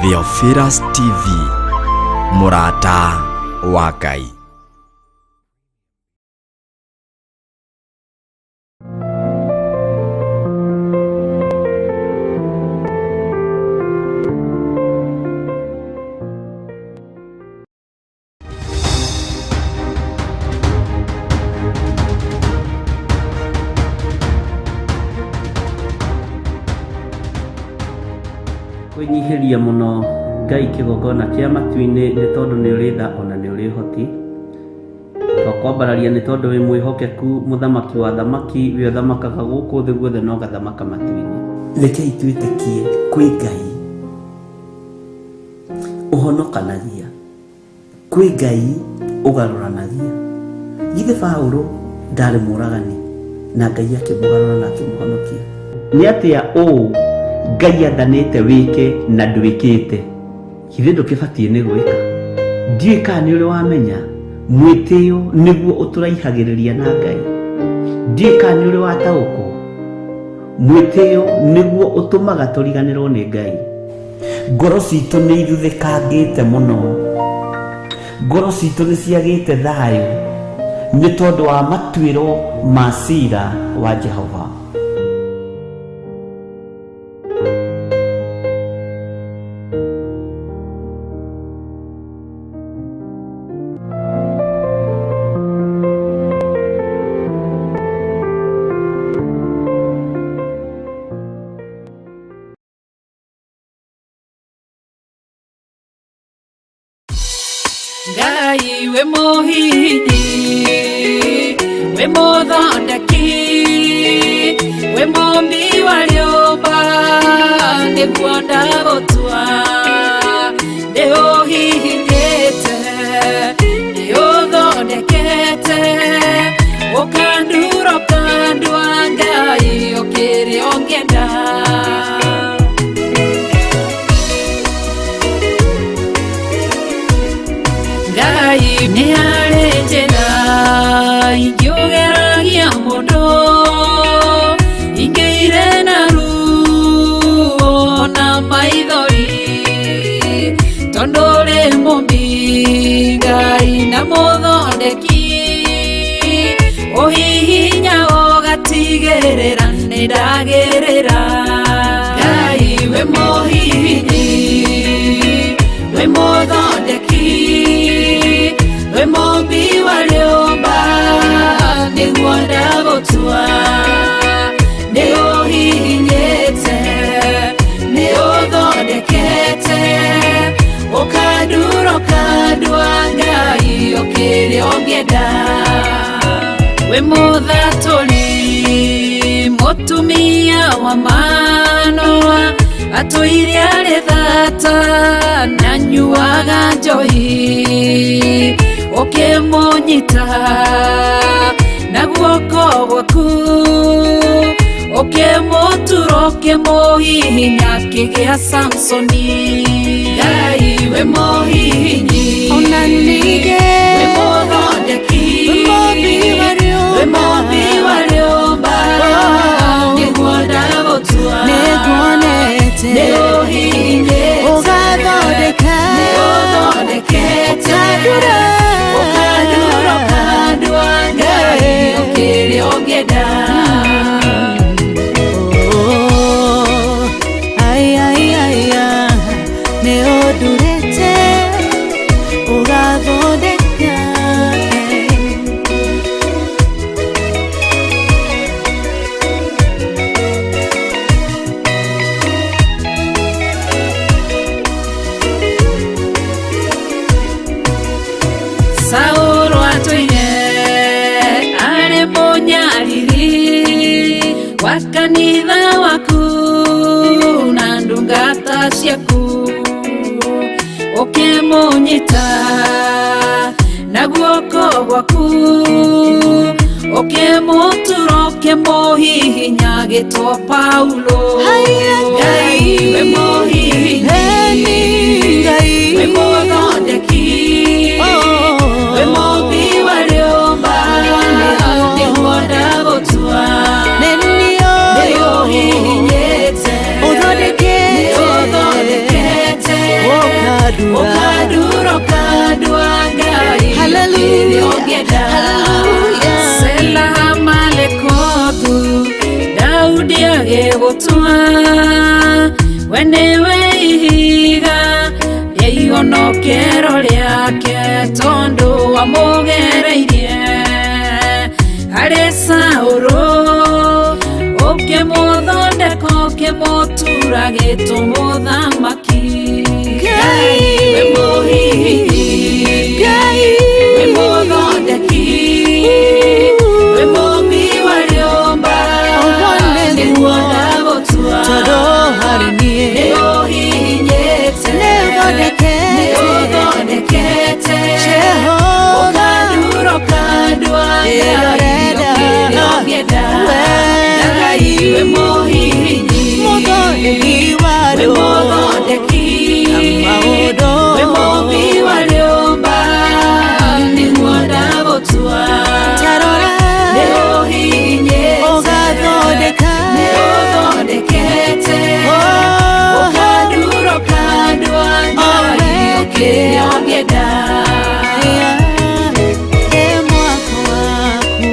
Theophilus TV, mũrata wa Ngai. Kwĩnyihĩria mũno Ngai kĩgongona kĩa matu-inĩ nĩ tondũ nĩ ũrĩ tha ona nĩ ũrĩ ũhoti. Twakwambararia nĩ tondũ wĩ mwĩhokeku mũthamaki wa thamaki we ũthamakaga gũkũ thĩ guothe na ũgathamaka matu-inĩ. Rekei twĩtĩkie kwĩ Ngai ũhonokanagia, kwĩ Ngai ũgarũranagia. Githĩ Paũlũ ndarĩ mũragani na Ngai akĩmũgarũra na akĩmũhonokia? Nĩ atĩa ũũ Ngai athanĩte wĩke na ndwĩkĩte? Githĩ ndũkĩbatiĩ nĩ gwĩka? Ndiũĩ kana nĩ ũrĩ wamenya mwĩtĩo nĩguo ũtũraihagĩrĩria na Ngai. Ndiũĩ kana nĩ ũrĩ wataũkwo mwĩtĩo nĩguo ũtũmaga tũriganĩrwo nĩ Ngai. Ngoro citũ nĩ ithuthĩkangĩte mũno, ngoro citũ nĩ ciagĩte thayũ nĩ tondũ wa matuĩro ma cira wa Jehova. Ngai wĩ mũhihinyi, wĩ mũthondeki, wĩ mũmbi wa rĩũmba, nĩguo ndagũtua. Nĩ ũhihinyĩte, nĩ ũthondekete, ũkandura ũkandua Ngai ũkĩrĩ ũngĩenda. Ngai nĩ harĩ njĩra ingĩũgeragia mũndũ, ingĩire na ruo na maithori, tondũ ũrĩ mũmbi Ngai na mũthondeki, ũhihinya ũgatigĩrĩra nĩ ndagĩrĩra. Ngai wĩ mũhihinyi, wĩ mũthondeki, wĩ mũmbi wa rĩũmba, nĩguo ndagũtua. Nĩ ũhihinyĩte, nĩ ũthondekete, ũkandura ũkandua Ngai ũkĩrĩ ũngĩenda. Wĩ mũthatũri, mũtumia wa Manoa, atũire arĩ thata na nyuaga njohi, ũkĩmũnyita na guoko gwaku, ũkĩmũtura ũkĩmũhihinya akĩgĩa Samsoni. Ngai wĩ mũhihinyi, Ona ningĩ wĩ mũthondeki, wĩ mũmbi wa rĩũmba. Wĩ mũmbi wa rĩũmba, nĩguo ndagũtua. Nĩnguonete Nĩ ũhihinyĩte, ũgathondeka, nĩ ũthondekete, ũkandura, ũkandura ũkandua Ngai ũkĩrĩ ũngĩenda. Oh, ai, ai, ai, ah, nĩ ũndurĩte ũgathondeka. Saũlũ atũire arĩ mũnyariri wa kanitha waku na ndungata ciaku, ũkĩmũnyita na guoko gwaku, ũkĩmũtura ũkĩmũhihinya agĩtwo Paulo. Haiya, Ngai wĩ mũhihinyi, Eni Ngai, wĩ mũthondeki, Oh. wĩ mũmbi wa rĩũmba, nĩguo ndagũtua. Nĩ Nĩ niĩ ũhihinyĩte, ũthondekete, nĩ ũthondekete, Ndagũtua, we nĩwe ihiga rĩa ihonokero rĩake, tondũ wamũgereirie harĩ Saũlũ, ũkĩmũthondeka ũkĩmũtura gĩtũmũthamaki. Ngai. We mũhihinyi, Ngai. We mũthondeki, we mũmbi wa rĩũmba, Ũguo nĩguo. nĩguo ndagũtua. Tondũ harĩ niĩ Nĩũhihinyĩte, Nĩũthondekete. nĩũthondekete, Jehova. ũkandura ũkandua, Kĩrĩa Ngai, ũrenda. kĩrĩa ũngĩenda. We. Ngai, we mũhihinyi, Mũthondeki wa we rĩũmba. mũthondeki, Na maũndũ. we mũmbi wa rĩũmba, nĩguo ndagũtua. Tarora. Nĩũhihinyĩte, Ũgathondeka. nĩũthondekete, Oh. ũkandura ũkandua, Ngai, we. kĩrĩa ũngĩenda. Ĩ mwako waku.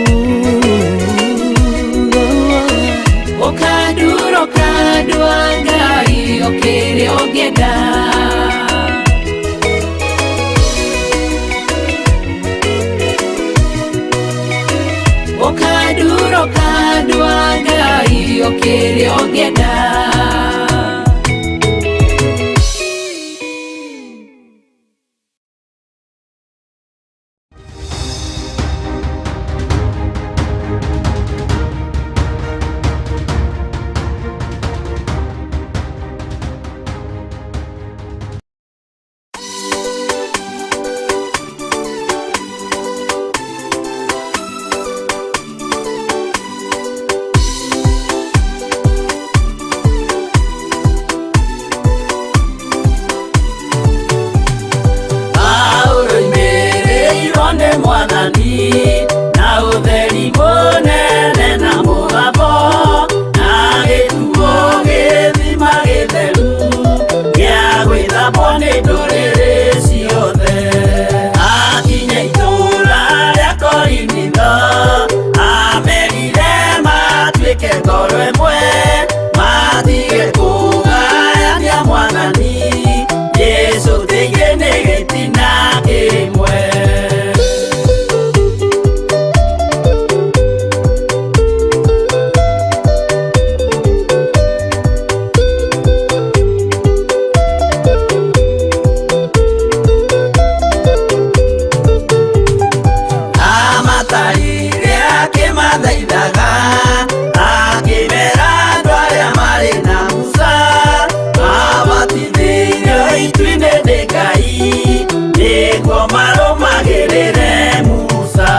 Ũkandura ũkandua, Ngai, kĩrĩa ũngĩenda. Ũkandura ũkandua, Ngai, kĩrĩa ũngĩenda. Paulo oimĩrĩirwo nĩ Mwathani na ũtheri mũnene na mũgambo, na gĩtuo gĩthima gĩtheru gĩa gwĩthambwo nĩ ndũrĩrĩ ciothe. Akinya itũũra rĩa Korinitho, amerire matuĩke ngoro ĩmwe, matige kũgayania Mwathani Jesũ thĩinĩ nĩ gĩtina kĩmwe. Amatarire akĩmathaithaga, akĩmera andũ arĩa marĩ na Musa mabatithĩirio itu-inĩ nĩ Ngai, nĩguo marũmagĩrĩre Musa.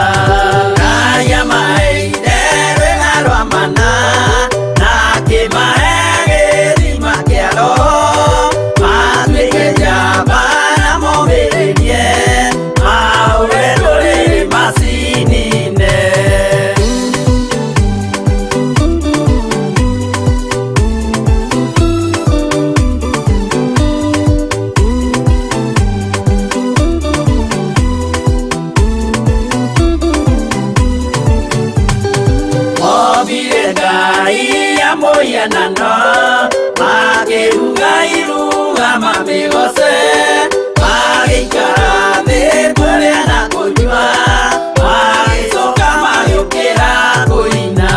Ngai amaheire rwĩga rwa mana, na akĩmahe gĩthima kĩa Roho, matuĩke njamba na momĩrĩrie mahũre ndũrĩrĩ macinine. Mobire Ngai ya mũhianano, makĩruga iruga mamĩgoce, magĩikara thĩ kũrĩa na kũnyua, magĩcoka magĩũkĩra kũina.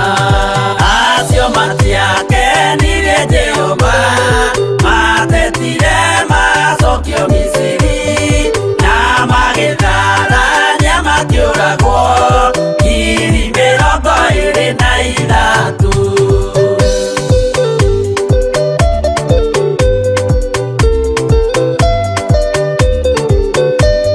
Acio matiakenirie Jehova, matetire macokio Misiri, na magĩtharania makĩũragwo 23,000.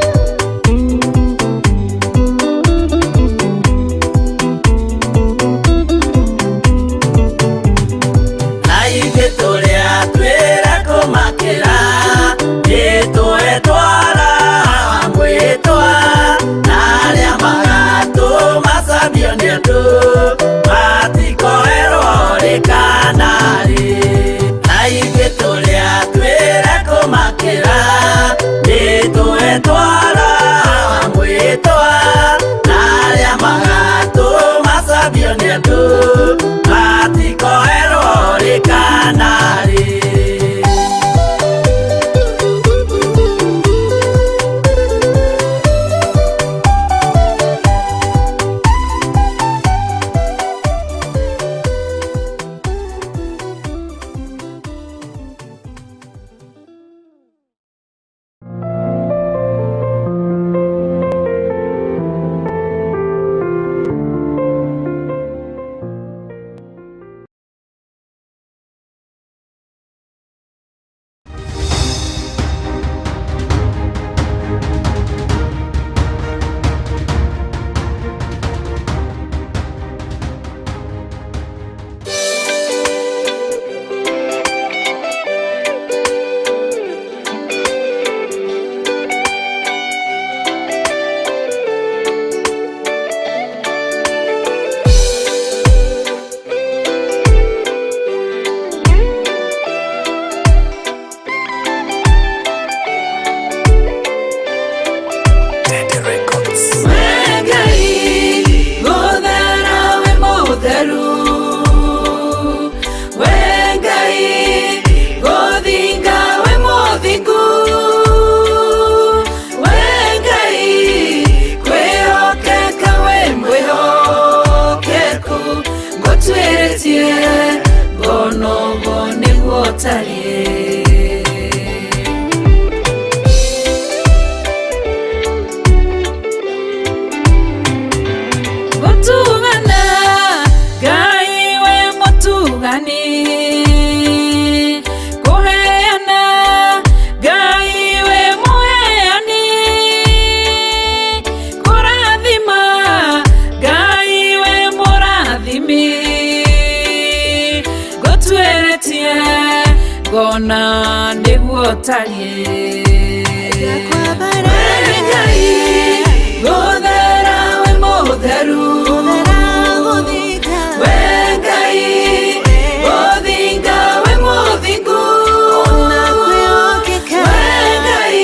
ũtariĩ. Gũtugana Ngai we mũtugani, kũheana Ngai we mũheani, kũrathima Ngai we mũrathimi, ngũtuĩrĩtie ngona nĩguo ũtariĩ. We Ngai gũthera we mũtheru, we Ngai gũthinga we mũthingu, we Ngai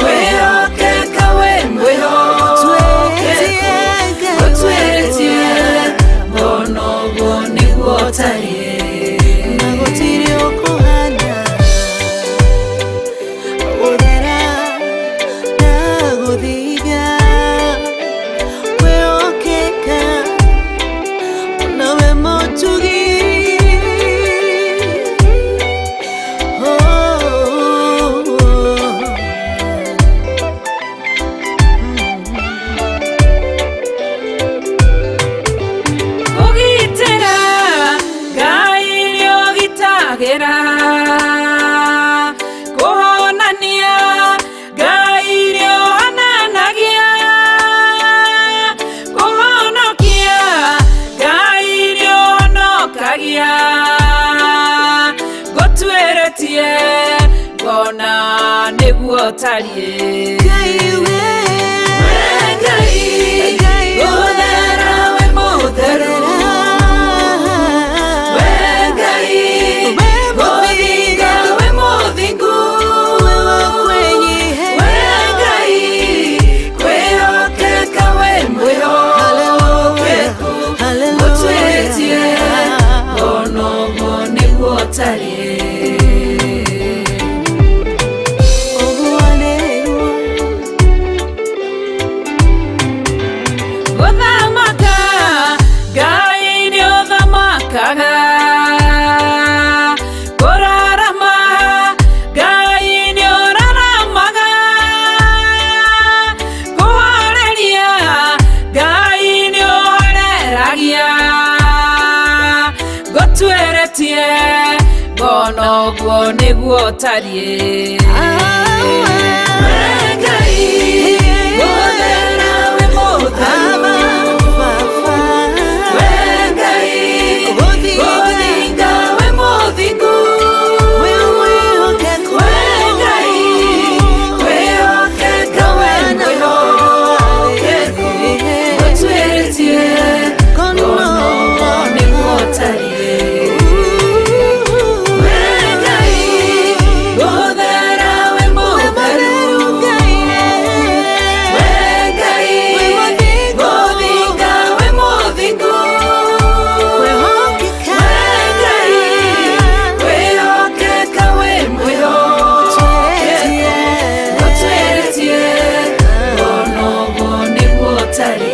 kwĩhokeka we mwĩhokeku, gũtuĩrĩtie ngona ũguo nĩguo ũtariĩ. Kũgitĩra Ngai nĩũgitagĩra, kũhonania Ngai nĩũhonanagia, kũhonokia Ngai nĩũhonokagia, ngũtuĩrĩtie ngona nĩguo ũtariĩ. We Ngai gũthera we mũtheru, we Ngai gũthinga we mũthingu, we Ngai kwĩhokeka we mwĩhokeku, ngũtuĩrĩtie ngona ũguo nĩguo ũtariĩ. Gũthamaka Ngai nĩũthamakaga, kũrarama Ngai nĩũraramaga, kũhoreria Ngai nĩũhoreragia, ngũtuĩrĩtie ngona ũguo nĩguo ũtariĩ. We Ngai gũthera we mũtheru, we Ngai gũthinga we mũthingu, we Ngai kwĩhokeka we mwĩhokeku, ngũtuĩrĩtie ngona ũguo nĩguo ũtariĩ. We Ngai gũthera we mũtheru, we Ngai gũthinga we mũthingu, we Ngai kwĩhokeka we mwĩhokeku, ngũtuĩrĩtie ngona ũguo nĩguo ũtariĩ.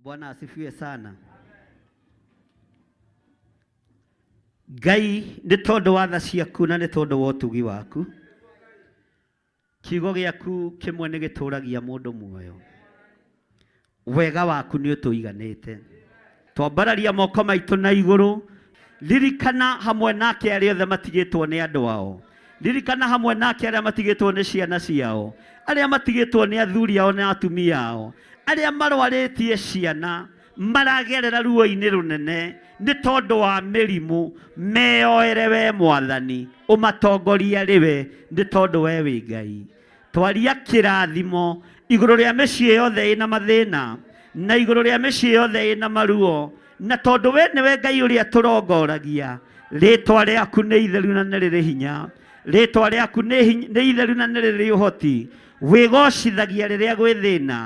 Bwana asifiwe sana. Ngai nĩ tondũ wa tha ciaku na nĩ tondũ wa ũtugi waku, kiugo gĩaku kĩmwe nĩ gĩtũragia mũndũ muoyo. Wega waku nĩ ũtũiganĩte. Twambararia moko maitũ na igũrũ, ririkana hamwe nake arĩa othe matigĩtwo nĩ andũ ao, ririkana hamwe nake arĩa matigĩtwo nĩ ciana ciao, arĩa matigĩtwo nĩ athuri ao na atumia ao, arĩa marwarĩtie ciana maragerera ruo-inĩ rũnene nĩ tondũ wa mĩrimũ, meyoere we Mwathani, ũmatongorie arĩ we nĩ tondũ we wĩ Ngai. Twaria kĩrathimo Igũrũ rĩa mĩciĩ yothe ĩna mathĩna na igũrũ rĩa mĩciĩ yothe ĩna maruo, na tondũ we nĩwe Ngai ũrĩa tũrongoragia, rĩtwa rĩaku nĩ itheru na nĩ rĩrĩ hinya, rĩtwa rĩaku nĩ itheru na nĩ rĩrĩ ũhoti. Wĩgocithagia rĩrĩa gwĩ thĩna,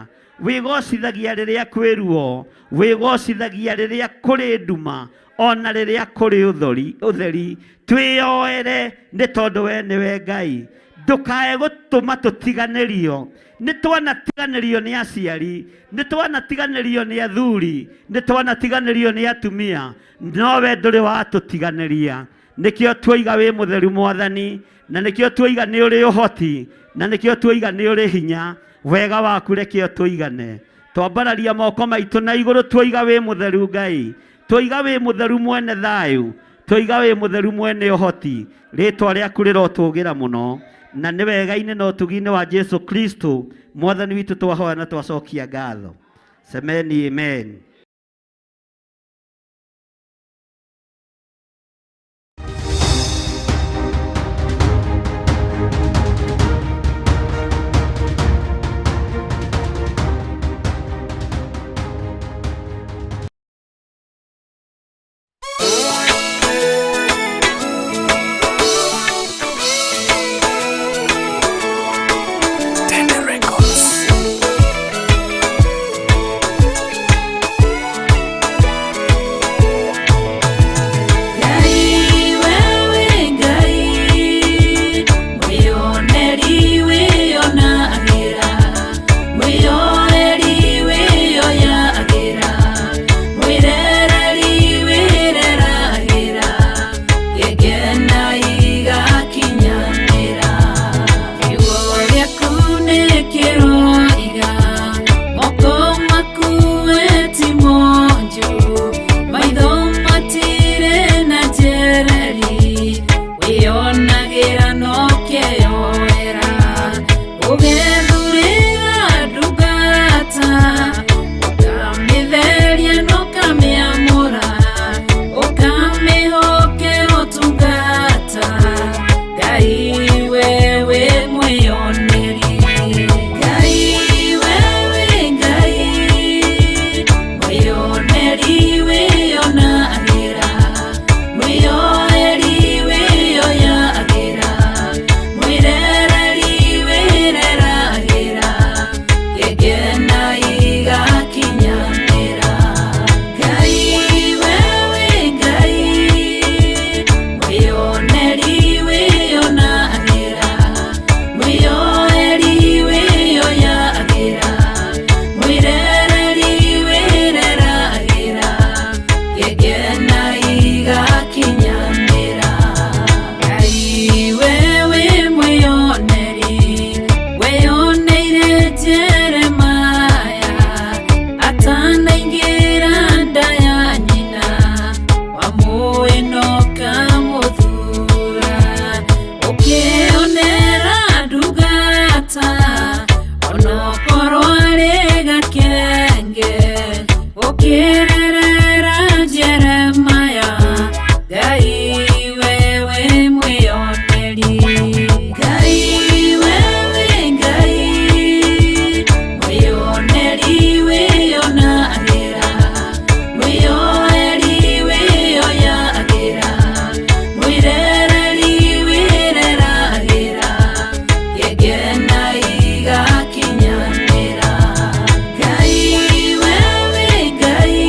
wĩgocithagia rĩrĩa kwĩ ruo, wĩgocithagia rĩrĩa kũrĩ nduma, ona rĩrĩa kũrĩ ũtheri. Twĩyoere nĩ tondũ we nĩwe Ngai. Ndũkae gũtũma tũtiganĩrio. Nĩ twanatiganĩrio nĩ aciari, nĩ twanatiganĩrio nĩ athuri, nĩ twanatiganĩrio nĩ atumia, no we ndũrĩ watũtiganĩria. Nĩkĩo tuoiga wĩ mũtheru Mwathani, na nĩkĩo tuoiga nĩ ũrĩ ũhoti, na nĩkĩo tuoiga nĩ ũrĩ hinya. Wega waku reke ũtũigane. Twambararia moko maitũ na igũrũ tuoiga wĩ mũtheru Ngai, tuoiga wĩ mũtheru mwene thayũ, tuoiga wĩ mũtheru mwene ũhoti. Rĩtwa rĩaku rĩrotũgĩra mũno, na nĩ wega-inĩ na ũtugi-inĩ wa Jesu Kristo Mwathani witũ twahoya na twacokia ngatho. Semeni amen. Ngai wewe Ngai, mwĩoneri wĩonagĩra, mwĩyoeri wĩyoyagĩra, mwĩrereri wĩreragĩra, gĩkena igakinyanĩra. Kiugo gĩaku nĩ kĩroiga, moko maku we ti monju, maitho matirĩ na njereri, wĩonagĩra no kĩyoera, ũgethurĩra ndungata, ũkamĩtheria na ũkamĩamũra, ũkamĩhokera ũtungata, Ngai wewe mwĩoneri. Ngai wewe Ngai, mwĩoneri wĩonagĩra, mwĩyoeri wĩyoyagĩra, mwĩrereri wĩreragĩra, gĩkena igakinyanĩra. Ngai wewe Ngai, mwĩoneri wĩonagĩra, mwĩyoeri wĩyoyagĩra, mwĩrereri wĩreragĩra, gĩkena igakinyanĩra. Ngai wewe mwĩoneri, weyoneire Jeremaya atanaingĩra nda ya nyina, wamũĩ na ũkamũthura, ũkĩonera ndungata, onokorwo arĩ gakenge, ũkĩrerera Jeremaya, Ngai wewe mwĩoneri. Ngai wewe Ngai, mwĩoneri wĩonagĩra, mwĩyoeri wĩyoyagĩra, mwĩrereri wĩreragĩra, gĩkena igakinyanĩra. Ngai wewe Ngai,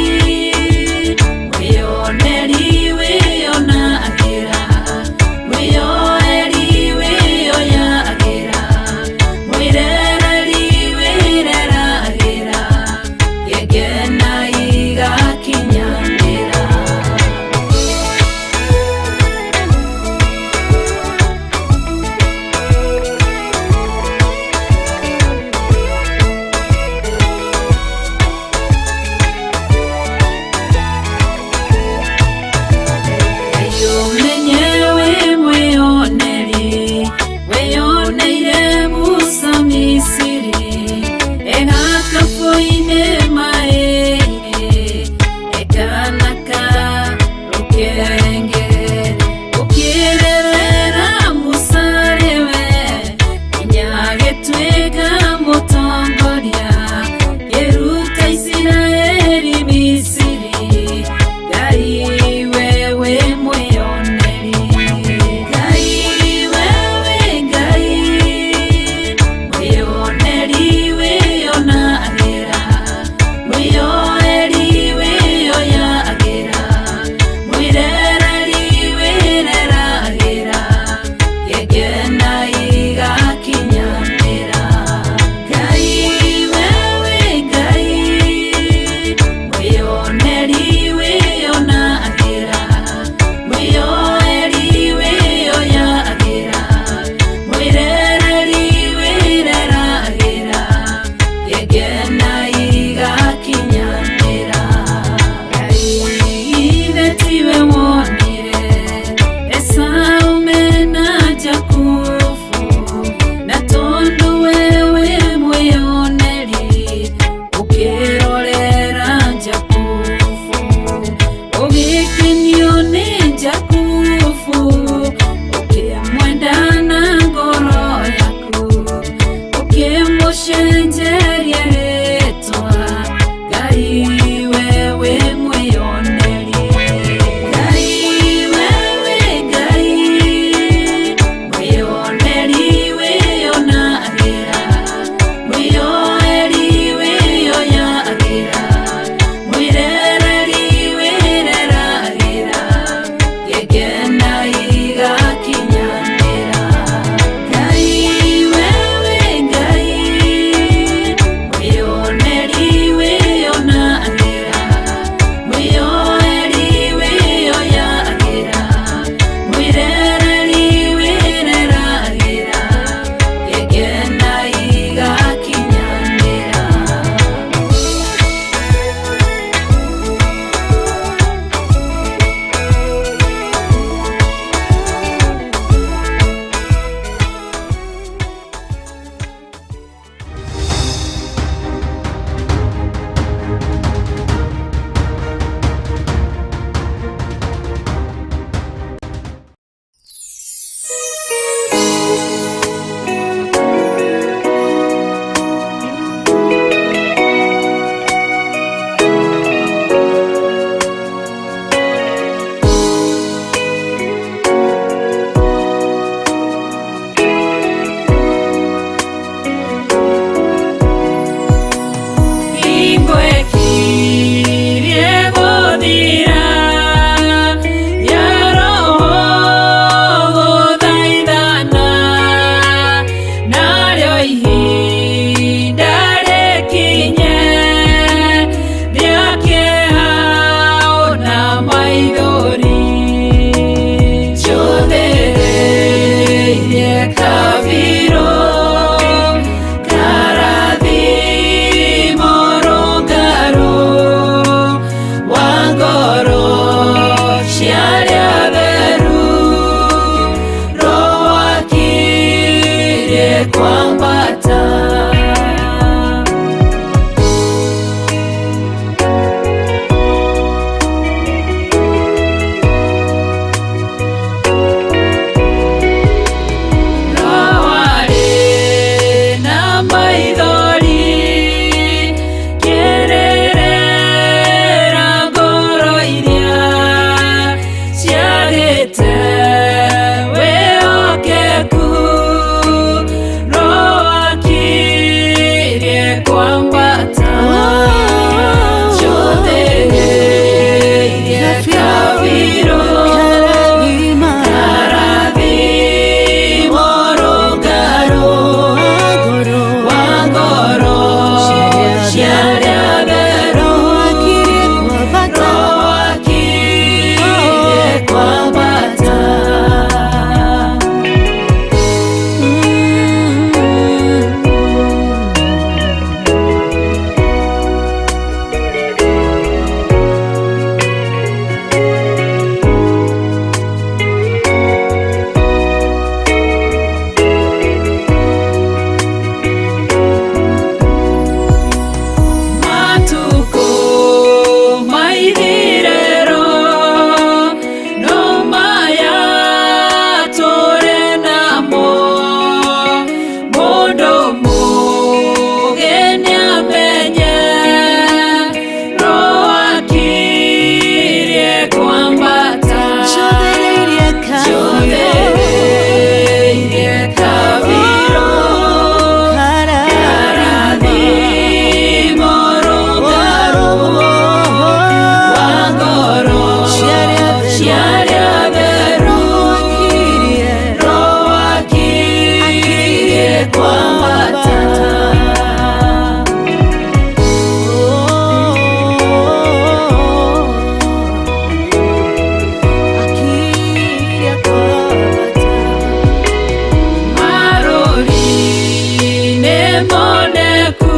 moneku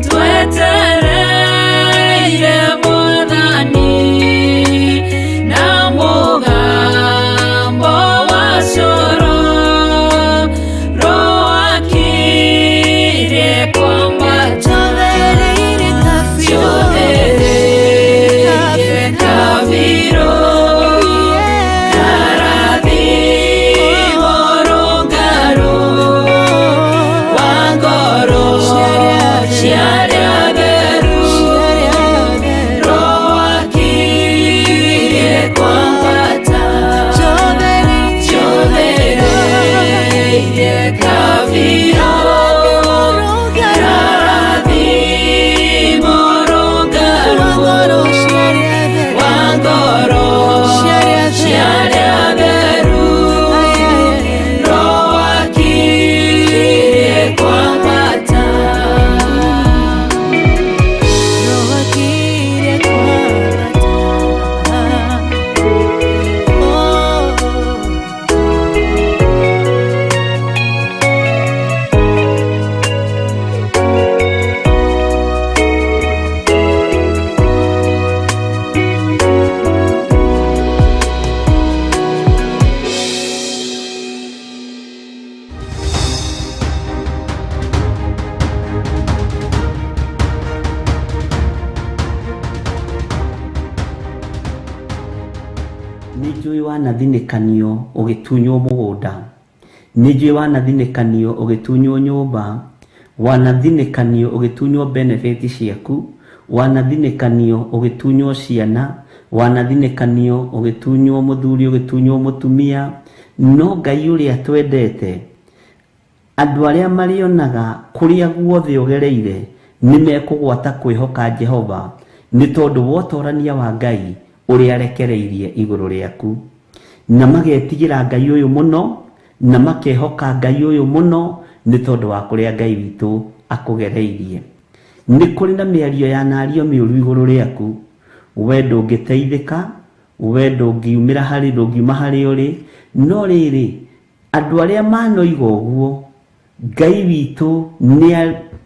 twetereire Mwathani na mũgambo wa coro rwakirie kwambata Njothereire kabirũ Njothereire kabirũ karathimo rũngarũ wa ngoro cia arĩa atheru rwakirie kwambata Njothereire kabirũ karathimo rũngarũ wa ngoro cia arĩa atheru rwakirie kwambata. Rwakirie kwambata. Oh. Nĩ njũĩ wanathinĩkanio ũgĩtunywo mũgũnda, nĩ njũĩ wanathinĩkanio ũgĩtunywo nyũmba, wanathinĩkanio ũgĩtunywo benefit ciaku, wanathinĩkanio ũgĩtunywo ciana, wanathinĩkanio ũgĩtunywo mũthuri, ũgĩtunywo mũtumia. No Ngai ũrĩa twendete, andũ arĩa marĩonaga kũrĩa guothe ũgereire nĩ mekũgwata kwĩhoka Jehova nĩ tondũ wa ũtorania wa Ngai ũrĩa arekereirie igũrũ rĩaku, na magetigĩra Ngai ũyũ mũno na makehoka Ngai ũyũ mũno nĩ tondũ wa kũrĩa Ngai witũ akũgereirie. Nĩ kũrĩ na mĩario yanario mĩũru igũrũ rĩaku, we ndũngĩteithĩka, we ndũngiumĩra harĩ ndũngiuma harĩa ũrĩ, no rĩrĩ andũ arĩa manoiga ũguo Ngai witũ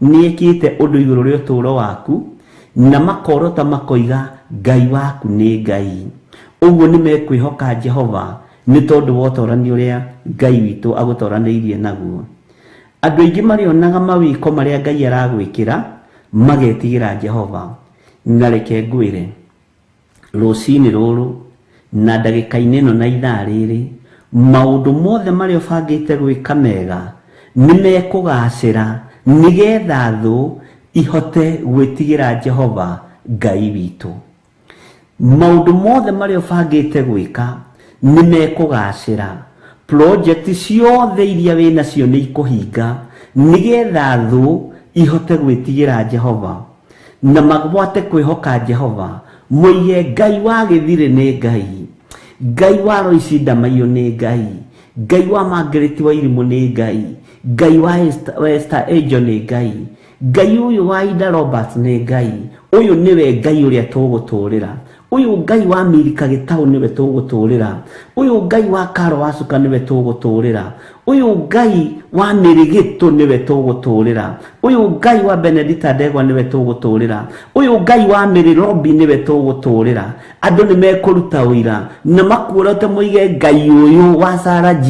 nĩekĩte ũndũ igũrũ rĩa ũtũũro waku na makorota makoiga Ngai waku nĩ Ngai. Ũguo nĩ mekwĩhoka Jehova nĩ tondũ wa ũtorani ũrĩa Ngai witũ agũtoranĩirie naguo. Andũ aingĩ marĩonaga mawĩko marĩa Ngai aragwĩkĩra magetigĩra Jehova. Na reke ngwĩre rũcinĩ rũrũ na ndagĩka-inĩ ĩno na ithaa rĩrĩ, maũndũ mothe marĩa ũbangĩte gwĩka mega nĩ mekũgacĩra nĩgetha thũ ihote gwĩtigĩra Jehova Ngai witũ. Maũndũ mothe marĩa ũbangĩte gwĩka nĩ mekũgacĩra. Project ciothe iria wĩnacio nĩ ikũhinga nĩgetha thũ ihote gwĩtigĩra Jehova na magwate kwĩhoka Jehova, moige Ngai wa Gĩthirĩ nĩ Ngai, Ngai wa Roici Ndamaiyũ nĩ Ngai, Ngai wa Margaret Wairimũ nĩ Ngai, Ngai wa Esther Angel nĩ Ngai, Ngai ũyũ wa Ida Roberts nĩ Ngai, ũyũ nĩwe Ngai ũrĩa tũgũtũrĩra, ũyũ Ngai wa Milika Gĩtaũ nĩwe tũgũtũrĩra, ũyũ Ngai wa Karo Wacuka nĩwe tũgũtũrĩra, ũyũ Ngai wa Mĩrĩgĩtũ nĩwe tũgũtũrĩra, ũyũ Ngai wa Benedita Ndegwa nĩwe tũgũtũrĩra, ũyũ Ngai wa Mary Robi nĩwe tũgũtũrĩra. Andũ nĩ mekũruta ũira na makuorote moige Ngai ũyũ wa Sarah G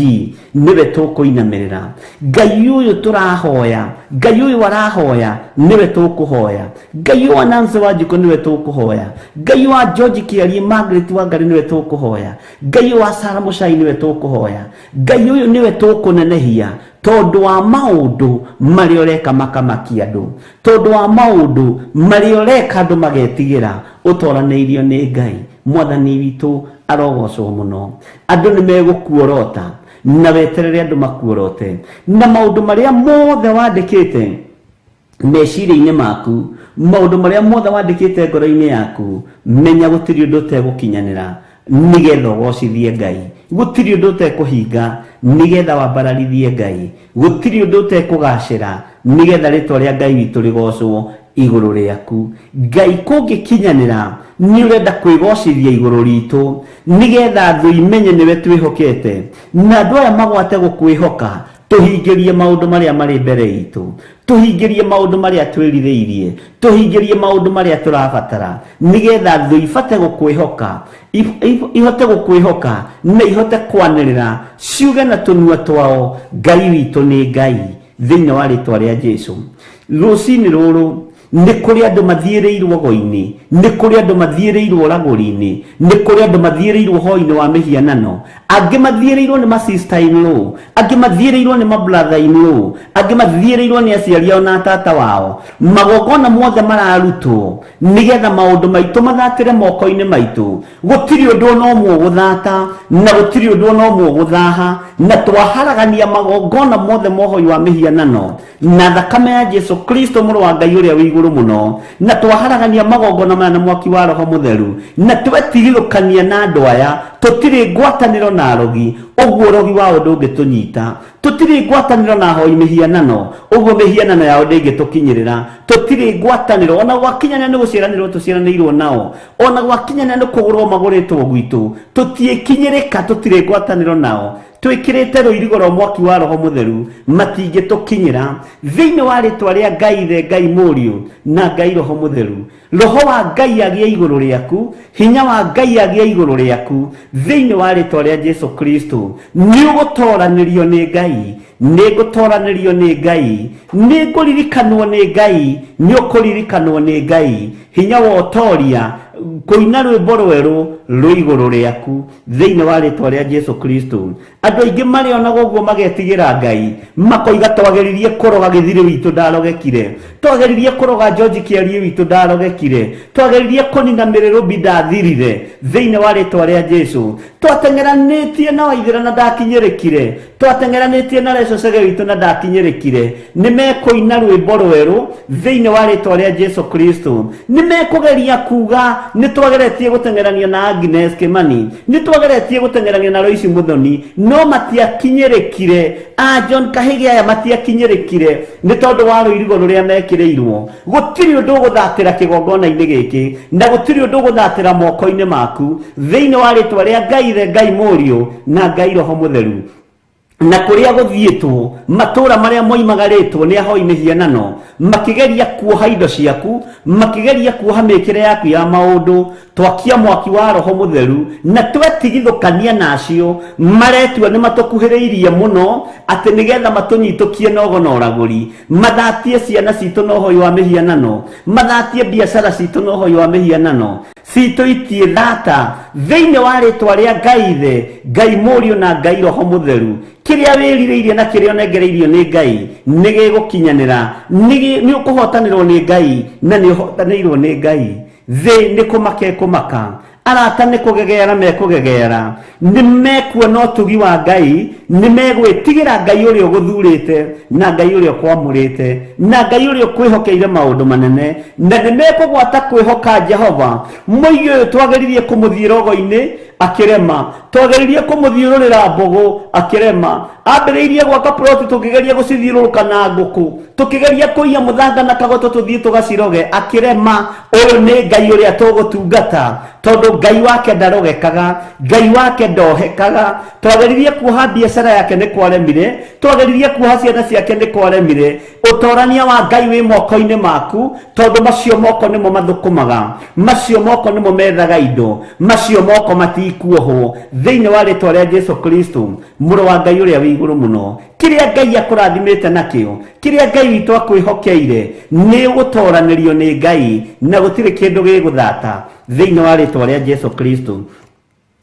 nĩwe tũkũinamĩrĩra, Ngai ũyũ tũrahoya, Ngai ũyũ arahoya nĩwe tũkũhoya, Ngai ũyũ wa Nancy Wanjikũ nĩwe tũkũhoya, Ngai wa George Kĩarie Margaret Wangari nĩwe tũkũhoya, Ngai ũyũ wa Sarah Mũcai nĩwe tũkũhoya, Ngai ũyũ nĩwe tũkũnenehia tondũ wa maũndũ marĩa ũreka makamakia andũ, tondũ wa maũndũ marĩa ũreka andũ magetigĩra, ũtoranĩirio nĩ Ngai. Mwathani witũ arogocwo mũno. Andũ nĩ megũkuorota na weterere andũ makuorote, na maũndũ marĩa mothe wandĩkĩte meciria-inĩ maku, maũndũ marĩa mothe wandĩkĩte ngoro-inĩ yaku, menya gũtirĩ ũndũ ũtegũkinyanĩra nĩgetha ũgocithie Ngai, gũtirĩ ũndũ ũtekũhinga nĩgetha wambararithie Ngai, gũtirĩ ũndũ ũtekũgacĩra nĩgetha rĩtwa rĩa Ngai witũ rĩgocwo igũrũ rĩaku. Ngai kũngĩkinyanĩra nĩ ũrenda kwĩgocithia igũrũ ritũ nĩgetha thũ imenye nĩwe twĩhokete, na andũ aya magwate gũkwĩhoka Tũhingĩrie maũndũ marĩa marĩ mbere itũ, tũhingĩrie maũndũ marĩa twĩrirĩirie, tũhingĩrie maũndũ marĩa tũrabatara, nĩgetha thũ ibate gũkwĩhoka, ihote gũkwĩhoka na ihote kwanĩrĩra ciuge na tũnua twao, Ngai witũ nĩ Ngai, thĩinĩ wa rĩtwa rĩa Jesu. Rũcinĩ rũrũ nĩ kũrĩ andũ mathiĩrĩirwo go-inĩ, nĩ kũrĩ andũ mathiĩrĩirwo ragũri-inĩ, nĩ kũrĩ andũ mathiĩrĩirwo hoi-inĩ wa mĩhianano, angĩ mathiĩrĩirwo nĩ ma sister in law, angĩ mathiĩrĩirwo nĩ ma brother in law, angĩ mathiĩrĩirwo nĩ aciari ao na tata wao. Magongona mothe mararutwo nĩgetha maũndũ maitũ mathatĩre moko-inĩ maitũ. Gũtirĩ ũndũ ona ũmwe ũgũthata na gũtirĩ ũndũ ona ũmwe ũgũthaha, na twaharagania magongona mothe mohoi wa mĩhianano na thakame ya Jesu Kristo mũrũ wa Ngai ũrĩa wĩ igũrũ mũno, na twaharagania magongona maya na mwaki wa Roho Mũtheru, na twetigithũkania na andũ aya. Tũtirĩ ngwatanĩro na arogi, ũguo ũrogi wao ndũngĩtũnyita. Tũtirĩ ngwatanĩro na ahoi mĩhianano, ũguo mĩhianano yao ndĩngĩtũkinyĩrĩra. Tũtirĩ ngwatanĩro ona gwakinyania nĩ gũciaranĩrwo tũciaranĩirwo nao, ona gwakinyania nĩ kũgũrwo magũrĩtwo gwitũ, tũtiĩkinyĩrĩka, tũtirĩ ngwatanĩro nao. Twĩkĩrĩte rũirigo rwa mwaki wa Roho Mũtheru, matingĩtũkinyĩra. Thĩinĩ wa rĩtwa rĩa Ngai Ithe, Ngai Mũriũ, na Ngai Roho Mũtheru, Roho wa Ngai agĩe igũrũ rĩaku, hinya wa Ngai agĩe igũrũ rĩaku, thĩinĩ wa rĩtwa rĩa Jesu Kristo. Nĩ ũgũtoranĩrio nĩ Ngai, nĩ ngũtoranĩrio nĩ Ngai, nĩ ngũririkanwo nĩ Ngai, nĩ ũkũririkanwo nĩ Ngai. Hinya wa ũtoria, kũina rwĩmbo rwerũ rwĩ igũrũ rĩaku, thĩinĩ wa rĩtwa rĩa Jesu Kristo. Andũ aingĩ marĩonaga ũguo magetigĩra Ngai, makoiga twageririe kũroga gĩthirĩ witũ ndarogekire, twageririe kũroga George Kĩariĩ witũ ndarogekire, twageririe kũnina mĩrĩrũmbi ndathirire, thĩinĩ wa rĩtwa rĩa Jesu. Twateng'eranĩtie na Waithĩra na ndakinyĩrĩkire, twateng'eranĩtie na Reco Chege witũ na ndakinyĩrĩkire. Nĩ mekũina rwĩmbo rwerũ thĩinĩ wa rĩtwa rĩa Jesu Kristo. Nĩ mekũgeria kuga nĩ twageretie gũteng'erania na Agnes Kimani, nĩ twageretie gũteng'erania na Loici Muthoni, no matiakinyĩrĩkire. A John Kahĩgĩ aya matiakinyĩrĩkire nĩ tondũ wa rũirigo rũrĩa mekĩrĩirwo. Gũtirĩ ũndũ ũgũthatĩra kĩgongona-inĩ gĩkĩ, na gũtirĩ ũndũ ũgũthatĩra moko-inĩ maku, thĩinĩ wa rĩtwa rĩa Ngai Ithe, Ngai Mũriũ, na Ngai Roho Mũtheru. Na kũrĩa gũthiĩtwo, matũũra marĩa moimagarĩtwo nĩ ahoi mĩhianano, makĩgeria kuoha indo ciaku, makĩgeria kuoha mĩkĩre yaku ya maũndũ, twakia mwaki wa Roho Mũtheru na twetigithũkania nacio, maretua nĩ matũkuhĩrĩirie mũno atĩ nĩgetha matũnyitũkie na ũgo na ũragũri, mathatie ciana citũ na ũhoi wa mĩhianano, mathatie biacara citũ na ũhoi wa mĩhianano. Citũ itiĩ thata thĩinĩ wa rĩtwa rĩa Ngai Ithe, Ngai Mũriũ na Ngai Roho Mũtheru. Kĩrĩa wĩrirĩirie na kĩrĩa ũnengereirio nĩ Ngai nĩ gĩgũkinyanĩra, nĩ ũkũhotanĩrwo nĩ Ngai na nĩ ũhotanĩirwo nĩ Ngai. Thĩ nĩ kũmaka ĩkũmaka, arata nĩ kũgegeara mekũgegeara, nĩ mekuona ũtugi wa Ngai, nĩ megwĩtigĩra Ngai ũrĩa ũgũthurĩte na Ngai ũrĩa ũkwamũrĩte na Ngai ũrĩa ũkwĩhokeire maũndũ manene, na nĩ mekũgwata kwĩhoka Jehova. Mũigi ũyũ twageririe kũmũthiĩ rogo-inĩ akĩrema, twageririe kũmũthiũrũrĩra mbũgũ akĩrema, ambĩrĩirie gwaka ploti tũkĩgeria gũcithiũrũrũka na ngũkũ, tũkĩgeria kũiya mũthanga na kagoto tũthiĩ tũgaciroge akĩrema. Ũyũ nĩ Ngai ũrĩa tũgũtungata, tondũ Ngai wake ndarogekaga, Ngai wake ndohekaga. Twageririe kuoha biacara yake nĩ kwaremire, twageririe kuoha ciana ciake nĩ kwaremire. Ũtorania wa Ngai wĩ moko-inĩ maku, tondũ macio moko nĩmo mathũkũmaga, macio moko nĩmo methaga indo, macio moko matikuohwo, thĩinĩ wa rĩtwa rĩa Jesu Kristo, mũrũ wa Ngai ũrĩa wĩ igũrũ mũno. Kĩrĩa Ngai akũrathimĩte nakĩo, kĩrĩa Ngai witũ akwĩhokeire, nĩ ũgũtoranĩrio nĩ Ngai, na gũtirĩ kĩndũ gĩgũthata, thĩinĩ wa rĩtwa rĩa Jesu Kristo.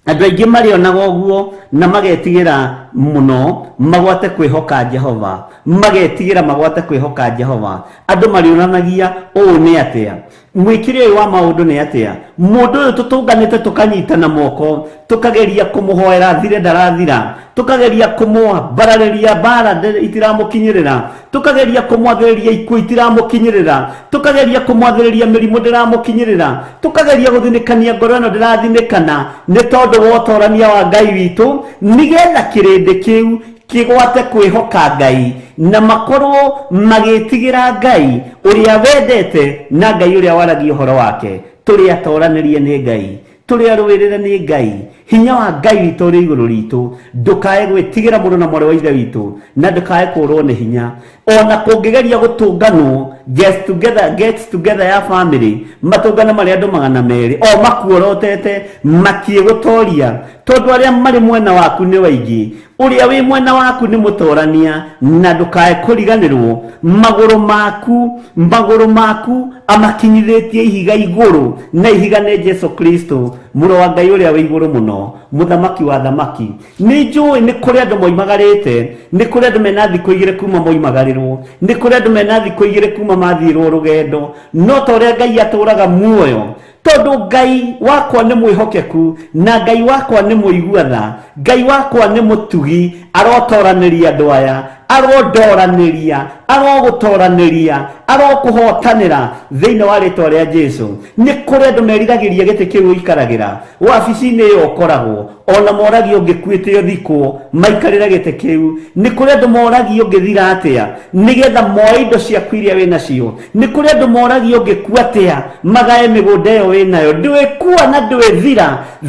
Andũ aingĩ marĩonaga ũguo na magetigĩra mũno magwate kwĩhoka Jehova, magetigĩra magwate kwĩhoka Jehova. Andũ marĩonanagia ũũ nĩ atĩa, mwĩkĩre ũyũ wa maũndũ nĩ atĩa, mũndũ ũyũ tũtũnganĩte tũkanyitana moko, tũkageria kũmũhoera athire ndarathira, tũkageria kũmwambararĩria mbara itiramũkinyĩrĩra, tũkageria kũmwathĩrĩria ikuũ itiramũkinyĩrĩra, tũkageria kũmwathĩrĩria mĩrimũ ndĩramũkinyĩrĩra, tũkageria gũthinĩkania ngoro ĩno ndĩrathinĩkana, nĩ tondũ wa ũtorania wa Ngai witũ, nĩgetha kĩrĩndĩ kĩu kĩgwate kwĩhoka Ngai na makorwo magĩtigĩra Ngai ũrĩa wendete na Ngai ũrĩa waragia ũhoro wake. Tũrĩ atoranĩrie nĩ Ngai, tũrĩ arũĩrĩre nĩ Ngai. Hinya wa Ngai witũ ũrĩ igũrũ ritũ. Ndũkae gwĩtigĩra, mũrũ na mwarĩ wa Ithe witũ, na ndũkae kũrwo nĩ hinya ona kũngĩgeria gũtũnganwo. Get together, get together ya family, matũngane marĩ andũ 200 o makuorotete, matiĩgũtoria, tondũ arĩa marĩ mwena waku nĩ waingĩ. Ũrĩa wĩ mwena waku nĩ mũtorania. Na ndũkae kũriganĩrwo, magũrũ maku, magũrũ maku amakinyithĩtie ihiga igũrũ, na ihiga nĩ Jesu Kristo, mũrũ wa Ngai ũrĩa wĩ igũrũ mũno, mũthamaki wa thamaki. Nĩ njũĩ nĩ kũrĩ andũ moimagarĩte, nĩ kũrĩ andũ mena thikũ 2 kuma moimagarĩrwo, nĩ kũrĩ andũ mena thikũ 2 kuma mathiĩrwo rũgendo. No ta ũrĩa Ngai atũraga muoyo, tondũ Ngai wakwa nĩ mwĩhokeku, na Ngai wakwa nĩ mũigua tha, Ngai wakwa nĩ mũtugi, arotoranĩria andũ aya, arondoranĩria, arogũtoranĩria, arokũhotanĩra thĩinĩ wa rĩtwa rĩa Jesu. Nĩ kũrĩ andũ meriragĩria gĩtĩ kĩu ũikaragĩra wabici-inĩ ĩyo ũkoragwo, ona moragio ũngĩkuĩte ũthikwo maikarĩre gĩtĩ kĩu. Nĩ kũrĩ andũ moragio ũngĩthira atĩa nĩgetha moe indo ciaku iria wĩ nacio. Nĩ kũrĩ andũ moragio ũngĩkua atĩa magae mĩgũnda ĩyo wĩ nayo. Ndwĩkua na ndwĩthira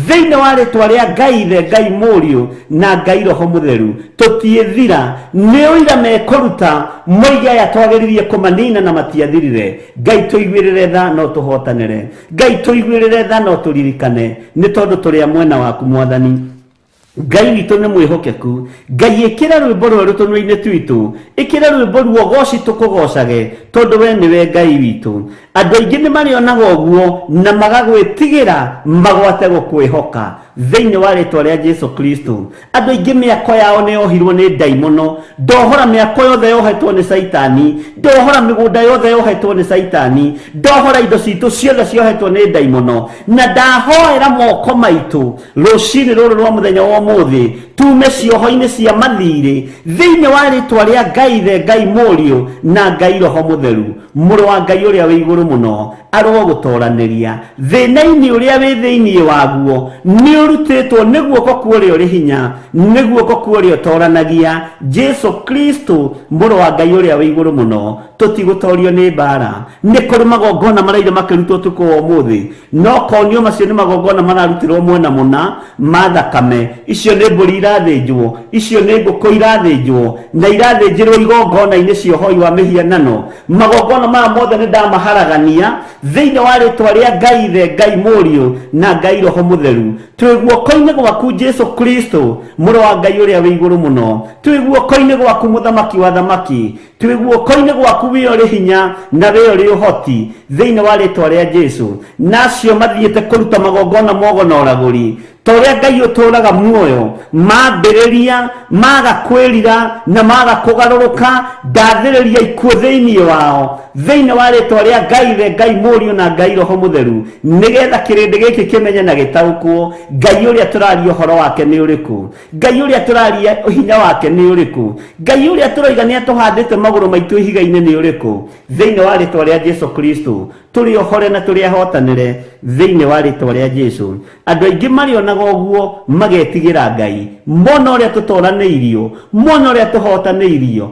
thĩinĩ wa rĩtwa rĩa Ngai Ithe, Ngai Mũriũ na Ngai Roho Mũtheru. Tũtiĩthira. Nĩ ũira mekũruta moige aya twageririe kũmanina na matiathirire. Ngai tũiguĩrĩre tha no tũhotanĩre. Ngai tũiguĩrĩre tha no tũririkane, nĩ tondũ tũrĩ a mwena waku. Mwathani Ngai witũ nĩ mwĩhokeku. Ngai, ĩkĩra rwĩmbo rwerũ tũnua-inĩ twitũ, ĩkĩra rwĩmbo ruogoci tũkũgocage, tondũ we nĩwe Ngai witũ. Andũ aingĩ nĩ marĩonaga ũguo na magagwĩtigĩra, magwate gũkwĩhoka thĩinĩ wa rĩtwa rĩa Jesu Kristo. Andũ aingĩ mĩako yao nĩ yohirwo nĩ ndaimono. Ndohora mĩako yothe yohetwo nĩ Caitani. Ndohora mĩgũnda yothe yohetwo nĩ Caitani. Ndohora indo citũ ciothe ciohetwo nĩ ndaimono, na ndahoera moko maitũ rũcinĩ rũrũ rwa mũthenya wa ũmũthĩ, tume cioho-inĩ cia mathirĩ thĩinĩ wa rĩtwa rĩa Ngai Ithe, Ngai Mũriũ na Ngai Roho Mũtheru. Mũrũ wa Ngai ũrĩa wĩ igũrũ mũno arogũtoranĩria thĩna-inĩ ũrĩa wĩ thĩinĩ waguo. Nĩ ũrutĩtwo nĩ guoko kwa ũrĩa ũrĩ hinya, nĩ guoko kwa ũrĩa ũtoranagia, Jesu Kristo, mũrũ wa Ngai ũrĩa wĩ igũrũ mũno. Tũtigũtorio nĩ mbara. Nĩ kũrĩ magongona maraire makĩrutwo ũtukũ wa ũmũthĩ, no konio macio nĩ magongona mararutĩrwo mwena mũna ma thakame. Icio nĩ mbũri irathĩnjwo, icio nĩ ngũkũ irathĩnjwo, na irathĩnjĩrwo igongona-inĩ cia ũhoi wa mĩhianano. Magongona maya mothe nĩ ndamaharagania thĩinĩ wa rĩtwa rĩa Ngai Ithe, Ngai Mũriũ na Ngai Roho Mũtheru. Twĩ guoko-inĩ gwaku, Jesu Kristo, mũrũ wa Ngai ũrĩa wĩ igũrũ mũno. Twĩ guoko-inĩ gwaku, mũthamaki wa thamaki. Twĩ guoko-inĩ gwaku, wĩ ũrĩ hinya na wĩ ũrĩ ũhoti, thĩinĩ wa rĩtwa rĩa Jesu. Na acio mathiĩte kũruta magongona mogo na ũragũri, ta ũrĩa Ngai ũtũũraga muoyo, mambĩrĩria maga kwĩrira na maga kũgarũrũka, ndathĩrĩria ikuũ thĩinĩ wao thĩinĩ wa rĩtwa rĩa Ngai Ithe, Ngai Mũriũ na Ngai Roho Mũtheru, nĩgetha kĩrĩndĩ gĩkĩ kĩmenye na gĩtaũkwo Ngai ũrĩa tũraria ũhoro wake nĩ ũrĩkũ, Ngai ũrĩa tũraria hinya wake nĩ ũrĩkũ, Ngai ũrĩa tũroiga nĩ atũhandĩte magũrũ maitũ ihiga-inĩ nĩ ũrĩkũ. Thĩinĩ wa rĩtwa rĩa Jesu Kristo, tũrĩ ohore na tũrĩ ahotanĩre thĩinĩ wa rĩtwa rĩa Jesu. Andũ aingĩ marĩonaga ũguo magetigĩra Ngai, mona ũrĩa tũtoranĩirio, mona ũrĩa tũhotanĩirio,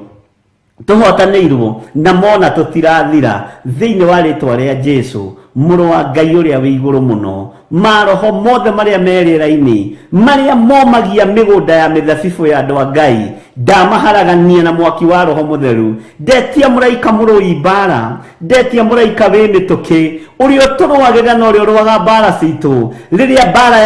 tũhotanĩirwo, na mona tũtirathira thĩinĩ wa rĩtwa rĩa Jesu, mũrũ wa Ngai ũrĩa wĩ igũrũ mũno. Maroho mothe marĩa me rĩera-inĩ, marĩa momagia mĩgũnda ya mĩthabibũ ya andũ a Ngai, ndamaharagania na mwaki wa Roho Mũtheru. Ndetia mũraika mũrũi mbara, ndetia mũraika wĩ mĩtũkĩ, ũrĩa ũtũrũagĩrĩra na ũrĩa ũrũaga mbara citũ rĩrĩa mbara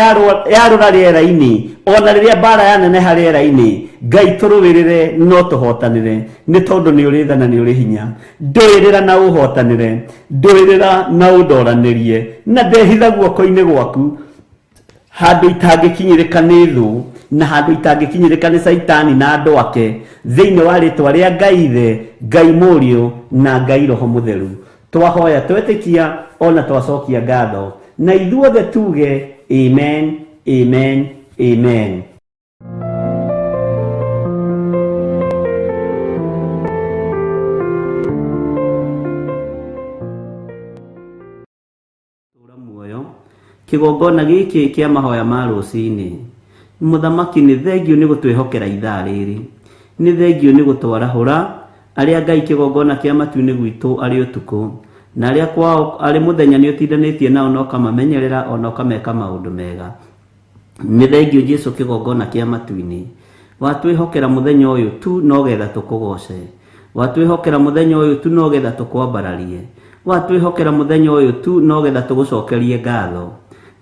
yarũra rĩera-inĩ, ona rĩrĩa mbara yaneneha rĩera-inĩ. Ngai, tũrũĩrĩre no tũhotanĩre, nĩ tondũ nĩ ũrĩ tha na nĩ ũrĩ hinya. Ndũĩrĩra na ũhotanĩre, ndũĩrĩra na ũndoranĩrie, na ndehitha guoko-inĩ gwaku handũ itangĩkinyĩrĩka nĩ thũ, na handũ itangĩkinyĩrĩka nĩ Caitani na andũ ake, thĩinĩ wa rĩtwa rĩa Ngai Ithe, Ngai Mũriũ na Ngai Roho Mũtheru. Twahoya twetĩkia ona twacokia ngatho, na ithuothe tuge amen, amen, amen. Tũra muoyo kĩgongona gĩkĩ kĩa mahoya ma rũcinĩ. Mũthamaki, nĩ thengio nĩ gũtwĩhokera ithaa rĩrĩ, nĩ thengio nĩ gũtwarahũra arĩa Ngai kĩgongona kĩa matu-inĩ gwitũ arĩ ũtukũ, na arĩa kwao arĩ mũthenya nĩ ũtindanĩtie nao na ũkamamenyerera ona ũkameka maũndũ mega. Nĩ thengio Jesu kĩgongona kĩa matu-inĩ. Watwĩhokera mũthenya ũyũ tu nogetha tũkũgoce. Watwĩhokera mũthenya ũyũ tu nogetha tũkwambararie. Watwĩhokera mũthenya ũyũ tu nogetha tũgũcokerie ngatho.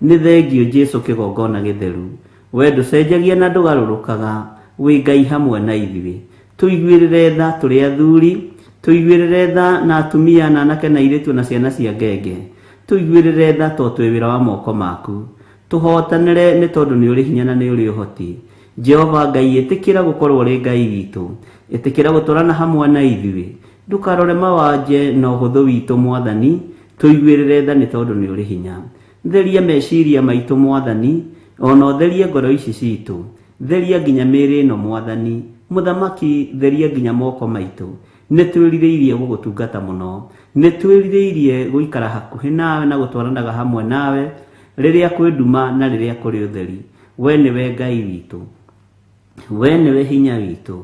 Nĩ thengio Jesu kĩgongona gĩtheru. We ndũcenjagia na ndũgarũrũkaga, wĩ Ngai hamwe na ithuĩ. Tũiguĩrĩre tha tũrĩ athuri, tũiguĩrĩre tha na atumia na anake na airĩtu na ciana cia ngenge. Tũiguĩrĩre tha tondũ twĩ wĩra wa moko maku. Tũhotanĩre nĩ tondũ nĩ ũrĩ hinya na nĩ ũrĩ ũhoti. Jehova Ngai, ĩtĩkĩra gũkorwo ũrĩ Ngai witũ. Ĩtĩkĩra gũtwarana hamwe na ithuĩ. Ndũkarore mawanje na ũhũthũ witũ Mwathani, tũiguĩrĩre tha nĩ tondũ nĩ ũrĩ hinya. Theria meciria maitũ Mwathani, ona ũtherie ngoro ici citũ. Theria nginya mĩĩrĩ ĩno Mwathani. Mũthamaki, theria nginya moko maitũ. Nĩ twĩrirĩirie gũgũtungata mũno. Nĩ twĩrirĩirie gũikara hakuhĩ nawe na gũtwaranaga hamwe nawe rĩrĩa kwĩ nduma na rĩrĩa kũrĩ ũtheri. We nĩwe Ngai witũ. We nĩwe hinya witũ.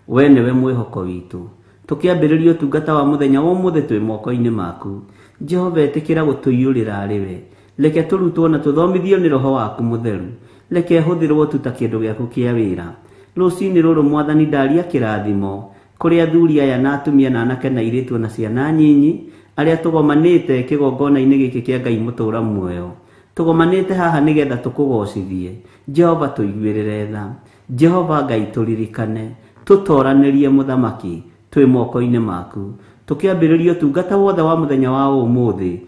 We nĩwe mwĩhoko witũ. Tũkĩambĩrĩria ũtungata wa mũthenya wa ũmũthĩ twĩ moko-inĩ maku. Jehova, ĩtĩkĩra gũtũiyũrĩra arĩ we. Reke tũrutwo na tũthomithio nĩ Roho waku mũtheru. Reke hũthĩrwo tu ta kĩndũ gĩaku kĩa wĩra. Rũcinĩ rũrũ Mwathani ndaria kĩrathimo kũrĩ athuri aya na atumia na anake na airĩtu na ciana nyinyi arĩa tũgomanĩte kĩgongona-inĩ gĩkĩ kĩa Ngai mũtũũra muoyo. Tũgomanĩte haha nĩgetha tũkũgocithie. Jehova, tũiguĩrĩre tha. Jehova Ngai, tũririkane. Tũtoranĩrie mũthamaki twĩ moko-inĩ maku. Tũkĩambĩrĩria ũtungata wothe wa mũthenya wa ũmũthĩ,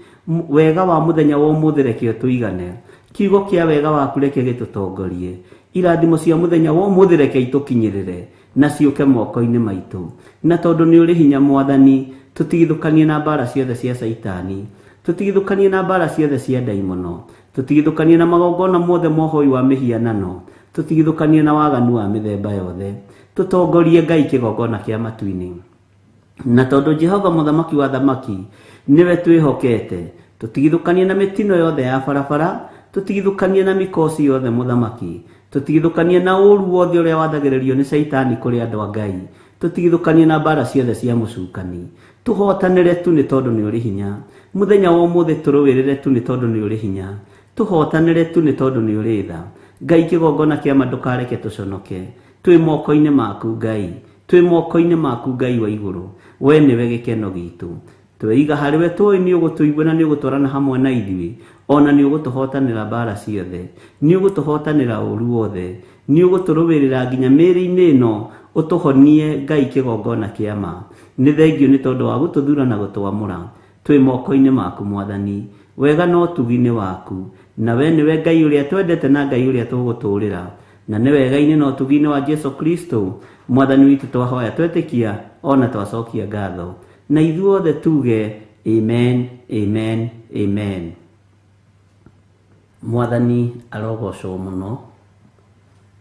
wega wa mũthenya wa ũmũthĩ reke ũtũigane. Kiugo kĩa wega waku reke gĩtũtongorie. Irathimo cia mũthenya wa ũmũthĩ reke itũkinyĩrĩre na ciũke moko-inĩ maitũ. Na tondũ nĩ ũrĩ hinya Mwathani, tũtigithũkanie na mbara ciothe cia Caitani. Tũtigithũkanie na mbara ciothe cia ndaimono. Tũtigithũkanie na magongona mothe ma ũhoi wa mĩhianano. Tũtigithũkanie na waganu wa mĩthemba yothe. Tũtongorie Ngai kĩgongona kĩa matu-inĩ. Na tondũ Jehova mũthamaki wa thamaki nĩwe twĩhokete, tũtigithũkanie na mĩtino yothe ya barabara, tũtigithũkanie na mĩkosi yothe mũthamaki, tũtigithũkanie na ũru wothe ũrĩa wathagĩrĩrio nĩ Caitani kũrĩ andũ a Ngai, tũtigithũkanie na mbara ciothe cia mũcukani. Tũhotanĩre tu nĩ tondũ nĩ ũrĩ hinya. Mũthenya wa ũmũthĩ tũrũĩrĩre tu nĩ tondũ nĩ ũrĩ hinya. Tũhotanĩre tu nĩ tondũ nĩ ũrĩ tha. Ngai kĩgongona kĩa ma ndũkareke tũconoke. Twĩ moko-inĩ maku Ngai. Twĩ moko-inĩ maku Ngai wa igũrũ. We nĩwe gĩkeno gitũ. Tweiga harĩ we tũĩ nĩ ũgũtũigua na nĩ ũgũtwarana hamwe na ithuĩ. Ona nĩ ũgũtũhotanĩra mbara ciothe. Nĩ ũgũtũhotanĩra ũru wothe. Nĩ ũgũtũrũĩrĩra nginya mĩĩrĩ-inĩ ĩno ũtũhonie Ngai kĩgongona kĩa ma. Nĩ thengio nĩ tondũ wa gũtũthura na gũtwamũra. Twĩ moko-inĩ maku Mwathani. Wega na ũtugi nĩ waku. Na we nĩwe Ngai ũrĩa twendete na Ngai ũrĩa tũgũtũũrĩra. Na nĩ wega-inĩ na ũtugi-inĩ wa Jesu Kristo Mwathani witũ twahoya twetĩkia ona twacokia ngatho. Na ithuothe tuge amen, amen, amen. Mwathani arogocwo mũno.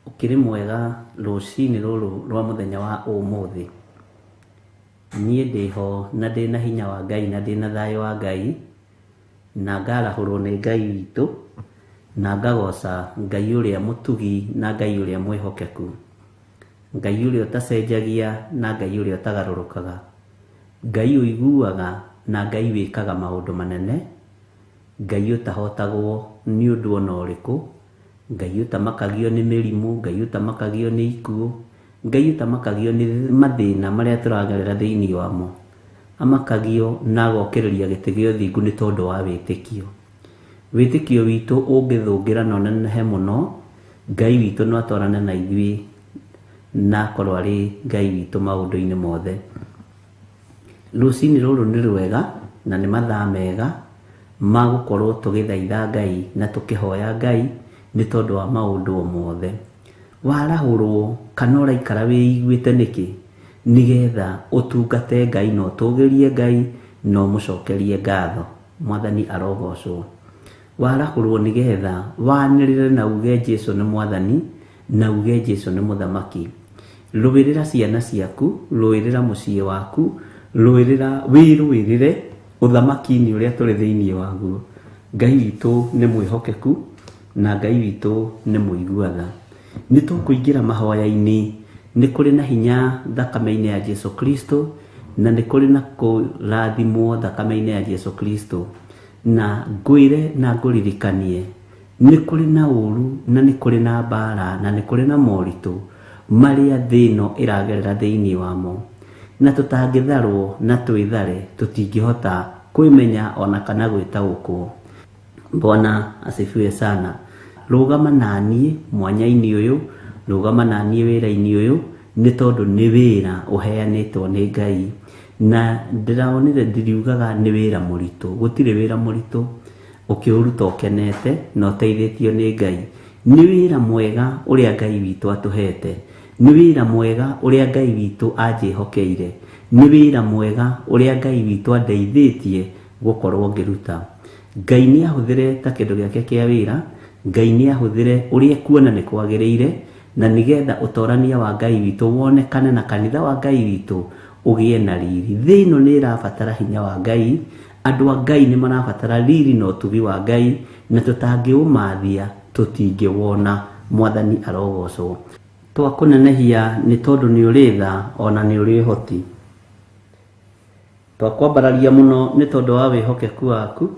Ũkĩrĩ mwega rũcinĩ rũrũ rwa mũthenya wa ũmũthĩ. Niĩ ndĩho na ndĩna hinya wa Ngai na ndĩna thayũ wa Ngai na ngarahũrwo nĩ Ngai witũ na ngagoca Ngai ũrĩa mũtugi na Ngai ũrĩa mwĩhokeku. Ngai ũrĩa ũtacenjagia na Ngai ũrĩa ũtagarũrũkaga. Ngai ũiguaga na Ngai wĩkaga maũndũ manene. Ngai ũtahotagwo nĩ ũndũ ona ũrĩkũ. Ngai ũtamakagio nĩ mĩrimũ, Ngai ũtamakagio nĩ ikuũ, Ngai ũtamakagio nĩ mathĩna marĩa tũragerera thĩinĩ wamo. Amakagio na agokĩrĩria gĩtĩ gĩa ũthingu nĩ tondũ wa wĩtĩkio. Wĩtĩkio witũ ũngĩthũngĩra na ũnenehe mũno, Ngai witũ no atwarane na ithuĩ na akorwo arĩ Ngai witũ maũndũ-inĩ mothe. Rũcinĩ rũrũ nĩ rwega na nĩ mathaa mega ma gũkorwo tũgĩthaitha Ngai na tũkĩhoya Ngai nĩ tondũ wa maũndũ o mothe. Warahũrwo kana ũraikara wĩiguĩte nĩkĩ? Nĩgetha ũtungate Ngai na ũtũgĩrie Ngai na ũmũcokerie ngatho. Mwathani arogocwo. Warahũrwo nĩgetha wanĩrĩre na uge Jesu nĩ Mwathani na uge Jesu nĩ Mũthamaki. Rũĩrĩra ciana ciaku, rũĩrĩra mũciĩ waku, rũĩrĩra wĩrũĩrĩre ũthamaki-inĩ ũrĩa tũrĩ thĩinĩ waguo. Ngai witũ nĩ mwĩhokeku na Ngai witũ nĩ mũigua tha. Nĩ tũkũingĩra mahoya-inĩ, nĩ kũrĩ na hinya thakame-inĩ ya Jesu Kristo na nĩ kũrĩ na kũrathimwo thakame-inĩ ya Jesu Kristo. Na ngwĩre na ngũririkanie Nĩ kũrĩ na ũũru na nĩ kũrĩ na mbaara na nĩ kũrĩ na moritũ marĩa thĩ ĩno ĩragerera thĩinĩ wamo, na tũtangĩtharwo na twĩthare tũtingĩhota kwĩmenya ona kana gwĩtaũkwo. Bwana asifiwe sana. Rũgama naniĩ mwanya-inĩ ũyũ, rũgama naniĩ wĩra-inĩ ũyũ, nĩ tondũ nĩ wĩra ũheanĩtwo nĩ Ngai. Na ndĩronire ndiriugaga nĩ wĩra mũritũ, gũtirĩ wĩra mũritũ ũkĩũruta ũkenete na ũteithĩtio nĩ Ngai. Nĩ wĩra mwega ũrĩa Ngai witũ atũhete, nĩ wĩra mwega ũrĩa Ngai witũ anjĩhokeire, nĩ wĩra mwega ũrĩa Ngai witũ andeithĩtie gũkorwo ngĩruta. Ngai nĩ ahũthĩre ta kĩndũ gĩake kĩa wĩra, Ngai nĩ ahũthĩre ũrĩa ekuona nĩ kwagĩrĩire, na nĩgetha ũtorania wa Ngai witũ wonekane na kanitha wa Ngai witũ ũgĩe na riri. Thĩ ĩno nĩ ĩrabatara hinya wa Ngai, andũ a Ngai nĩ marabatara riri na ũtugi wa Ngai, na tũtangĩũmathia tũtingĩwona. Mwathani arogocwo. Twakũnenehia nĩ tondũ nĩ ũrĩ tha ona nĩ ũrĩ ũhoti. Twakwambararia mũno nĩ tondũ wa wĩhokeku waku,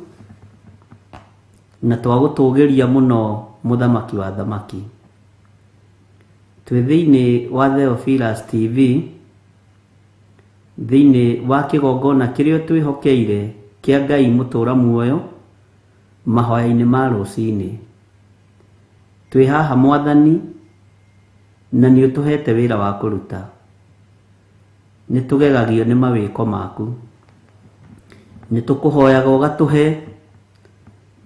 na twagũtũgĩria mũno mũthamaki wa thamaki. Twĩ thĩinĩ wa Theophilus TV, thĩinĩ wa kĩgongona kĩrĩa ũtwĩhokeire kĩa Ngai mũtũra muoyo, mahoya-inĩ ma rũcinĩ. Twĩ haha Mwathani, na nĩ ũtũhete wĩra wa kũruta. Nĩ tũgegagio nĩ mawĩko maku. Nĩ tũkũhoyaga ũgatũhe,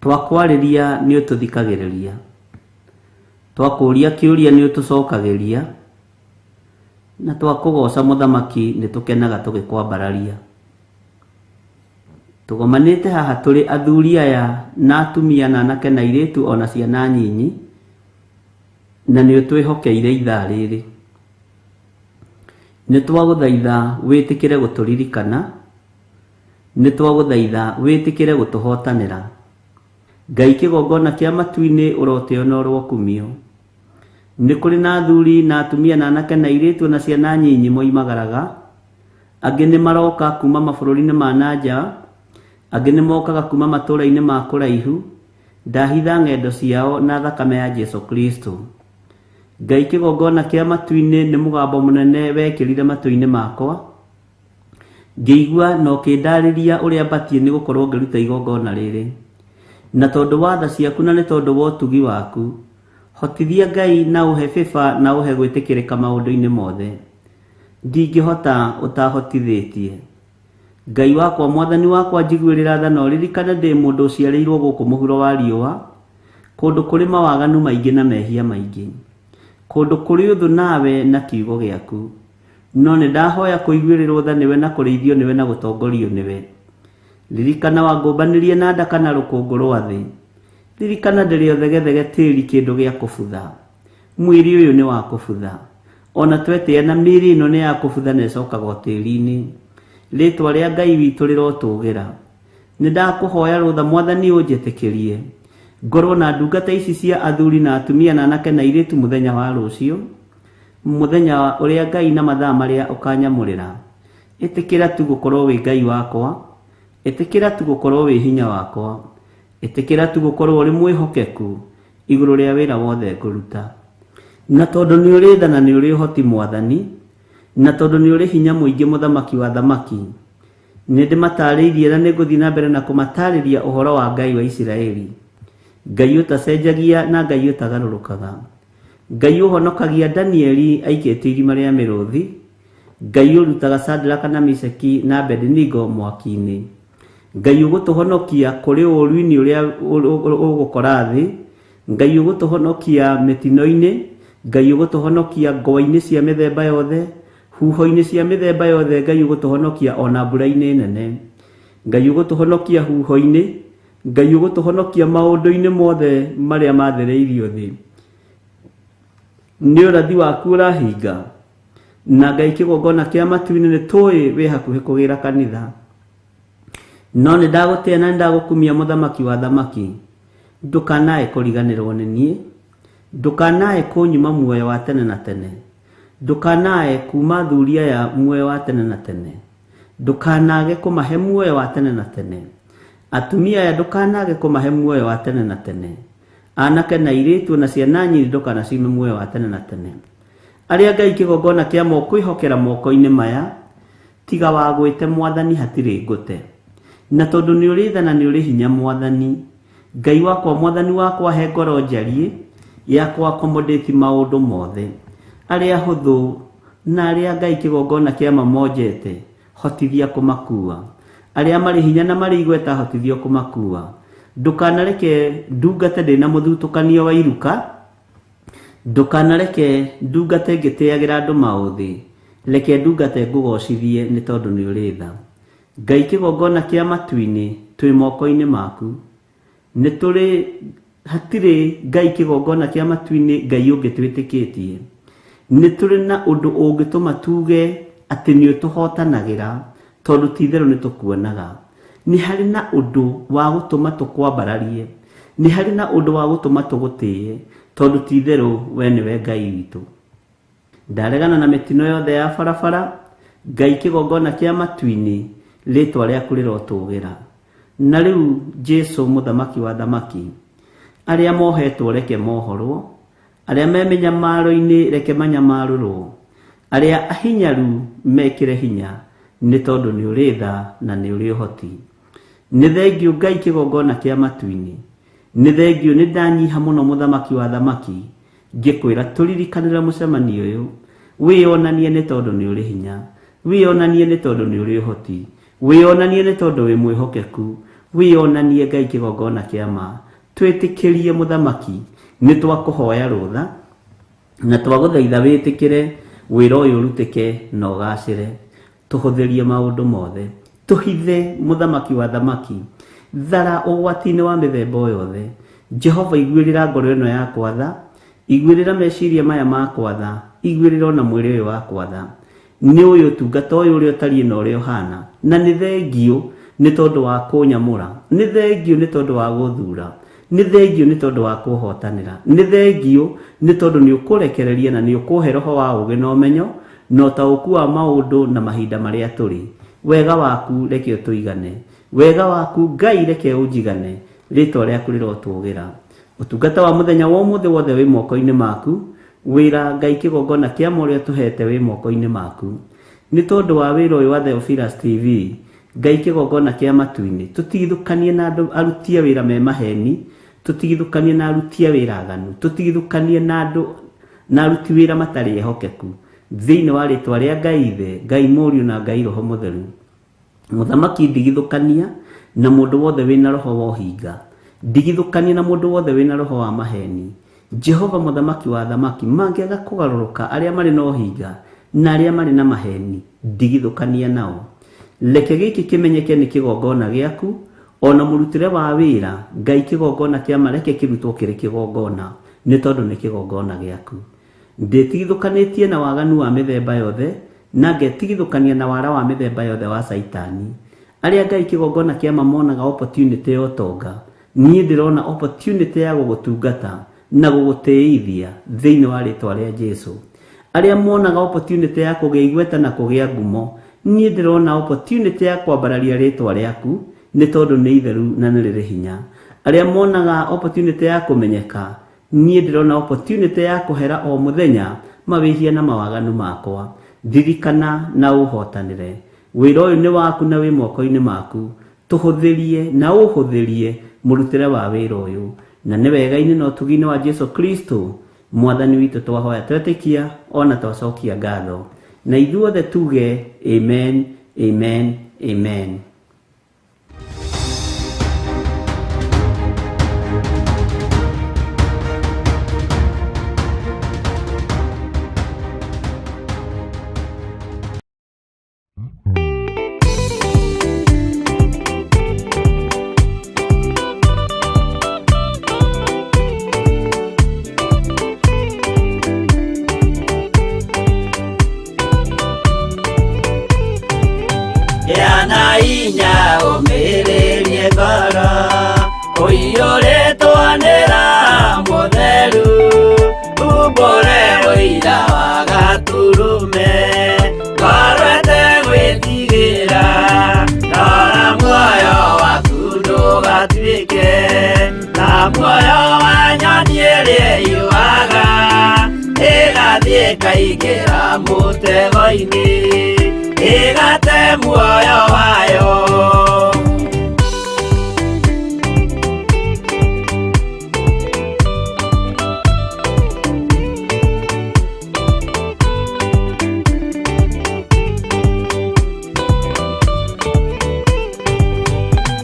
twakwarĩria nĩ ũtũthikagĩrĩria, twakũria kĩũria nĩ ũtũcokagĩria, na twakũgoca mũthamaki nĩ tũkenaga tũgĩkwambararia. Tũgomanĩte haha tũrĩ athuri aya na atumia na anake na airĩtu ona ciana nyinyi, na nĩ ũtwĩhokeire ithaa rĩrĩ. Nĩ twagũthaitha wĩtĩkĩre gũtũririkana, nĩ twagũthaitha wĩtĩkĩre gũtũhotanĩra. Ngai kĩgongona kĩa matu-inĩ ũrotĩo na ũrokumio. Nĩ kũrĩ na athuri na atumia na anake na airĩtu na ciana nyinyi moimagaraga, angĩ nĩ maroka kuma mabũrũri-inĩ ma na nja, angĩ nĩ mokaga kuma matũũra-inĩ ma kũraihu, ndahitha ng'endo ciao na thakame ya Jesu Kristo. Ngai kĩgongona kĩa matu-inĩ nĩ mũgambo mũnene wekĩrire matũ-inĩ makwa, ngĩigua na ũkĩndarĩria ũrĩa batiĩ nĩ gũkorwo ngĩruta igongona rĩrĩ. Na tondũ wa tha ciaku na nĩ tondũ wa ũtugi waku, hotithia Ngai na ũhe favor na ũhe gwĩtĩkĩrĩka maũndũ-inĩ mothe. Ndingĩhota ũtahotithĩtie. Ngai wakwa, Mwathani wakwa, njiguĩrĩra tha na ũririkane ndĩ mũndũ ũciarĩirwo gũkũ mũhuro wa riũa, kũndũ kũrĩ mawaganu maingĩ na mehia maingĩ, kũndũ kũrĩ ũthũ nawe na kiugo gĩaku. No nĩ ndahoya kũiguĩrĩrwo tha nĩwe na kũrĩithio nĩwe na gũtongorio nĩwe. Ririkana wangũmbanĩrie na nda kana rũkũngũ rwa thĩ. Ririkana ndĩrĩ o thegethege tĩri kĩndũ gĩa kũbutha. Mwĩrĩ ũyũ nĩ wa kũbutha. Ona twetĩa na mĩĩrĩ ĩno nĩ ya kũbutha na ĩcokaga o tĩri-inĩ. Rĩtwa rĩa Ngai witũ rĩrotũgĩra. Nĩ ndakũhoya rũtha Mwathani ũnjĩtĩkĩrie ngorwo na ndungata ici cia athuri na atumia na anake na airĩtu mũthenya wa rũciũ, mũthenya ũrĩa Ngai na mathaa marĩa ũkanyamũrĩra. Ĩtĩkĩra tu gũkorwo wĩ Ngai wakwa, ĩtĩkĩra tu gũkorwo wĩ hinya wakwa, ĩtĩkĩra tu gũkorwo ũrĩ mwĩhokeku igũrũ rĩa wĩra wothe ngũruta. Na tondũ nĩ ũrĩ tha na nĩ ũrĩ ũhoti Mwathani, na tondũ nĩ ũrĩ hinya mũingĩ mũthamaki wa thamaki, nĩ ndĩmatarĩirie na nĩ ngũthiĩ na mbere na kũmatarĩria ũhoro wa Ngai wa Isiraeli. Ngai ũtacenjagia na Ngai ũtagarũrũkaga. Ngai ũhonokagia Danieli aikĩtio irima rĩa mĩrũthi, Ngai ũrutaga Shadraka na Meshaki na Abednego mwaki-inĩ. Ngai ũgũtũhonokia kũrĩ ũũru-inĩ ũrĩa ũgũkora thĩ, Ngai ũgũtũhonokia mĩtino-inĩ, Ngai ũgũtũhonokia ngwa-inĩ cia mĩthemba yothe, huho-inĩ cia mĩthemba yothe, Ngai ũgũtũhonokia ona mbura-inĩ nene. Ngai ũgũtũhonokia huho-inĩ, Ngai ũgũtũhonokia maũndũ-inĩ mothe marĩa mathĩrĩirio thĩ. Nĩ ũrathi waku ũrahinga, na Ngai kĩgongona kĩa matu-inĩ nĩ tũĩ wĩ hakuhĩ kũgĩra kanitha. No nĩ ndagũtĩa na nĩ ndagũkumia mũthamaki wa thamaki, ndũkanae kũriganĩrwo nĩ niĩ, ndũkanae kũnyuma muoyo wa tene na tene, ndũkanae kuma athuri aya muoyo wa tene na tene, ndũkanage kũmahe muoyo wa tene na tene, atumia aya ndũkanage kũmahe muoyo wa tene na tene, Anake na airĩtu na ciana nyinyi ndũkanacime muoyo wa tene na tene. Arĩa Ngai kĩgongona kĩa kwĩhokera moko-inĩ maya, tiga wa gwĩte Mwathani hatirĩ ngũte. Na tondũ nĩ ũrĩ tha na nĩ ũrĩ hinya Mwathani, Ngai wakwa Mwathani wakwa he ngoro njariĩ ya kũ accommodate maũndũ mothe. Arĩa ahũthũ na arĩa Ngai kĩgongona kĩa mamonjete, hotithia kũmakua. Arĩa marĩ hinya na marĩ igweta hotithia kũmakua. Ndũkanareke ndungate ndĩna mũthutũkanio wa iruka, ndũkanareke ndungate ngĩtĩagĩra andũ maũthĩ, reke ndungate ngũgocithie nĩ tondũ nĩ ũrĩ tha. Ngai kĩgongona kĩa matu-inĩ twĩ moko-inĩ maku. Nĩ tũrĩ hatirĩ Ngai kĩgongona kĩa matu-inĩ Ngai ũngĩ twĩtĩkĩtie. Nĩ tũrĩ na ũndũ ũngĩtũma tuge atĩ nĩ ũtũhotanagĩra tondũ ti itherũ nĩ tũkuonaga. Nĩ harĩ na ũndũ wa gũtũma tũkwambararie, nĩ harĩ na ũndũ wa gũtũma tũgũtĩe tondũ ti itherũ we nĩwe Ngai witũ. Ndaregana na mĩtino yothe ya barabara, Ngai kĩgongona kĩa matu-inĩ rĩtwa rĩaku rĩrotũgĩra. Na rĩu Jesu mũthamaki wa thamaki, arĩa mohetwo reke mohorwo, arĩa me mĩnyamaro-inĩ reke manyamarũrwo, arĩa ahinyaru mekĩre hinya nĩ tondũ nĩ ũrĩ tha na nĩ ũrĩ ũhoti. Nĩ thengiũ Ngai kĩgongona kĩa matu-inĩ, nĩ thengiũ nĩ ndanyiha mũno mũthamaki wa thamaki, ngĩkwĩra tũririkanĩre mũcemanio ũyũ, wĩyonanie nĩ tondũ nĩ ũrĩ hinya, wĩyonanie nĩ tondũ nĩ ũrĩ ũhoti, wĩyonanie nĩ tondũ wĩ mwĩhokeku, wĩyonanie Ngai kĩgongona kĩa ma. Twĩtĩkĩrie mũthamaki, nĩ twakũhoya rũtha na twagũthaitha wĩtĩkĩre wĩra ũyũ ũrutĩke na ũgacĩre. Tũhũthĩrie maũndũ mothe, tũhithe mũthamaki wa thamaki, thara ũgwati-inĩ wa mĩthemba o yothe. Jehova iguĩrĩra ngoro ĩno yakwa tha, iguĩrĩra meciria maya makwa tha, iguĩrĩra ona mwĩrĩ ũyũ wakwa tha. Nĩ ũyũ ũtungata ũyũ ũrĩa ũtariĩ na ũrĩa ũhana, na nĩ thengiũ nĩ tondũ wa kũnyamũra, nĩ thengiũ nĩ tondũ wa gũthura, nĩ thengiũ nĩ tondũ wa kũhotanĩra, nĩ thengiũ nĩ tondũ nĩ ũkũrekereria na nĩ ũkũhe roho wa ũũgĩ na ũmenyo na ũtaũku wa maũndũ na mahinda marĩa tũrĩ. Wega waku reke ũtũigane, wega waku Ngai reke ũnjigane, rĩtwa rĩaku rĩrotũgĩra. Ũtungata wa mũthenya wa ũmũthĩ wothe wĩ moko-inĩ maku, wĩra Ngai kĩgongona kĩa ma ũrĩa ũtũhete wĩ moko-inĩ maku. Nĩ tondũ wa wĩra ũyũ wa Theophilus TV, Ngai kĩgongona kĩa matu-inĩ, tũtigithũkanie na andũ aruti a wĩra me maheni, tũtigithũkanie na aruti a wĩra aganu, tũtigithũkanie na andũ na aruti wĩra matarĩ ehokeku. Thĩinĩ wa rĩtwa rĩa Ngai Ithe, Ngai Mũriũ na Ngai Roho Mũtheru. Mũthamaki ndigithũkania na mũndũ wothe wĩna roho wa ũhinga, ndigithũkania na mũndũ wothe wĩna roho wa maheni. Jehova mũthamaki wa thamaki, mangĩaga kũgarũrũka arĩa marĩ na ũhinga na arĩa marĩ na maheni, ndigithũkania nao. Reke gĩkĩ kĩmenyeke nĩ kĩgongona gĩaku, ona mũrutĩre wa wĩra Ngai kĩgongona kĩa ma reke kĩrutwo kĩrĩ kĩgongona, nĩ tondũ nĩ kĩgongona gĩaku. Ndĩtigithũkanĩtie na waganu wa mĩthemba yothe, na ngetigithũkania na wara wa mĩthemba yothe wa Caitani. Arĩa Ngai kĩgongona kĩa ma monaga opportunity ya ũtonga, niĩ ndĩrona opportunity ya gũgũtungata na gũgũtĩithia thĩinĩ wa rĩtwa rĩa Jesu. Arĩa monaga opportunity ya kũgĩa igweta na kũgĩa ngumo, niĩ ndĩrona opportunity ya kwambararia rĩtwa rĩaku nĩ tondũ nĩ itheru na nĩ rĩrĩ hinya. Arĩa monaga opportunity ya kũmenyeka, niĩ ndĩrona opportunity ya kũhera o mũthenya mawĩhia na mawaganu makwa. Ndirikana na ũhotanĩre. Wĩra ũyũ nĩ waku na wĩ moko-inĩ maku. Tũhũthĩrie na ũhũthĩrie mũrutĩre wa wĩra ũyũ. Na nĩ wega-inĩ na ũtugi-inĩ wa Jesu Kristo Mwathani witũ twahoya twetĩkia ona twacokia ngatho. Na ithuothe tuge amen, amen, amen. Gĩa na hinya ũmĩrĩrie ngoro ũiyũrĩtwo nĩ Roho Mũtheru, umbũre ũira wa Gatũrũme, ngoro ĩtegwĩtigĩra, rora muoyo waku ndũgatuĩke ta muoyo wa nyoka. Ĩkaingĩra mũtego-inĩ ĩgate muoyo wayo.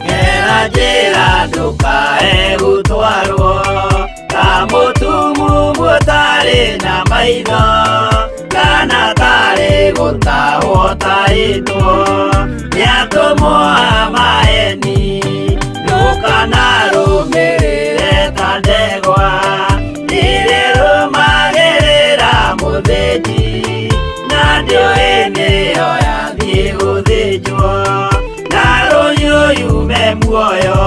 Gera njĩra ndũkae gũtwarwo ta mũtumumu ũtarĩ na maitho kana tarĩ gũtahwo tahĩtwo nĩ atũmwo a maeni. Ndũkanarũmĩrĩre ta ndegwa irĩrũmagĩrĩra mũthĩnji na ndĩũĩ nĩyo yathiĩ gũthĩnjwo na rũhiũ yume muoyo.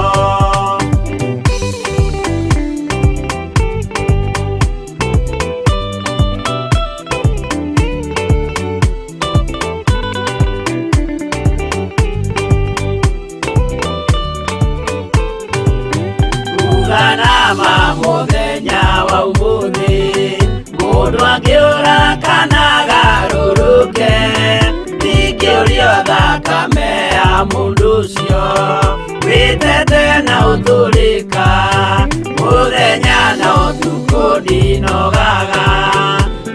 Uganama mũthenya wa ũmũthĩ mũndũ angĩũra kana agarũrũke ndingĩũrio thakame ya mũndũ ũcio wĩtete na ũtũrĩka mũthenya na ũtukũ ndinogaga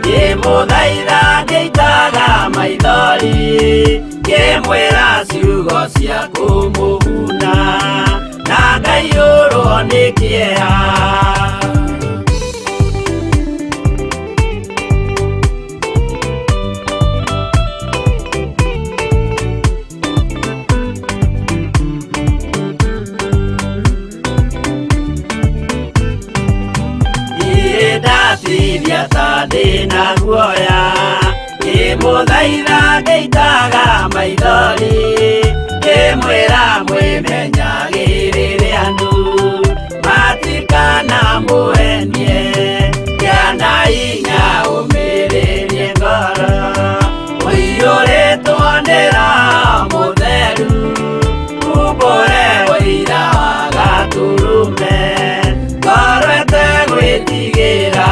ngĩmũthaitha ngĩitaga maithori ngĩmwĩra ciugo cia kũmũguna na ngaiyũrwo nĩ kĩeha. Ndatithia ta ndĩna guoya ngĩmũthaitha ngĩitaga maithori ngĩmwĩra mwĩmenyagĩrĩre andũ matikanamũhenie kĩana hinya ũmĩrĩrie ngoro ũiyũrĩtwo nĩ Roho Mũtheru umbũre ũira wa Gatũrũme ngoro ĩtegwĩtigĩra.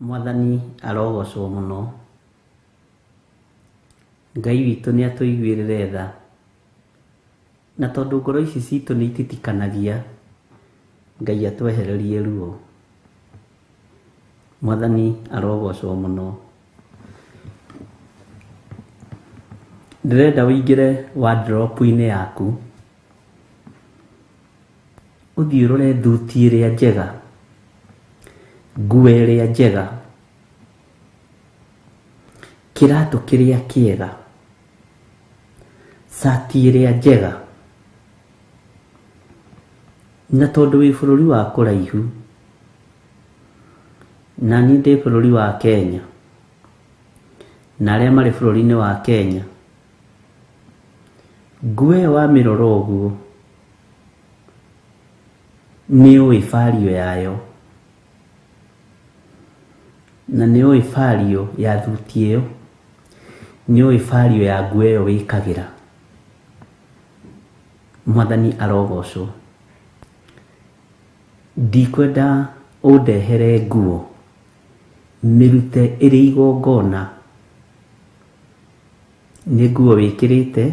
Mwathani arogocwo mũno. Ngai witũ nĩ atũiguĩrĩre tha, na tondũ ngoro ici citũ nĩ ititikanagia, Ngai atwehererie ruo. Mwathani arogocwo mũno. Ndĩrenda ũingĩre wardrobe-inĩ yaku, ũthiĩ ũrore thuti ĩrĩa njega, nguo ĩrĩa njega, kĩratũ kĩrĩa kĩega, cati ĩrĩa njega. Na tondũ wĩ bũrũri wa kũraihu, na niĩ ndĩ bũrũri wa Kenya, na arĩa marĩ bũrũri-inĩ wa Kenya, nguo ĩyo wamĩrora ũguo nĩ ũĩ value yayo, na nĩ ũĩ value ya thuti ĩyo, nĩ ũĩ value ya nguo ĩyo wĩkagĩra. Mwathani arogocwo. Ndikwenda ũndehere nguo mĩrute ĩrĩ igongona. Nĩ nguo wĩkĩrĩte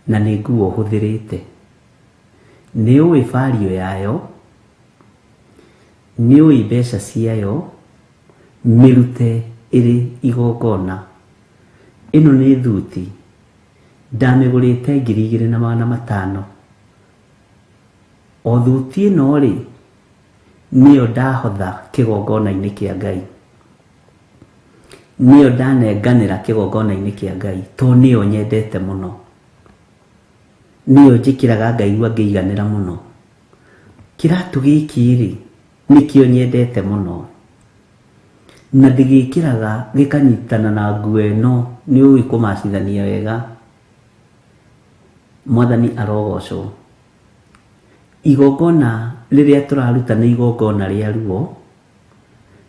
na nĩ nguo ũhũthĩrĩte. Nĩ ũĩ value yayo, nĩ ũĩ mbeca ciayo, mĩrute ĩrĩ igongona. Ĩno nĩ thuti ndamĩgũrĩte 2500. O thuti ĩno rĩ, nĩyo ndahotha kĩgongona-inĩ kĩa Ngai, nĩyo ndanenganĩra kĩgongona-inĩ kĩa Ngai, tondũ nĩyo nyendete mũno, nĩyo njĩkĩraga ngaigua ngĩiganĩra mũno. Kĩratũ gĩkĩ rĩ, nĩkĩo nyendete mũno. Na ndĩgĩkĩraga gĩkanyitana na nguo ĩno, nĩ ũĩ kũmacithania wega. Mwathani arogocwo. Igongona rĩrĩa tũraruta nĩ igongona rĩa ruo,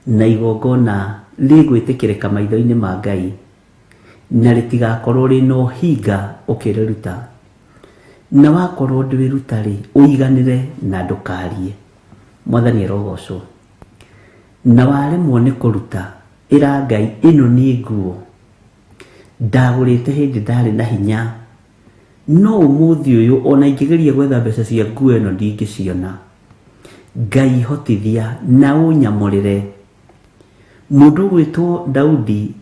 na igongona rĩgwĩtĩkĩrĩka maitho-inĩ ma Ngai, na rĩtigakorwo rĩna ũhinga ũkĩrĩruta. Na wakorwo ndwĩruta-rĩ, ũiganĩre na ndũkarie. Mwathani arogocwo. Na waremwo nĩ kũruta, ĩra Ngai ĩno nĩ nguo ndagũrĩte hĩndĩ ndarĩ na hinya, no ũmũthĩ ũyũ ona ingĩgeria gwetha mbeca cia nguo ĩno ndingĩciona. Ngai hotithia na ũnyamũrĩre. Mũndũ ũgwĩtwo Daudi,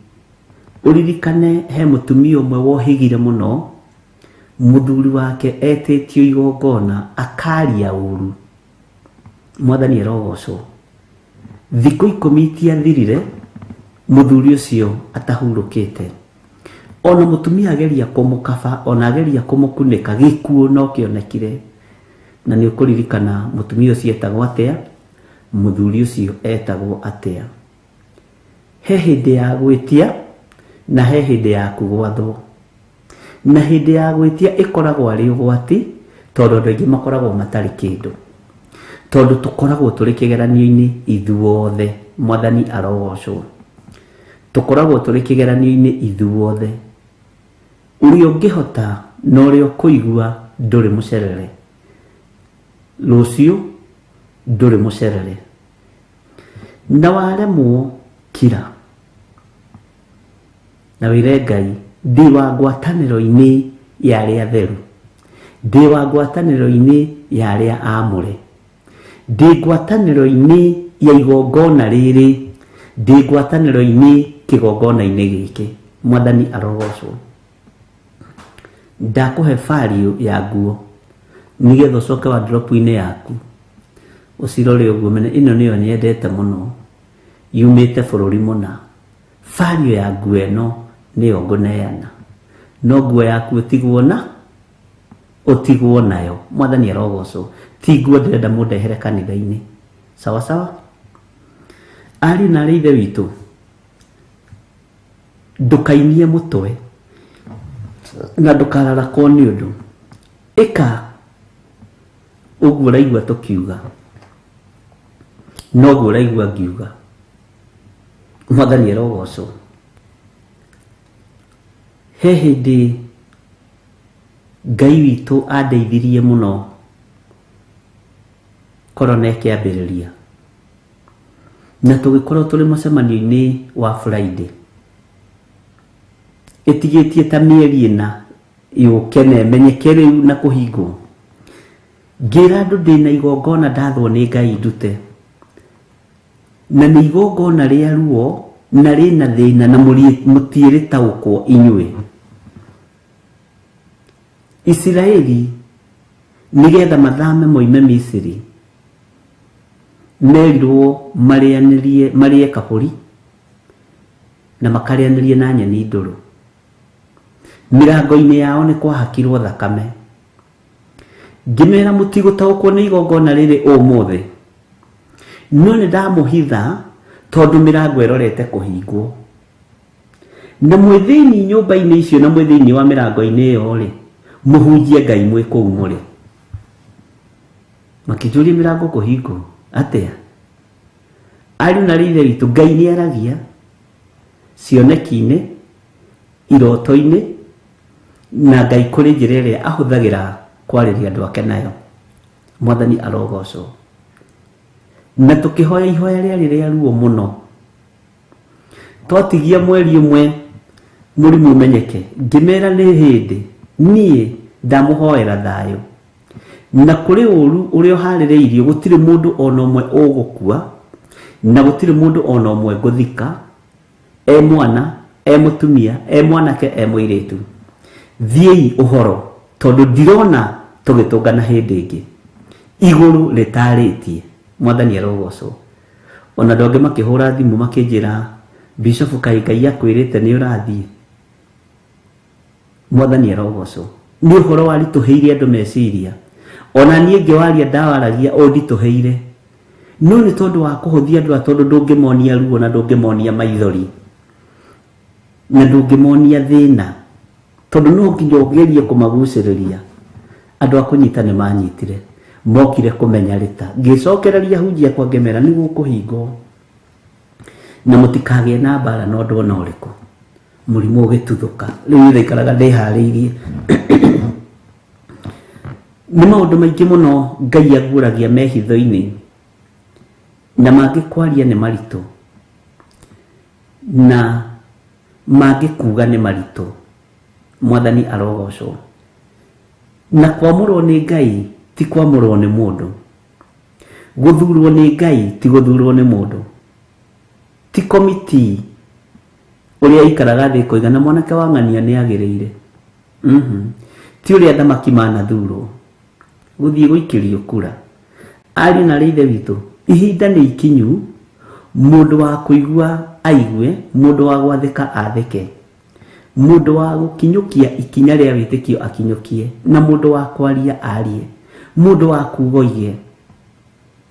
ũririkane he mũtumia ũmwe wohĩgire mũno, mũthuri wake etĩtio igongona akaria ũru. Mwathani arogocwo. Thikũ 10 itiathirire mũthuri ũcio atahurũkĩte. Ona mũtumia ageria kũmũkaba, ona ageria kũmũkunĩka, gĩkuũ no kĩonekire. Na nĩ ũkũririkana mũtumia ũcio etagwo atĩa, mũthuri ũcio etagwo atĩa. He hĩndĩ ya gwĩtia na he hĩndĩ ya kũgwathwo. Na hĩndĩ ya gwĩtia ĩkoragwo arĩ ũgwati, tondũ andũ aingĩ makoragwo matarĩ kĩndũ. Tondũ tũkoragwo tũrĩ kĩgeranio-inĩ ithuothe, Mwathani arogocwo. Tũkoragwo tũrĩ kĩgeranio-inĩ ithuothe. Ũrĩa ũngĩhota na ũrĩa ũkũigua ndũrĩ mũcerere. Rũciũ ndũrĩ mũcerere. Na waremwo kira. Na wĩre Ngai, ndĩ wa ngwatanĩro-inĩ ya arĩa atheru, ndĩ wa ngwatanĩro-inĩ ya arĩa aamũre, ndĩ ngwatanĩro-inĩ ya igongona rĩrĩ, ndĩ ngwatanĩro-inĩ kĩgongona-inĩ gĩkĩ. Mwathani arogocwo. Ndakũhe value ya nguo nĩgetha ũcoke wardrobe-inĩ yaku ũcirore ũguo ũmenye ĩno nĩyo nyendete mũno, yumĩte bũrũri mũna. Value ya nguo ĩno nĩyo ngũneana, no nguo yaku ũtigwo na ũtigwo nayo. Mwathani arogocwo. Ti nguo ndĩrenda mũndehere kanitha-inĩ. Sawa sawa? Ariũ na arĩ ithe witũ, ndũkainie mũtwe na ndũkararakwo nĩ ũndũ. Ĩka ũguo ũraigua tũkiuga, noguo ũraigua ngiuga. Mwathani arogocwo. He hĩndĩ Ngai witũ andeithirie mũno korona ĩkĩambĩrĩria, na tũgĩkorwo tũrĩ mũcemanio-inĩ wa Friday ĩtigĩtie ta mĩeri 4 yũke na ĩmenyeke rĩu na kũhingwo. Ngĩra andũ ndĩna igongona ndathwo nĩ Ngai ndute, na nĩ igongona rĩa ruo na rĩna thĩna na mũtiĩrĩtaũkwo inyuĩ. Isiraeli nĩgetha mathame moime Misiri merirwo marĩanĩrie marĩe kabũri na makarĩanĩrie na nyeni ndũrũ. Mĩrango-inĩ yao nĩ kwahakirwo thakame. Ngĩmera mũtigũtaũkwo nĩ igongona rĩrĩ ũmũthĩ, no nĩ ndamũhitha tondũ mĩrango ĩrorete kũhingwo. Na mwĩ thĩinĩ nyũmba-inĩ icio na mwĩ thĩinĩ wa mĩrango-inĩ ĩyo-rĩ, mũhunjie Ngai mwĩ kũu mũrĩ. Makĩnjũria mĩrango kũhingwo atĩa? Ariũ na arĩ ithe witũ, Ngai nĩ aragia cioneki-inĩ, iroto-inĩ, na Ngai kũrĩ njĩra ĩrĩa ahũthagĩra kwarĩria andũ ake nayo. Mwathani arogocwo. Na tũkĩhoya ihoya rĩarĩ rĩa ruo mũno. Twatigia mweri ũmwe mũrimũ ũmenyeke, ngĩmera nĩ hĩndĩ niĩ ndamũhoera thayũ. Na kũrĩ ũru ũrĩa ũharĩrĩirio, gũtirĩ mũndũ ona ũmwe ũgũkua, na gũtirĩ mũndũ ona ũmwe ngũthika, e mwana, e mũtumia, e mwanake, e mũirĩtu. Thiĩi ũhoro, tondũ ndirona tũgĩtũngana hĩndĩ ĩngĩ. Igũrũ rĩtarĩtie. Mwathani arogocwo. Ona andũ angĩ makĩhũra thimũ makĩnjĩra, Bishop kaĩ Ngai akwĩrĩte nĩ ũrathiĩ? Mwathani arogocwo. Nĩ ũhoro waritũhĩire andũ meciria. Ona niĩ ngĩwaria ndawaragia ũnditũhĩire. No nĩ tondũ wa kũhũthia andũ aya, tondũ ndũngĩmonia ruo na ndũngĩmonia maithori na ndũngĩmonia thĩna, tondũ no nginya ũgerie kũmagucĩrĩria. Andũ a kũnyita nĩ manyitire, mokire kũmenya rĩta. Ngĩcokereria hunjia akwa ngĩmera nĩ gũkũhingwo na mũtikagĩe na mbara na ũndũ ona ũrĩkũ. Mũrimũ ũgĩtuthũka. Rĩu niĩ ndaikaraga ndĩharĩirie. Nĩ maũndũ maingĩ mũno Ngai aguũragia me hitho-inĩ, na mangĩ kwaria nĩ maritũ, na mangĩ kuga nĩ maritũ. Mwathani arogocwo. Na kwamũrwo nĩ Ngai ti kwamũrwo nĩ mũndũ. Gũthurwo nĩ Ngai ti gũthurwo nĩ mũndũ. Ti komiti ũrĩa ikaraga thĩ ĩkoiga na mwanake wa ng'ania nĩ agĩrĩire. Ti ũrĩa athamaki manathurwo gũthiĩ gũikĩrio kura. Ariũ na arĩ ithe witũ, ihinda nĩ ikinyu mũndũ wa kũigua aigue, mũndũ wa gwathĩka athĩke, mũndũ wa gũkinyũkia ikinya rĩa wĩtĩkio akinyũkie, na mũndũ wa kwaria arie, mũndũ wa kuga oige.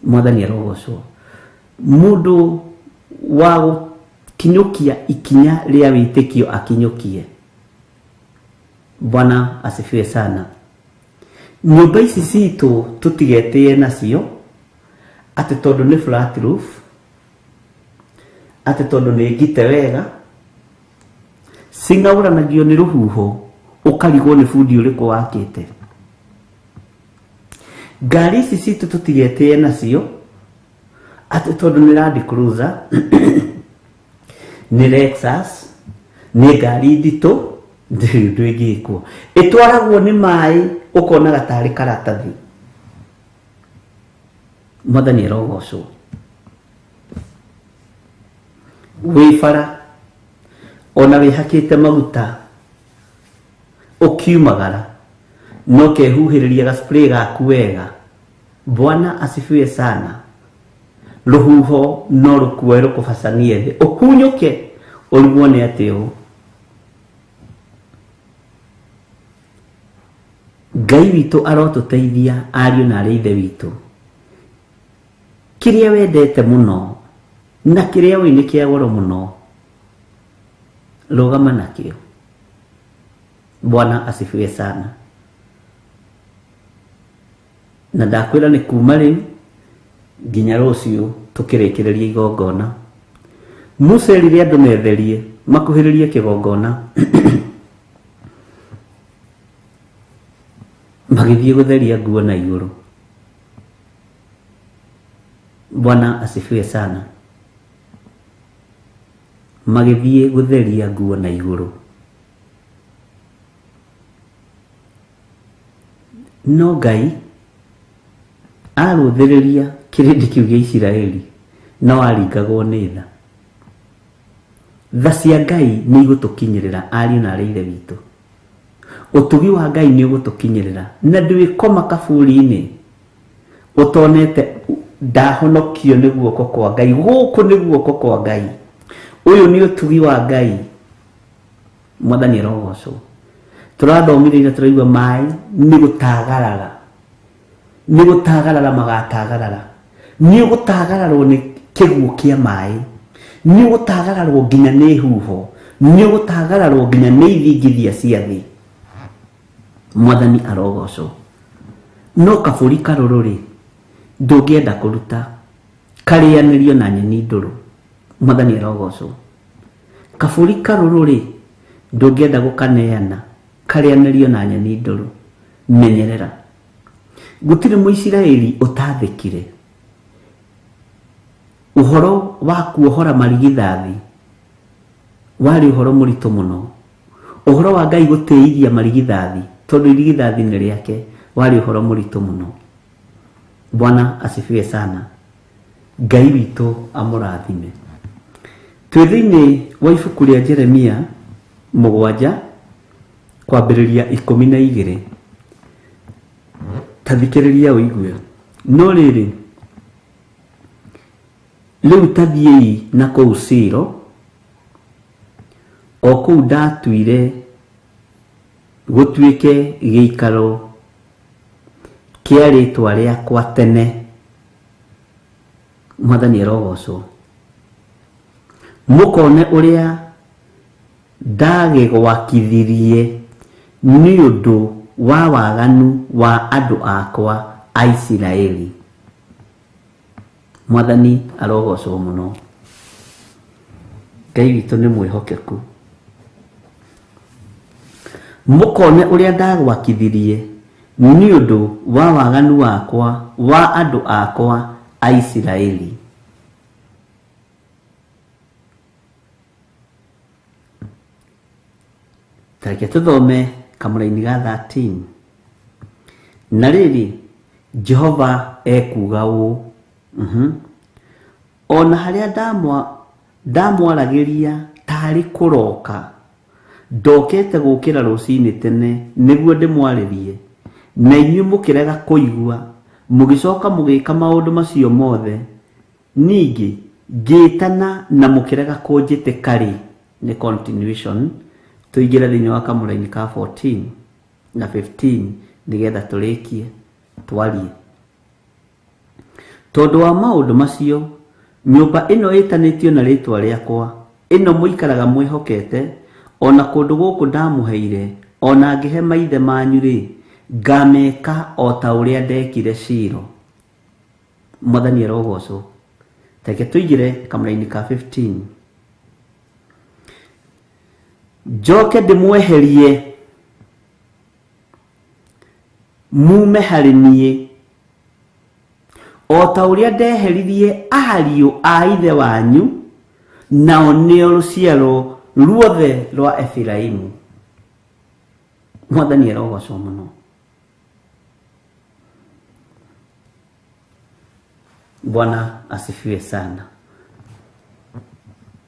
Mwathani arogocwo. Mũndũ wa gũkinyũkia ikinya rĩa wĩtĩkio akinyũkie. Bwana asifiwe sana. Nyũmba ici citũ tũtigetĩe nacio atĩ tondũ nĩ flat roof, atĩ tondũ nĩ ngite wega, cing'aũranagio nĩ rũhuho, ũkarigwo nĩ bundi ũrĩkũ wakĩte. Ngari ici citũ tũtigetĩe nacio atĩ tondũ nĩ Land Cruiser, nĩ Lexus, nĩ ngari nditũ, ndĩrĩ ũndũ ĩngĩkwo. Ĩtwaragwo nĩ maĩ ũkonaga tarĩ karatathi. Mwathani arogocwo. Wĩ bara ona wĩhakĩte maguta ũkiumagara no kehuhĩrĩria ga spray gaku wega. Bwana asifiwe sana. Rũhuho no rũkuoe rũkũbacanie thĩ, ũhunyũke ũrigwo nĩ atĩ ũũ. Ngai witũ arotũteithia ariũ na arĩ ithe witũ. Kĩrĩa wendete mũno na kĩrĩa ũĩ nĩ kĩa goro mũno, rũgama nakĩo. Bwana asifiwe sana. Na ndakwĩra nĩ kuma rĩu nginya rũciũ tũkĩrĩkĩrĩria igongona. Musa erire andũ metherie makuhĩrĩrie kĩgongona. Magĩthiĩ gũtheria nguo na igũrũ. Bwana asifiwe sana. Magĩthiĩ gũtheria nguo na igũrũ. No Ngai arũthĩrĩria kĩrĩndĩ kĩu gĩa Isiraeli no aringagwo nĩ tha. Tha cia Ngai nĩ igũtũkinyĩrĩra ariũ na arĩ ithe witũ. Ũtugi wa Ngai nĩ ũgũtũkinyĩrĩra na ndwĩkoma kaburi-inĩ ũtonete ndahonokio nĩ guoko kwa Ngai. Gũkũ nĩ guoko kwa Ngai. Ũyũ nĩ ũtugi wa Ngai. Mwathani arogocwo. Tũrathomire ira tũraigua maĩ nĩ gũtagarara. Nĩ gũtagarara magatagarara. Nĩ ũgũtagararwo nĩ kĩguũ kĩa maĩ. Nĩ ũgũtagararwo nginya nĩ huho. Nĩ ũgũtagararwo nginya nĩ ithingithia cia thĩ. Mwathani arogocwo. No kabũri karũrũ rĩ, ndũngĩenda kũruta karĩanĩrio na nyeni ndũrũ. Mwathani arogocwo. Kabũri karũrũ rĩ, ndũngĩenda gũkaneana karĩanĩrio na nyeni ndũrũ. Menyerera. Gũtirĩ Mũisiraeli ũtathĩkire. Ũhoro wa kuohora marigithathi warĩ ũhoro mũritũ mũno. Ũhoro wa Ngai gũtĩithia marigithathi, tondũ irigithathi nĩ rĩake, warĩ ũhoro mũritũ mũno. Bwana asifiwe sana. Ngai witũ amũrathime. Twĩ thĩinĩ wa ibuku rĩa Jeremia 7 kwambĩrĩria 12. Ta thikĩrĩria ũigue. No rĩrĩ, rĩu ta thiĩi na kũu Silo, o kũu ndatuire gũtuĩke gĩikaro kĩa rĩĩtwa rĩakwa tene. Mwathani arogocwo. Mũkone ũrĩa ndagĩgwakithirie nĩ ũndũ wa waganu wa andũ akwa a Isiraeli. Mwathani arogocwo mũno. Ngai witũ nĩ mwĩhokeku. Mũkone ũrĩa ndagwakithirie nĩ ũndũ wa waganu wakwa wa andũ akwa a Isiraeli. Tareke tũthome kamũraini ga 13. Na rĩrĩ, Jehova ekuuga ũũ, o na harĩa ndamwaragĩria tarĩ kũroka, ndokete gũkĩra rũcinĩ tene nĩguo ndĩmwarĩrie, na inyuĩ mũkĩrega kũigua, mũgĩcoka mũgĩka maũndũ macio mothe. Ningĩ ngĩĩtana na mũkĩrega kũnjĩtĩka-rĩ, nĩ continuation, tũingĩre thĩinĩ wa kamũraini ka 14 na 15 nĩgetha tũrĩkie twarie. Tondũ wa maũndũ macio, nyũmba ĩno ĩtanĩtio na rĩĩtwa rĩakwa, ĩno mũikaraga mwĩhokete, o na kũndũ gũkũ ndamũheire, o na ngĩhe maithe manyu-rĩ, ngameka o ta ũrĩa ndekire Shilo. Mwathani arogocwo. Reke tũingĩre kamũraini ka 15. Njoke ndĩmweherie mume harĩ niĩ, o ta ũrĩa ndeheririe ariũ a ithe wanyu, nao nĩo rũciaro ruothe rwa Efiraimu. Mwathani arogocwo mũno. Bwana asifiwe sana.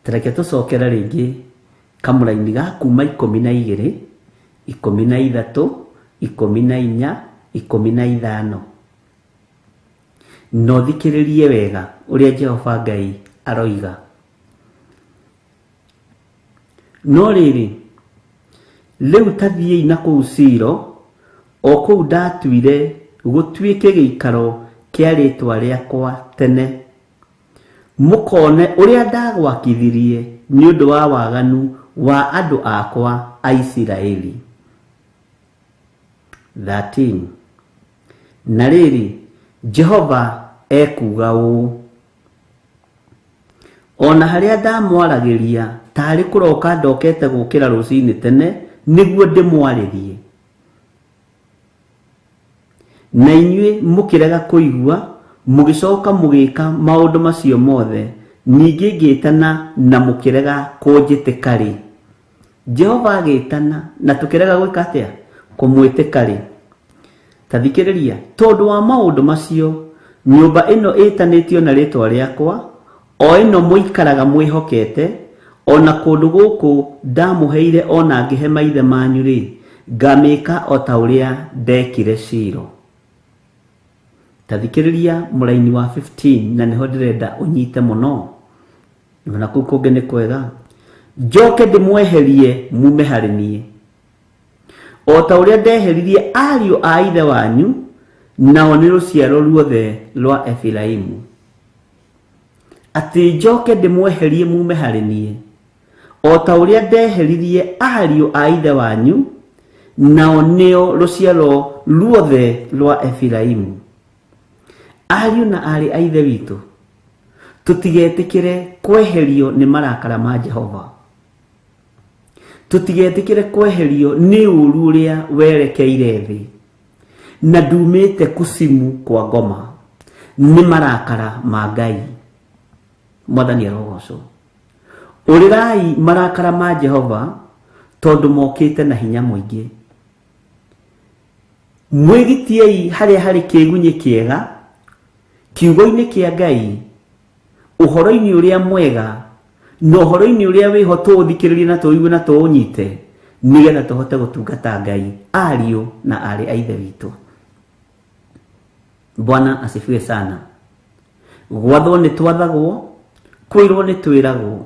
Tareke tũcokere rĩngĩ kamũraini ga kuma 12, 13, 14, 15. Na ũthikĩrĩrie wega ũrĩa Jehova Ngai aroiga. No rĩrĩ, rĩu ta thiĩi na kũu Shilo, o kũu ndatuire gũtuĩke gĩikaro kĩa rĩĩtwa rĩakwa tene, mũkone ũrĩa ndagwakithirie nĩ ũndũ wa waganu wa andũ akwa a Isiraeli. 13. Na rĩrĩ, Jehova ekuuga ũũ, o na harĩa ndamwaragĩria tarĩ kũroka ndokete gũkĩra rũcinĩ tene nĩguo ndĩmwarĩrie, na inyuĩ mũkĩrega kũigua, mũgĩcoka mũgĩka maũndũ macio mothe, ningĩ ngĩĩtana na mũkĩrega kũnjĩtĩka-rĩ. Jehova agĩĩtana na tũkĩrega gwĩka atĩa? Kũmwĩtĩka-rĩ. Ta thikĩrĩria, tondũ wa maũndũ macio, nyũmba ĩno ĩtanĩtio na rĩĩtwa rĩakwa, o ĩno mũikaraga mwĩhokete, o na kũndũ gũkũ ndamũheire o na ngĩhe maithe manyu-rĩ, ngamĩka o ta ũrĩa ndekire Shilo. Ta thikĩrĩria mũraini wa 15 na nĩho ndĩrenda ũnyite mũno, na kũu kũngĩ nĩ kwega. Njoke ndĩmweherie mume harĩ niĩ, o ta ũrĩa ndeheririe ariũ a ithe wanyu, nao nĩ rũciaro ruothe rwa Efiraimu. Atĩ njoke ndĩmweherie mume harĩ niĩ, o ta ũrĩa ndeheririe ariũ a ithe wanyu, nao nĩo rũciaro ruothe rwa Efiraimu. Ariũ na aarĩ a ithe witũ, tũtigetĩkĩre kweherio nĩ marakara ma Jehova. Tũtigetĩkĩre kweherio nĩ ũũru ũrĩa werekeire thĩ, na ndumĩte kucimu kwa ngoma nĩ marakara ma Ngai. Mwathani arogocwo. Ũrĩrai marakara ma Jehova tondũ mokĩte na hinya mũingĩ. Mwĩgitiei harĩa harĩ kĩgunyĩ kĩega, kiugo-inĩ kĩa Ngai, ũhoro-inĩ ũrĩa mwega, na ũhoro-inĩ ũrĩa wĩho tũũthikĩrĩrie na tũũigue na tũũnyite, nĩgetha tũhote gũtungata Ngai, ariũ na aarĩ a ithe witũ. Bwana asifiwe sana. Gwathwo nĩ twathagwo, kwĩrwo nĩ twĩragwo,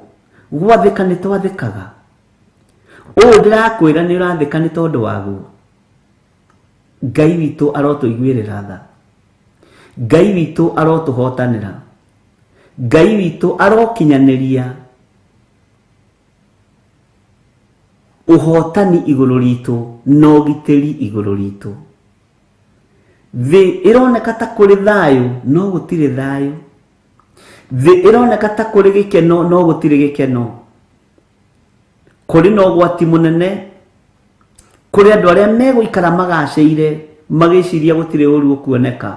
gwathĩka nĩ twathĩkaga. Ũũ ndĩrakwĩra nĩ ũrathĩka nĩ tondũ waguo. Ngai witũ arotũiguĩrĩra tha. Ngai witũ arotũhotanĩra. Ngai witũ arokinyanĩria ũhotani igũrũ ritũ na ũgitĩri igũrũ ritũ. Thĩ ĩroneka ta kũrĩ thayũ no gũtirĩ thayũ. Thĩ ĩroneka ta kũrĩ gĩkeno no gũtirĩ gĩkeno. Kũrĩ na ũgwati mũnene kũrĩ andũ arĩa megũikara magacĩire magĩciria gũtirĩ ũru ũkuoneka,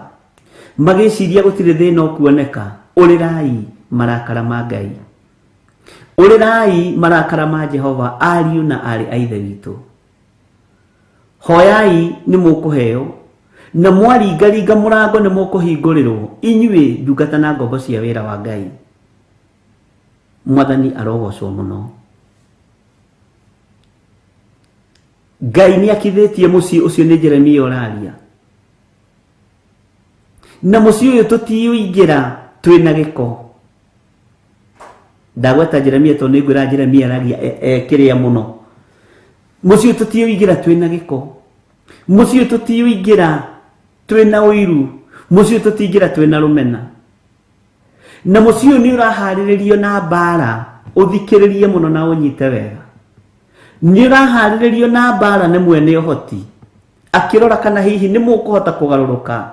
magĩciria gũtirĩ thĩna ũkuoneka. Ũrĩrai marakara ma Ngai, ũrĩrai marakara ma Jehova, ariũ na aarĩ a Ithe witũ. Hoyai nĩ mũkũheo, na mwaringaringa mũrango nĩ mũkũhingũrĩrwo, inyuĩ ndungata na ngombo cia wĩra wa Ngai. Mwathani arogocwo mũno. Ngai nĩ akithĩtie mũciĩ ũcio, nĩ Jeremia ũraria, na mũciĩ ũyũ tũtiũingĩra twĩna gĩko. Ndagweta Jeremia tondũ nĩ ngwĩra Jeremia aragia kĩrĩa mũno. Mũciĩ ũyũ tũtiũingĩra twĩna gĩko, mũciĩ ũyũ tũtiũingĩra twĩna ũiru, mũciĩ ũyũ tũtiingĩra twĩna rũmena, na mũciĩ ũyũ nĩ ũraharĩrĩrio na mbara. Ũthikĩrĩrie mũno na ũnyite wega, nĩ ũraharĩrĩrio na mbara nĩ mwene ũhoti, akĩrora kana hihi nĩ mũkũhota kũgarũrũka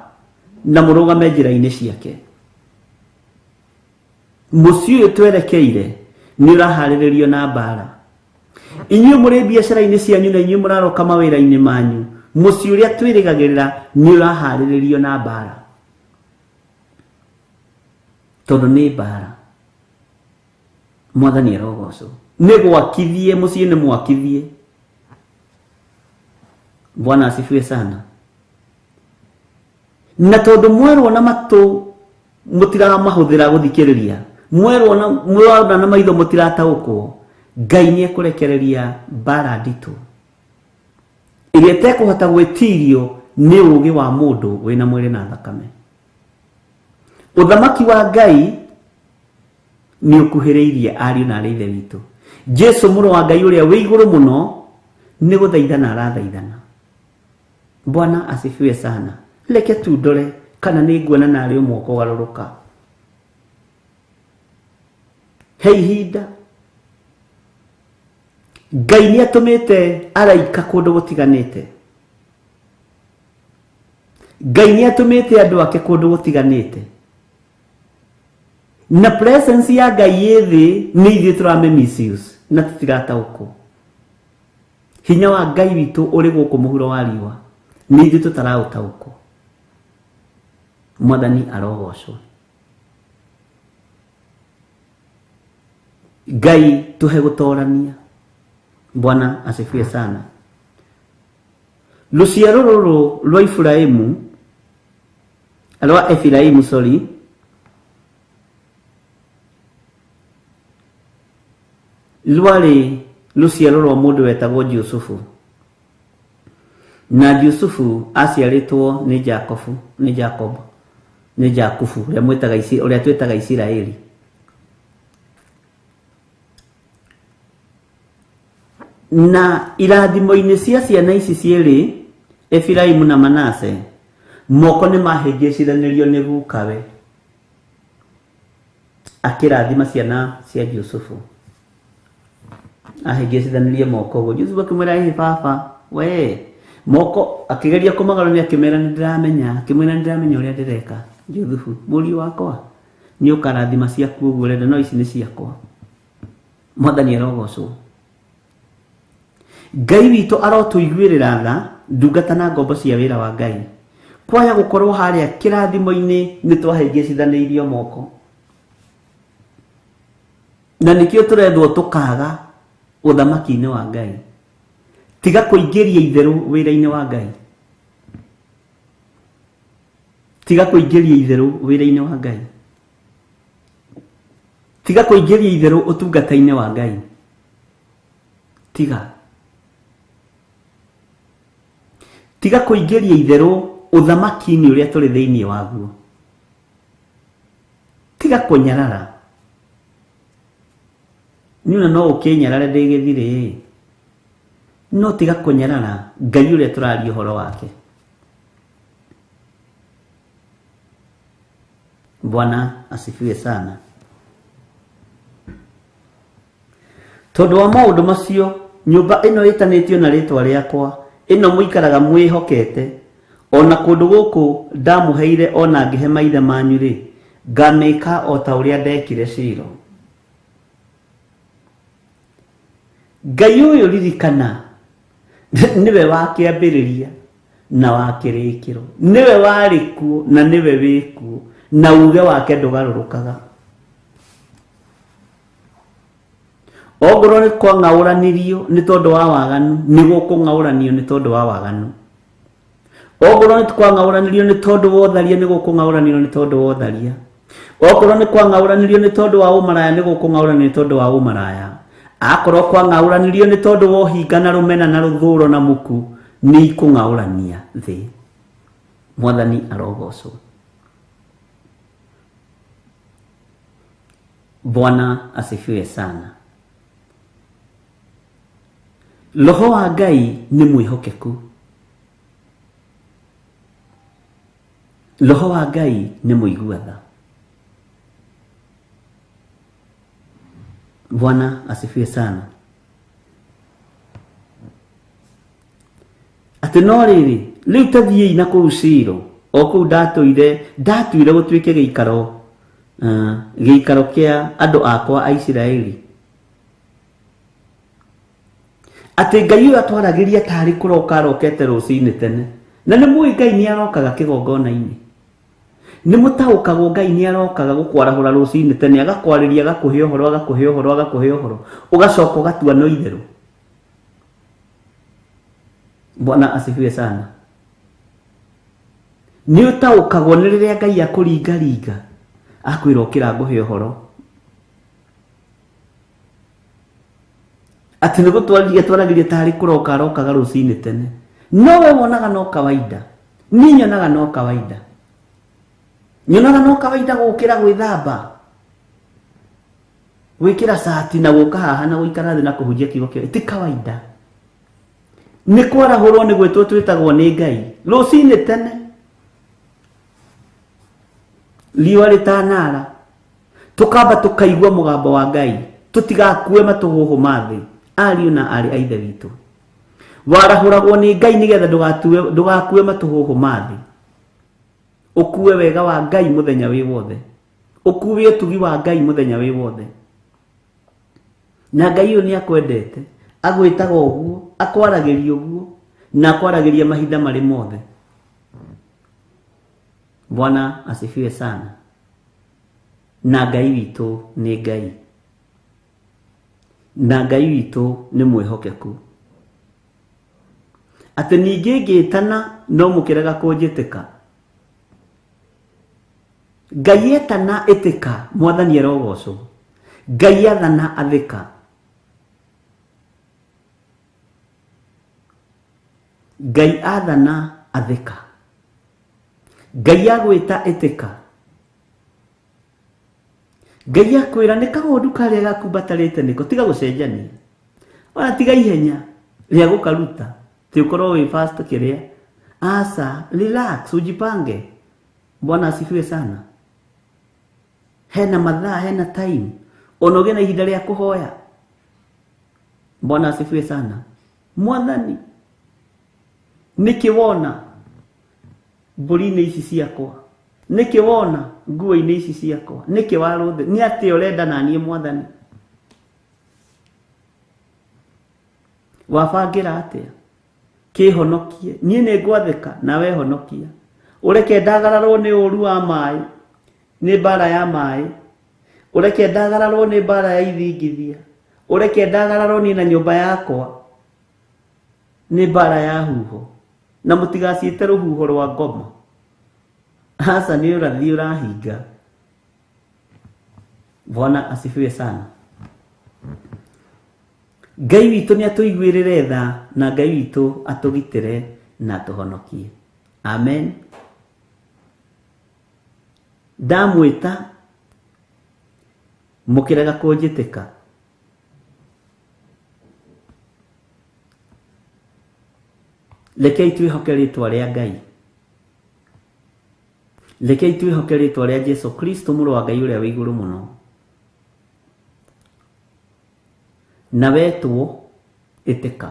na mũrũgame njĩra-inĩ ciake. Mũciĩ ũyũ twerekeire nĩ ũraharĩrĩrio na mbara. Inyuĩ mũrĩ biacara-inĩ cianyu na inyuĩ mũraroka mawĩra-inĩ manyu, mũciĩ ũrĩa twĩrĩgagĩrĩra nĩ ũraharĩrĩrio na mbara, tondũ nĩ mbara. Mwathani arogocwo. Nĩ gwakithie mũciĩ, nĩ mwakithie. Bwana asifiwe sana. Na tondũ mwerwo na matũ mũtiramahũthĩra gũthikĩrĩria, mwerwo na mwerwo na maitho mũtirataũkwo, Ngai nĩ ekũrekereria mbara nditũ ĩrĩa ĩtekũhota gwĩtirio nĩ ũũgĩ wa mũndũ wĩna mwĩrĩ na thakame. Ũthamaki wa Ngai nĩ ũkuhĩrĩirie, ariũ na arĩ ithe witũ. Jesu mũrũ wa Ngai ũrĩa wĩ igũrũ mũno nĩ gũthaithana arathaithana. Bwana asifiwe sana. Reke tu ndore kana nĩ nguona narĩ ũmwe ũkũgarũrũka. He ihinda Ngai nĩ atũmĩte araika kũndũ gũtiganĩte, Ngai nĩ atũmĩte andũ ake kũndũ gũtiganĩte, na presence ya Ngai ĩ thĩ nĩ ithuĩ tũrame misuse na tũtirataũkwo. Hinya wa Ngai witũ ũrĩ gũkũ mũhuro wa riũa, nĩ ithuĩ tũtaraũtaũkwo. Mwathani arogocwo. Ngai tũhe gũtorania. Bwana asifiwe sana. Rũciaro rũrũ rwa Iburahĩmu, rwa Efiraimu, sorry, rwarĩ rũciaro rwa mũndũ wetagwo Jusufu, na Jusufu aciarĩtwo nĩ Jakobu, nĩ Jacob, nĩ Jakubu, ũrĩa mwĩtaga ũrĩa twĩtaga Isiraeli. Na irathimo-inĩ cia ciana ici cierĩ, Efiraimu na Manase, moko nĩ mahĩngĩcithanĩrio nĩ gukawe akĩrathima ciana cia Jusufu. Ahĩngĩcithanirie moko ũguo, Jusufu akĩmwĩra, ĩhĩ baba we, moko akĩgeria kũmagarũria, akĩmera nĩ ndĩramenya, akĩmwĩra nĩ ndĩramenya ũrĩa ndĩreka. Jusufu, mũriũ wakwa, nĩ ũkarathima ciaku ũguo ũrenda, no ici nĩ ciakwa. Mwathani arogocwo. Ngai witũ arotũiguĩrĩra tha, ndungata na ngombo cia wĩra wa Ngai. Kwaya gũkorwo harĩa kĩrathimo-inĩ nĩ twahĩngĩcithanĩirio moko, na nĩkĩo tũrethwo tũkaga ũthamaki-inĩ wa Ngai. Tiga kũingĩria itherũ wĩra-inĩ wa Ngai, tiga kũingĩria itherũ wĩra-inĩ wa Ngai, tiga kũingĩria itherũ ũtungata-inĩ wa Ngai, tiga tiga kũingĩria itherũ ũthamaki-inĩ ũrĩa tũrĩ thĩinĩ waguo, tiga kũnyarara. Niĩ no ũkĩnyarare ndĩ gĩthirĩ, no tiga kũnyarara Ngai ũrĩa tũraria ũhoro wake. Bwana asifiwe sana. Tondũ wa maũndũ macio nyũmba ĩno ĩtanĩtio na rĩtwa rĩakwa ĩno mũikaraga mwĩhokete ona kũndũ gũkũ ndamũheire ona ngĩhe maithe manyu rĩ ngamĩka o ta ũrĩa ndekire Shilo. Ngai ũyũ ririkana nĩwe wa kĩambĩrĩria na wa kĩrĩkĩro, nĩwe warĩ kuo na nĩwe wĩ kuo, na uge wake ndũgarũrũkaga. Ongorwo nĩ kwang'aũranirio nĩ tondũ wa waganu, nĩ gũkũng'aũranio nĩ tondũ wa waganu. Ongorwo nĩ kwang'aũranirio nĩ tondũ wa ũtharia, nĩ gũkũng'aũranio nĩ tondũ wa ũtharia. Okorwo nĩ kwang'aũranirio nĩ tondũ wa ũmaraya, nĩ gũkũng'aũranio nĩ tondũ wa ũmaraya. Akorwo kwang'aũranirio nĩ tondũ wa ũhinga na rũmena na rũthũro na muku, nĩ ikũng'aũrania thĩ. Mwathani arogocwo. Bwana asifiwe sana. Roho wa Ngai nĩ mwĩhokeku. Roho wa Ngai nĩ mũigua tha. Bwana asifiwe sana. Atĩ no rĩrĩ, rĩu ta thiĩi na kũu Shilo, o kũu ndatuire gũtuĩke gĩikaro gĩikaro kĩa andũ akwa a Isiraeli. Atĩ Ngai ũyũ atwaragĩria tarĩ kũroka arokete rũcinĩ tene. Na nĩ mũĩ Ngai nĩ arokaga kĩgongona-inĩ. Nĩ mũtaũkagwo Ngai nĩ arokaga gũkwarahũra rũcinĩ tene, agakwarĩria, agakũhe ũhoro, agakũhe ũhoro, agakũhe ũhoro, ũgacoka ũgatua no itherũ. Bwana asifiwe sana. Nĩ ũtaũkagwo nĩ rĩrĩa Ngai akũringaringa, akwĩra ũkĩra ngũhe ũhoro. Atĩ nĩ gũtwarĩria twaragĩria tarĩ kũroka arokaga rũcinĩ tene. No we wonaga no kawaida. Niĩ nyonaga no kawaida. Nyonaga no kawaida gũkĩra gwĩthamba, gwĩkĩra cati na gũka haha na gũikara thĩ na kũhunjia kiugo kĩa ti kawaida. Nĩ kwarahũrwo nĩ gwĩtwo twĩtagwo nĩ Ngai rũcinĩ tene, riũa rĩtanara, tũkamba tũkaigua mũgambo wa Ngai, tũtigakue matũhũhũ ma thĩ. Ariũ na aarĩ a Ithe witũ, warahũragwo nĩ Ngai nĩgetha ndũgakue matũhũhũ ma thĩ, ũkue wega wa Ngai mũthenya wĩ wothe, ũkue ũtugi wa Ngai mũthenya wĩ wothe. Na Ngai ũyũ nĩ akwendete, agwĩtaga ũguo, akwaragĩria ũguo, na akwaragĩria mahinda marĩ mothe. Bwana asifiwe sana. Na Ngai witũ nĩ Ngai, na Ngai witũ nĩ mwĩhokeku. Atĩ ningĩ ngĩtana no mũkĩrega kũnjĩtĩka. Ngai etana ĩtĩka, Mwathani arogocwo. Ngai athana athĩka. Ngai athana athĩka. Ngai agwĩta ĩtĩka. Ngai akwĩra nĩ kagondu karĩa gakumbatarĩte nĩko, tiga gũcenjania. Ona tiga ihenya rĩa gũkaruta, ti ũkorwo wĩ fast kĩrĩa. Asa, relax, ujipange. Bwana asifiwe sana. Hena mathaa, hena time. Ona ũgĩe na ihinda rĩa kũhoya. Bwana asifiwe sana. Mwathani, nĩkĩ wona mbũri-inĩ ici ciakwa? Nĩkĩ wona nguo-inĩ ici ciakwa? Nĩkĩ warũthĩ? Nĩ atĩa ũrenda na niĩ Mwathani? Wabangĩra atĩa? Kĩhonokie. Niĩ nĩ ngwathĩka nawe honokia. Ũreke ndagararwo nĩ ũru wa maĩ, nĩ mbara ya maĩ. Ũreke ndagararwo nĩ mbara ya ithingithia. Ũreke ndagararwo niĩ na nyũmba yakwa nĩ mbara ya huho. Na mũtigaciĩte rũhuho rwa ngoma. Aca nĩ ũrathi ũrahinga. Bwana asifiwe sana. Ngai witũ nĩ atũiguĩrĩre tha, na Ngai witũ atũgitĩre na atũhonokie. Amen. Ndamwĩta mũkĩrega kũnjĩtĩka. Rekei twĩhoke rĩtwa rĩa Ngai. Rekei twĩhoke rĩtwa rĩa Jesu Kristo mũrũ wa Ngai ũrĩa wĩ igũrũ mũno. Na wetwo ĩtĩka.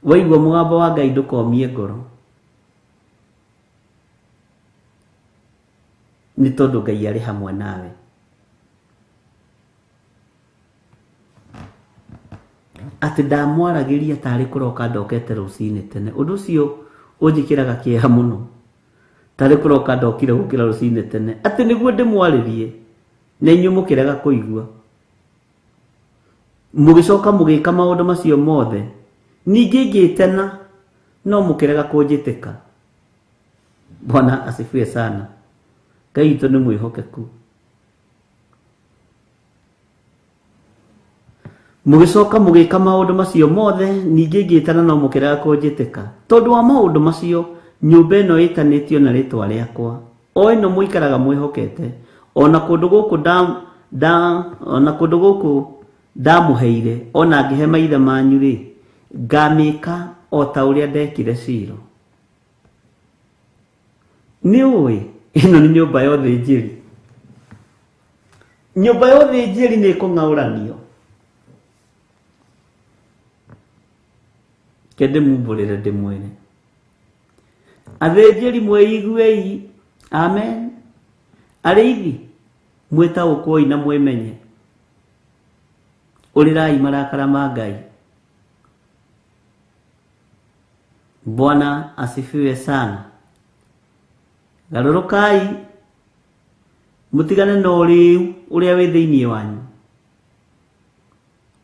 Waigua mũgambo wa Ngai ndũkomie ngoro. Nĩ tondũ Ngai arĩ hamwe nawe. Atĩ ndamwaragĩria tarĩ kũroka ndokete rũcinĩ tene. Ũndũ ũcio ũnjĩkĩraga kĩeha mũno. Tarĩ kũroka ndokire gũkĩra rũcinĩ tene. Atĩ nĩguo ndĩmwarĩrie na inyuĩ mũkĩrega kũigua. Mũgĩcoka mũgĩka maũndũ macio mothe. Ningĩ ngĩtena no mũkĩrega kũnjĩtĩka. Bwana asifiwe sana. Ngai witũ nĩ mwĩhokeku. Mũgĩcoka mũgĩka maũndũ macio mothe, ningĩ ngĩtana no mũkĩrega kũnjĩtĩka. Tondũ wa maũndũ macio, nyũmba ĩno ĩtanĩtio na rĩĩtwa rĩakwa, o ĩno mũikaraga mwĩhokete, o na kũndũ gũkũ nda, nda, o na kũndũ gũkũ ndamũheire, o na ngĩhe maithe manyu-rĩ, ngamĩka o ta ũrĩa ndekire Shilo. Nĩ ũĩ, ĩno nĩ nyũmba ya ũthĩnjĩri. Nyũmba ya ũthĩnjĩri nĩ ĩkũng'aũranio. Ke ndĩmumbũrĩre ndĩmwĩre. Athĩnjĩri mwĩiguei, amen. Arĩithi mwĩtaũkwoi na mwĩmenye. Ũrĩrai marakara ma Ngai. Bwana asifiwe sana. Garũrũkai mũtigane na ũrĩu ũrĩa wĩ thĩinĩ wanyu.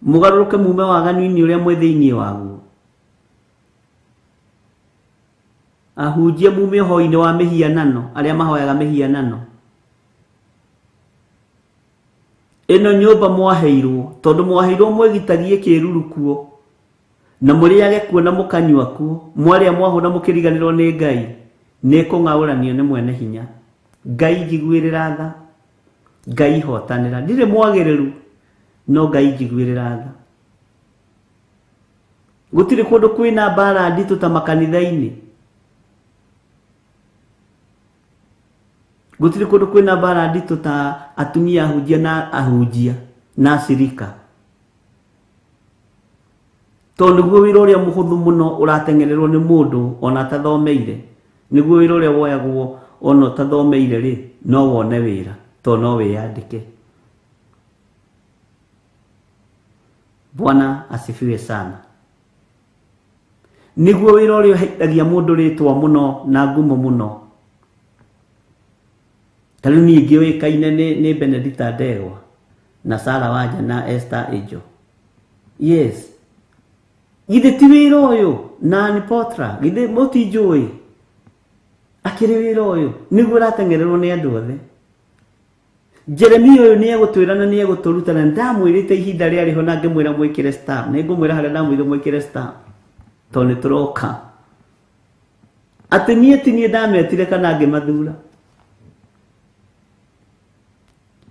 Mũgarũrũke mume waganu-inĩ ũrĩa mwĩ thĩinĩ waguo. Ahunjia mume ũhoi-inĩ wa mĩhianano, arĩa mahoyaga mĩhianano. Ĩno nyũmba mwaheirwo, tondũ mwaheirwo mwĩgitagie kĩruru kuo, na mũrĩage kuo na mũkanyua kuo, mwarĩa mwahũna mũkĩriganĩrwo nĩ Ngai, nĩ ĩkũng'aũranio nĩ mwene hinya. Ngai njiguĩrĩra tha, Ngai hotanĩra. Ndirĩ mwagĩrĩru, no Ngai njiguĩrĩra tha. Gũtirĩ kũndũ kwĩna mbara nditũ ta makanitha-inĩ. Gũtirĩ kũndũ kwĩna mbara nditũ ta atumia ahunjia na ahunjia na acirika. Tondũ nĩguo wĩra ũrĩa mũhũthũ mũno ũrateng'ererwo nĩ mũndũ ona atathomeire. Nĩguo wĩra ũrĩa woyagwo ona ũtathomeire rĩ, no wone wĩra tondũ no wĩyandĩke. Bwana asifiwe sana. Nĩguo wĩra ũrĩa ũheithagia mũndũ rĩtwa mũno na ngumo mũno. Ta rĩu niĩ ngĩũĩkaine nĩ Benedicta Ndegwa na Sarah Wanja na Esther Angel. Yes. Githĩ ti wĩra ũyũ na Ann Potra, githĩ mũtinjũĩ? Akĩrĩ wĩra ũyũ nĩguo ũrateng'ererwo nĩ andũ othe. Jeremia ũyũ nĩ egũtwĩra na nĩ egũtũruta na ndamwĩrĩte ihinda rĩarĩ ho na ngĩmwĩra mwĩkĩre star. Nĩ ngũmwĩra harĩa ndamwĩrire mwĩkĩre star tondũ nĩ tũroka. Atĩ niĩ ti niĩ ndametire kana ngĩmathura.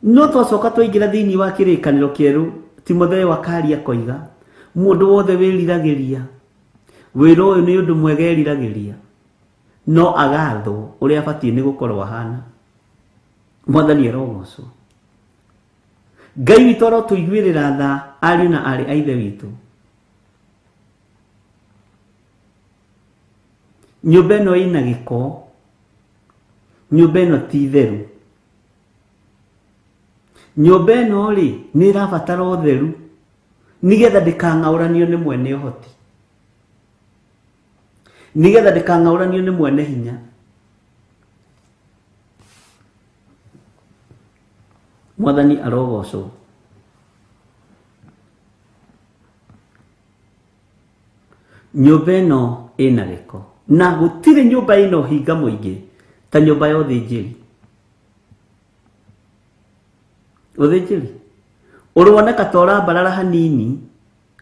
No twacoka twaingĩra thĩinĩ wa kĩrĩkanĩro kĩerũ, Timotheo akaria akoiga, mũndũ wothe wĩriragĩria wĩra ũyũ nĩ ũndũ mwega eriragĩria, no agathwo ũrĩa abatiĩ nĩ gũkorwo ahana. Mwathani arogocwo. Ngai witũ arotũiguĩrĩra tha ariũ na aarĩ a Ithe witũ. Nyũmba ĩno ĩna gĩko, nyũmba ĩno ti theru. Nyũmba ĩno rĩ, nĩ ĩrabatara ũtheru nĩgetha ndĩkang'aũranio nĩ mwene ũhoti, nĩgetha ndĩkang'aũranio nĩ mwene hinya. Mwathani arogocwo. Nyũmba ĩno ĩna gĩko na gũtirĩ nyũmba ĩna ũhinga mũingĩ ta nyũmba ya ũthĩnjĩri. Ũthĩnjĩri ũroneka ta ũrambarara hanini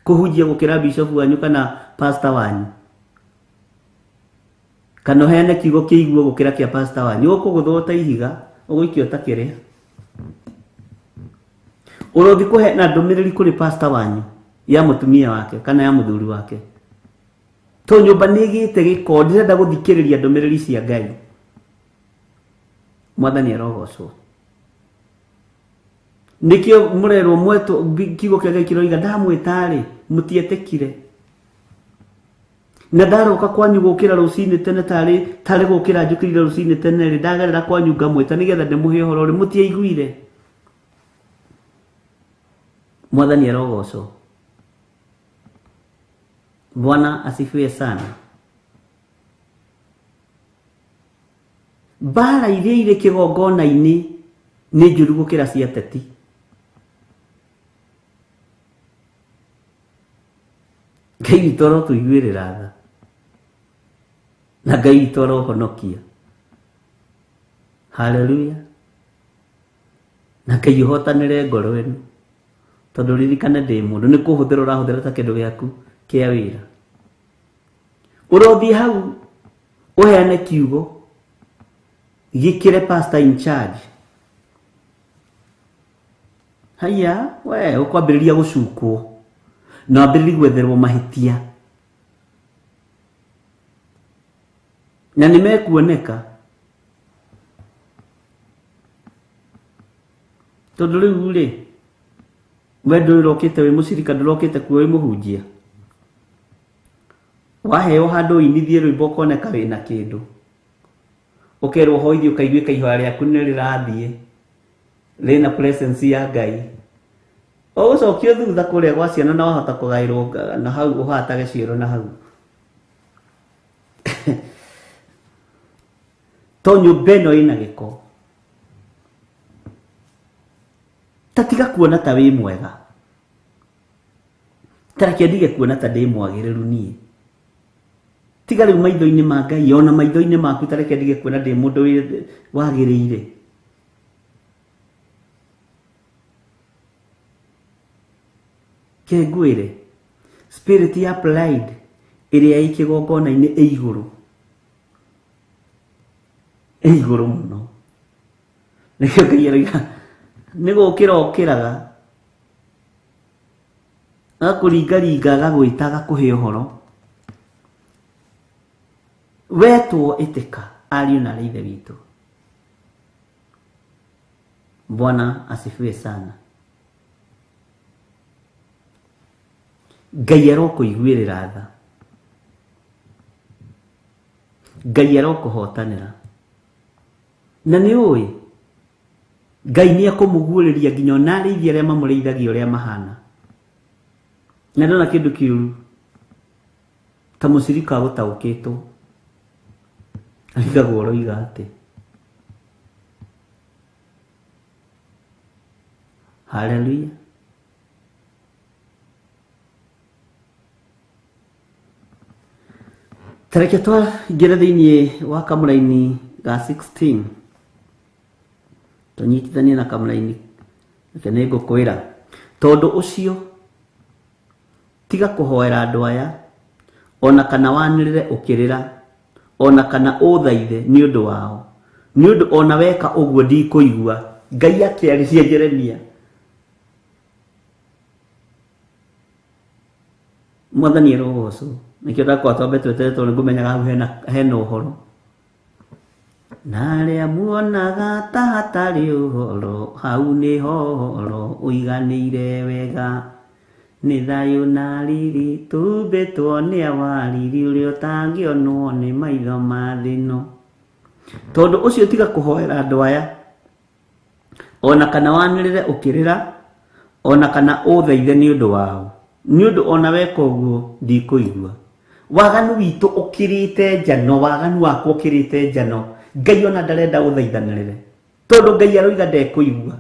kũhunjia gũkĩra bishop wanyu kana pastor wanyu, kana ũheane kiugo kĩiguo gũkĩra kĩa pastor wanyu. Ũkũgũthwo ta ihiga, ũgũikio ta kĩrĩa. Ũrothi kũheana ndũmĩrĩri kũrĩ pastor wanyu ya mũtumia wake kana ya mũthuri wake, to nyũmba nĩ ĩgĩte gĩko, ndĩrenda gũthikĩrĩria ndũmĩrĩri cia Ngai. Mwathani arogocwo. Nĩkĩo mũrerwo mwetwo kiugo kĩa Ngai kĩroiga ndamwĩta-rĩ mũtietĩkire. Na ndaroka kwanyu gũkĩra rũcinĩ tene tarĩ gũkĩra njũkĩrire rũcinĩ tene rĩ ndagerera kwanyu ngamwĩta nĩgetha ndĩmũhe ũhoro rĩ mũtiaiguire. Mwathani arogocwo. Bwana asifiwe sana. Mbara iria irĩ kĩgongona-inĩ nĩ njũru gũkĩra cia ateti. Ngai witũ arotũiguĩrĩra tha na Ngai witũ arohonokia. Haleluya. Na Ngai ũhotanĩre ngoro ĩno tondũ ririkane ndĩ mũndũ nĩ kũhũthĩra ũrahũthĩra ta kĩndũ gĩaku kĩa wĩra. Ũrothiĩ hau ũheane kiugo gĩkĩre pastor in charge. Haiya we ũkwambĩrĩria gũcukwo na wambĩrĩrie gwetherwo mahĩtia na nĩ mekuoneka tondũ rĩu rĩ we ndũrokĩte wĩ mũcirika ndũrokĩte kuo wĩ mũhunjia waheo handũ ũinithie rwĩmbo ũkoneka wĩna kĩndũ ũkerwo hoithie ũkaiguĩka ihoya rĩaku nĩ rĩrathiĩ rĩna presence ya Ngai ũgũcokio thutha kũrĩa gwa ciana na wahota kũgaĩrwo na hau ũhatage cioro na hau to nyũmba ĩno ĩna gĩko ta tiga kuona ta wĩ mwega ta reke ndige kuona ta ndĩ mwagĩrĩru niĩ tiga rĩu maitho-inĩ ma Ngai ona maitho-inĩ maku ta reke ndige kuona ndĩ mũndũ wagĩrĩire. Ke ngwĩre spirit ya pride ĩrĩa ĩ kĩgongona-inĩ ĩ igũrũ ĩ igũrũ mũno nĩkĩo Ngai aroiga nĩ gũkĩra ũkĩraga agakũringaringa agagwĩta agakũhe ũhoro wetwo ĩtĩka ariũ na arĩ ithe witũ. Bwana asifiwe sana. Ngai arokũiguĩrĩra tha Ngai arokũhotanĩra na nĩ ũĩ Ngai nĩ ekũmũguũrĩria nginya ona arĩithi arĩa mamũrĩithagia ũrĩa mahana na ndona kĩndũ kĩũru ta mũcirika agũtaũkĩtwo arigagwo ũroiga atĩ. Haleluya. Tareke twaingĩre thĩinĩ wa kamũraini ga 16 tũnyitithanie na kamũraini reke nĩ ngũkwĩra tondũ ũcio tiga kũhoera andũ aya ona kana wanĩrĩre ũkĩrĩra ona kana ũthaithe nĩ ũndũ wao nĩ ũndũ ona weka ũguo ndikũigua. Ngai akĩarĩria Jeremia. Mwathani arogocwo. Nĩkĩo ndakwa twambe tweterere tondũ nĩngũmenyaga hau hena ũhoro. Na arĩa muonaga ta hatarĩ ũhoro hau nĩho ũhoro ũiganĩire wega nĩ thayũ na riri tũmbĩtwo nĩ awariri ũrĩa ũtangĩonwo nĩ maitho ma thĩ ĩno. Tondũ ũcio tiga kũhoera andũ aya ona kana wanĩrĩre ũkĩrĩra ona kana ũthaithe nĩ ũndũ wao nĩ ũndũ ona weka ũguo ndikũigua. Waganu witũ ũkĩrĩte njano, waganu wakwa ũkĩrĩte njano. Ngai ona ndarenda ũthaithanĩrĩre tondũ Ngai aroiga ndekũigua.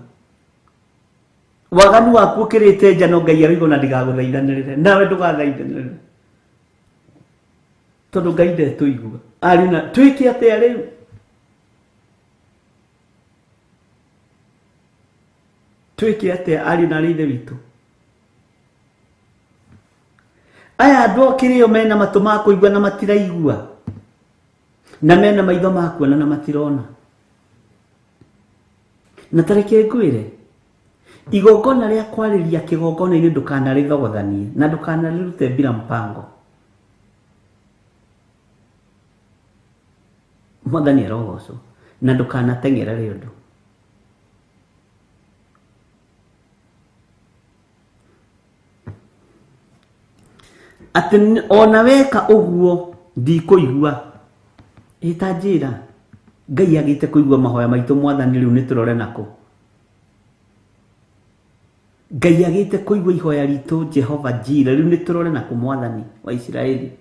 Waganu waku ũkĩrĩte njano, Ngai aroiga ona ndigagũthaithanĩrĩre nawe ndũgathaithanĩrĩre tondũ Ngai ndetũigua. Ariũ na twĩke atĩa rĩu? Twĩke atĩa ariũ na arĩ ithe witũ? Aya andũ okĩrĩo mena matũ ma kũigua na matiraigua na mena maitho ma kuona na matirona. Na tareke ngwĩre igongona rĩa kwarĩria kĩgongona-inĩ ndũkanarĩthogothanie na ndũkanarĩrute bila mpango. Mwathani arogocwo. Na ndũkanateng'erere ũndũ. Atĩ ona weka ũguo ndikũigua. Ĩ ta njĩra, Ngai agĩte kũigua mahoya maitũ mwathani rĩu nĩ tũrore nakũ. Ngai agĩte kũigua ihoya ritũ Jehova Jire rĩu nĩ tũrore nakũ mwathani wa Isiraeli.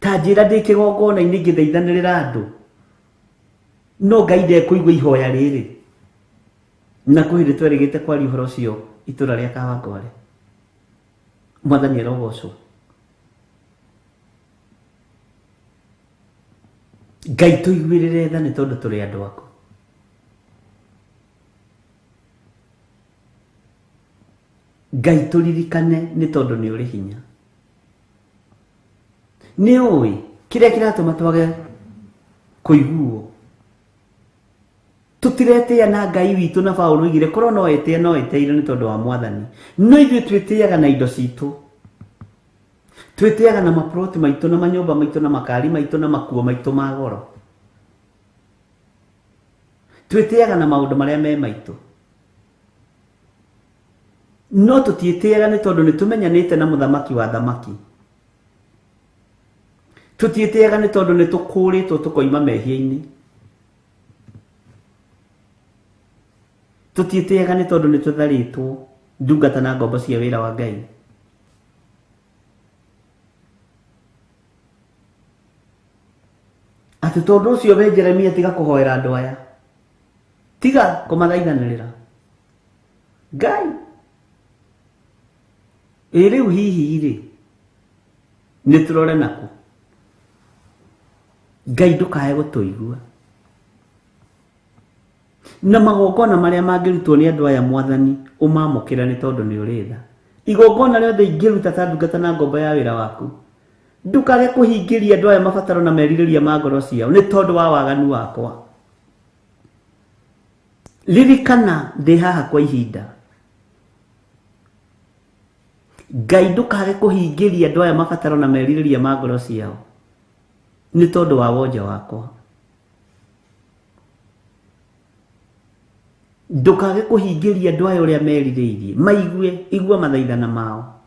Ta njĩra ndĩ kĩgongona-inĩ ngĩthaithanĩrĩra andũ, no Ngai ndekũigua ihoya rĩrĩ. Na kwĩ hĩndĩ twerĩgĩte kwaria ũhoro ũcio itũra rĩa Kawangware. Mwathani arogocwo. Ngai tũiguĩrĩre tha nĩ tondũ tũrĩ andũ aku. Ngai tũririkane nĩ tondũ nĩ ũrĩ hinya. Nĩ ũĩ kĩrĩa kĩratũma twage kũiguo. Tũtiretĩĩa na Ngai witũ na Paũlũ oigire korwo no etĩe no eteire nĩ tondũ wa mwathani. No ithuĩ twĩtĩaga na indo citũ. Twĩtĩaga na maploti maitũ na manyũmba maitũ na makari maitũ na makuo maitũ ma goro. Twĩtĩaga na maũndũ marĩa me maitũ. No tũtiĩtĩaga nĩ tondũ nĩ tũmenyanĩte na mũthamaki wa thamaki. Tũtiĩtĩaga nĩ tondũ nĩ tũkũrĩtwo tũkoima mehia-inĩ. Tũtiĩtĩaga nĩ tondũ nĩ tũtharĩtwo ndungata na ngombo cia wĩra wa Ngai. Atĩ tondũ ũcio we Jeremia tiga kũhoera andũ aya, tiga kũmathaithanĩrĩra Ngai. Ĩ rĩu hihi rĩ nĩ tũrore nakũ? Ngai ndũkae gũtũigua. Na magongona marĩa mangĩrutwo nĩ andũ aya mwathani ũmamũkĩre nĩ tondũ nĩ ũrĩ tha. Igongona rĩothe ingĩruta ta ndungata na ngombo ya wĩra waku, ndũkage kũhingĩria andũ aya mabataro na merirĩria ma ngoro ciao nĩ tondũ wa waganu wakwa. Ririkana ndĩ haha kwa ihinda. Ngai ndũkage kũhingĩria andũ aya mabataro na merirĩria ma ngoro ciao nĩ tondũ wa wonje wakwa. Ndũkage kũhingĩria andũ aya ũrĩa merirĩirie, maigue, igua mathaithana mao.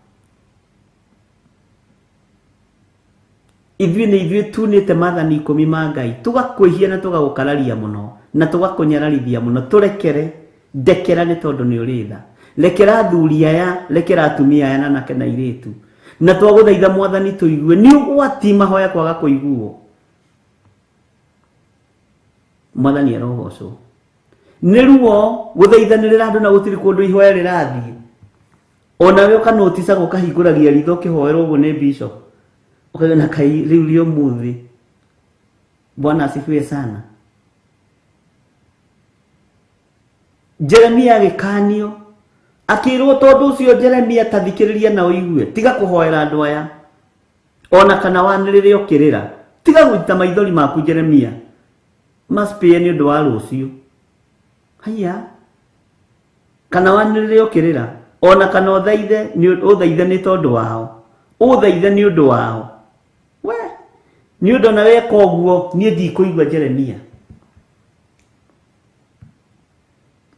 Ithuĩ nĩ ithuĩ tunĩte maathani ikũmi ma Ngai, tũgakwĩhia na tũgagũkararia mũno, na tũgakũnyararithia mũno. Tũrekere, ndekera nĩ tondũ nĩ ũrĩ tha. Rekera athuri aya, rekera atumia aya na anake na airĩtu. Na twagũthaitha mwathani tũigue, nĩ ũgwati mahoya kwaga kũiguo. Mwathani arogocwo. Nĩ ruo gũthaithanĩrĩra andũ na gũtirĩ kũndũ ihoya rĩrathiĩ. Onawe ũkanoticaga ũkahingũragia ritho ũkĩhoerwo ũguo nĩ bishop. Ũkauga na kai rĩu rĩa ũmũthĩ. Bwana asifiwe sana. Jeremia agĩkanio akĩrwo tondũ ũcio Jeremia ta thikĩrĩria na ũigue, tiga kũhoera andũ aya ona kana wanĩrĩre ũkĩrĩra, tiga gũita maithori maku Jeremia maspĩe nĩ ũndũ wa rũciũ. Haiya, kana wanĩrĩre ũkĩrĩra ona kana ũthaithe nĩ ũthaithe nĩ tondũ wao, ũthaithe nĩ ũndũ wao we, nĩ ũndũ ona weka ũguo niĩ ndikũigua Jeremia.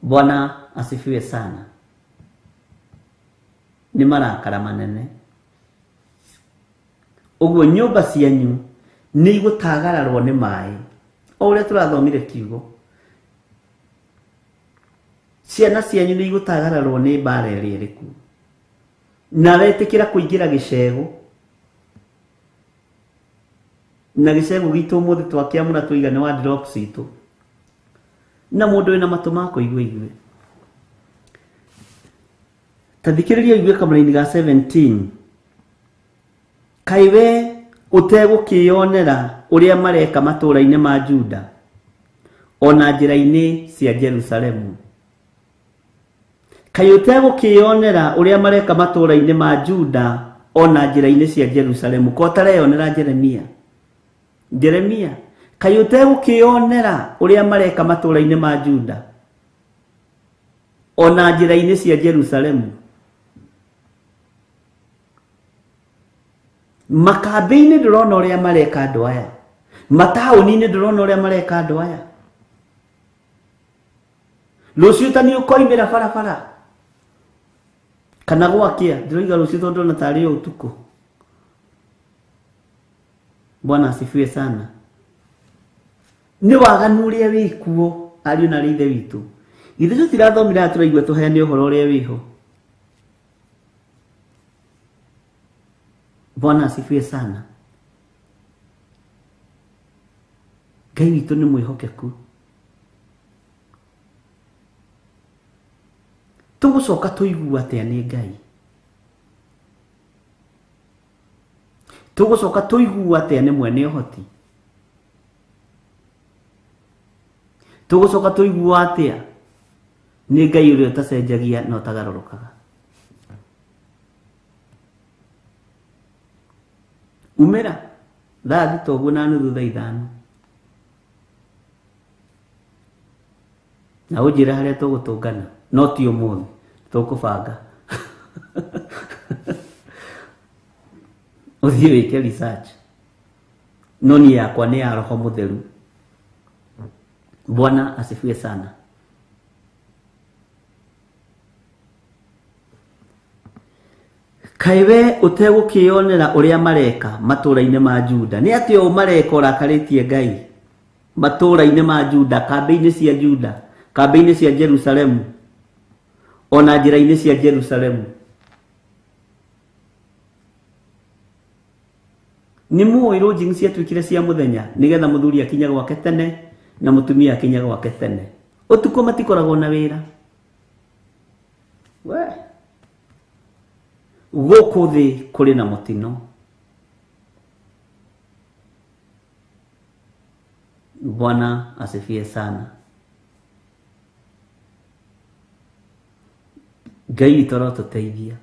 Bwana asifiwe sana. Nĩ marakara manene. Ũguo nyũmba cianyu nĩ igũtagararwo nĩ maĩ. O ũrĩa tũrathomire kiugo. Ciana cianyu nĩ igũtagararwo nĩ mbara ĩrĩa ĩrĩ kuo. Na wetĩkĩra kũingĩra gĩcegũ. Na gĩcegũ gitũ ũmũthĩ twakĩamũra tũiga nĩ wardrobe citũ. Na mũndũ wĩna matũ ma kũigua igue. Ta thikĩrĩria ũigue kamũraini ga 17. Kaĩ we ũtegũkĩyonera ũrĩa mareka matũũra-inĩ ma Juda, o na njĩra-inĩ cia Jerusalemu? Kaĩ ũtegũkĩyonera ũrĩa mareka matũũra-inĩ ma Juda, o na njĩra-inĩ cia Jerusalemu? Ko ũtareyonera Jeremia? Jeremia, kaĩ ũtegũkĩyonera ũrĩa mareka matũũra-inĩ ma Juda, o na njĩra-inĩ cia Jerusalemu? Makambĩ-inĩ ndũrona ũrĩa mareka andũ aya, mataũni-inĩ ndũrona ũrĩa mareka andũ aya. Rũciũ ta nĩ ũkoimĩra barabara. Kana gwakĩa, ndĩroiga rũciũ tondũ ndona tarĩ o ũtukũ. Bwana asifiwe sana. Nĩ waganu ũrĩa wĩkuo, ariũ na arĩ ithe witũ. Ithuĩ tũtirathomire haha tũraigua tũheane ũhoro ũrĩa wĩho. Bwana asifiwe sana. Ngai witũ nĩ mwĩhokeku. Tũgũcoka tũigua atĩa nĩ Ngai? Tũgũcoka tũigua atĩa nĩ mwene ũhoti? Tũgũcoka tũigua atĩa nĩ Ngai ũrĩa ũtacenjagia na ũtagarũrũkaga? Umĩra thaa thita ũguo na nuthu thaa ithano na ũnjĩre harĩa tũgũtũngana, no ti ũmũthĩ, tũkũbanga. Ũthiĩ wĩke research. No niĩ yakwa nĩ ya Roho Mũtheru. Bwana asifiwe sana. Kaĩ we ũtegũkĩonera ũrĩa mareka matũũra-inĩ ma Juda? Nĩ atĩa ũũ mareka ũrakarĩtie Ngai matũũra-inĩ ma Juda, kambĩ-inĩ cia Juda, kambĩ-inĩ cia Jerusalemu, ona njĩra-inĩ cia Jerusalemu? Nĩ mũĩ lodging ciatuĩkire cia mũthenya nĩgetha mũthuri akinye gwake tene na mũtumia akinye gwake tene. Ũtukũ matikoragwo na wĩra. We. Gũkũ thĩ kũrĩ na mũtino. Bwana asifiwe sana. Ngai witũ arotũteithia.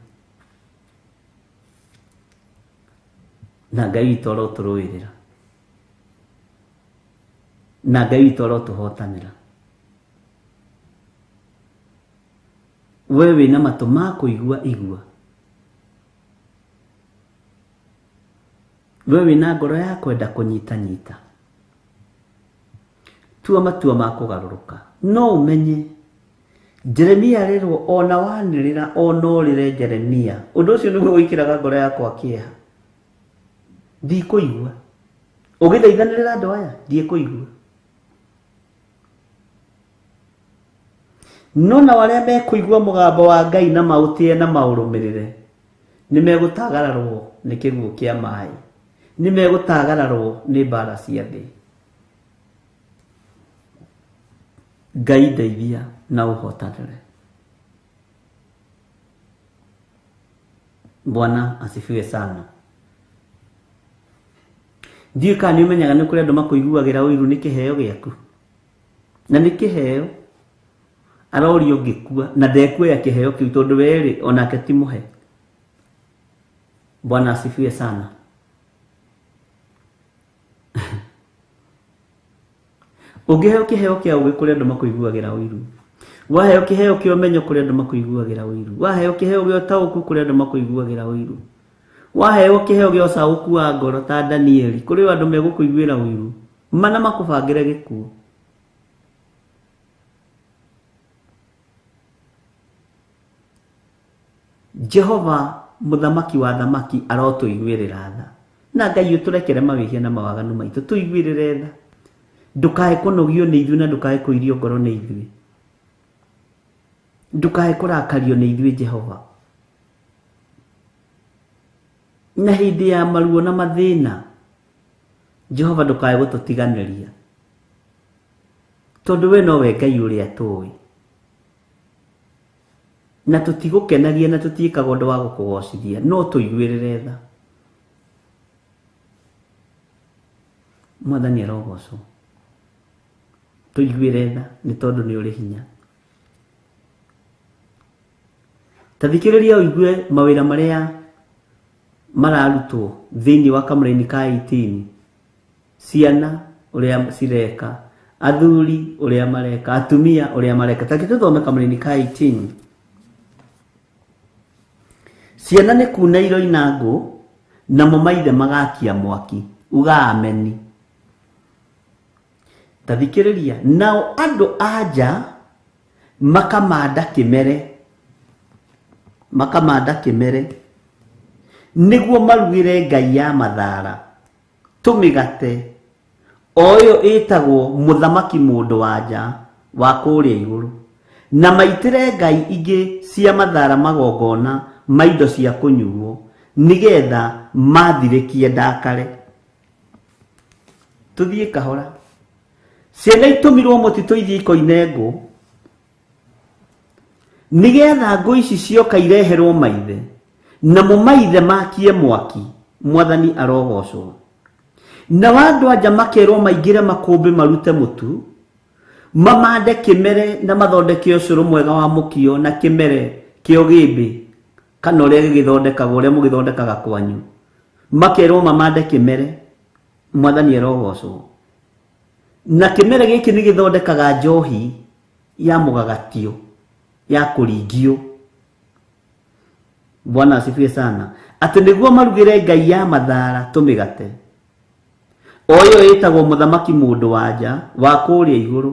Na Ngai witũ arotũrũĩrĩra. Na Ngai witũ arotũhotanĩra. We wĩna matũ ma kũigua igua. We wĩna ngoro ya kwenda kũnyita nyita. Tua matua ma kũgarũrũka. No ũmenye Jeremia arerwo ona wanĩrĩra ona ũrĩre Jeremia. Ũndũ ũcio nĩguo wĩkĩraga ngoro yakwa kĩeha. Ndikũigua. Ũgĩthaithanĩrĩra andũ aya, ndiĩkũigua. No nao arĩa mekũigua mũgambo wa Ngai na maũtĩe na maũrũmĩrĩre, nĩ megũtagararwo nĩ kĩguũ kĩa maĩ, nĩ megũtagararwo nĩ mbara cia thĩ. Ngai ndeithia na ũhotanĩre. Bwana asifiwe sana. Ndiũĩ kana nĩ ũmenyaga nĩ kũrĩ andũ makũiguagĩra ũiru nĩ kĩheo gĩaku. Na nĩ kĩheo arorio ngĩkua na ndekuoya kĩheo kĩu tondũ werĩ onake ti mũhe. Bwana asifiwe sana. Ũngĩheo kĩheo kĩa ũgĩ kũrĩ andũ makũiguagĩra ũiru. Waheo kĩheo kĩa ũmenyo kũrĩ andũ makũiguagĩra ũiru. Waheo kĩheo gĩa ũtaũku kũrĩ andũ makũiguagĩra ũiru. Waheo kĩheo gĩa ũcaũku wa ngoro ta Danieli kũrĩ andũ megũkũiguĩra ũiru mana makũbangĩre gĩkuũ. Jehova mũthamaki wa thamaki arotũiguĩrĩra tha. Na Ngai ũtũrekere mawĩhia na mawaganu maitũ, tũiguĩrĩre tha. Ndũkae kũnogio nĩ ithuĩ na ndũkae kũirio ngoro nĩ ithuĩ. Ndũkae kũrakario nĩ ithuĩ Jehova. Na hĩndĩ ya maruo na mathĩna, Jehova ndũkae gũtũtiganĩria. Tondũ we nowe Ngai ũrĩa tũĩ. Na tũtigũkenagia na tũtiĩkaga ũndũ wa gũkũgocithia, no tũiguĩrĩre tha. Mwathani arogocwo. Tũiguĩre tha nĩ tondũ nĩ ũrĩ hinya. Ta thikĩrĩria ũigue mawĩra marĩa mararutwo thĩinĩ wa kamũraini ka 18. Ciana ũrĩa cireka, athuri ũrĩa mareka, atumia ũrĩa mareka. Ta reke tũthome kamũraini ka 18. Ciana nĩ kuna iroina ngũ, namo maithe magakia mwaki. Uga ameni. Ta thikĩrĩria, nao andũ a nja makamanda kĩmere. Makamanda kĩmere nĩguo marugĩre ngai ya mathara tũmĩgate o ĩyo ĩtagwo mũthamaki mũndũ wa nja wa kũrĩa igũrũ, na maitĩre ngai ingĩ cia mathara magongona ma indo cia kũnyuo nĩgetha mathirĩkie ndakare. Tũthiĩ kahora. Ciana itũmirwo mũtitũ ithiĩ ikoine ngũ nĩgetha ngũ ici cioka ireherwo maithe, namo maithe makie mwaki. Mwathani arogocwo. Na andũ anja makerwo maingĩre makũmbĩ marute mũtu, mamande kĩmere na mathondeke ũcũrũ mwega wa mũkio na kĩmere kĩa ũgĩmbĩ kana ũrĩa gĩgĩthondekagwo, ũrĩa mũgĩthondekaga kwanyu. Makerwo mamande kĩmere. Mwathani arogocwo. Na kĩmere gĩkĩ nĩ gĩthondekaga njohi ya mũgagatio ya kũringio. Bwana asifiwe sana. Atĩ nĩguo marugĩre ngai ya mathara tũmĩgate o ĩyo ĩtagwo mũthamaki mũndũ wa nja wa kũrĩa igũrũ,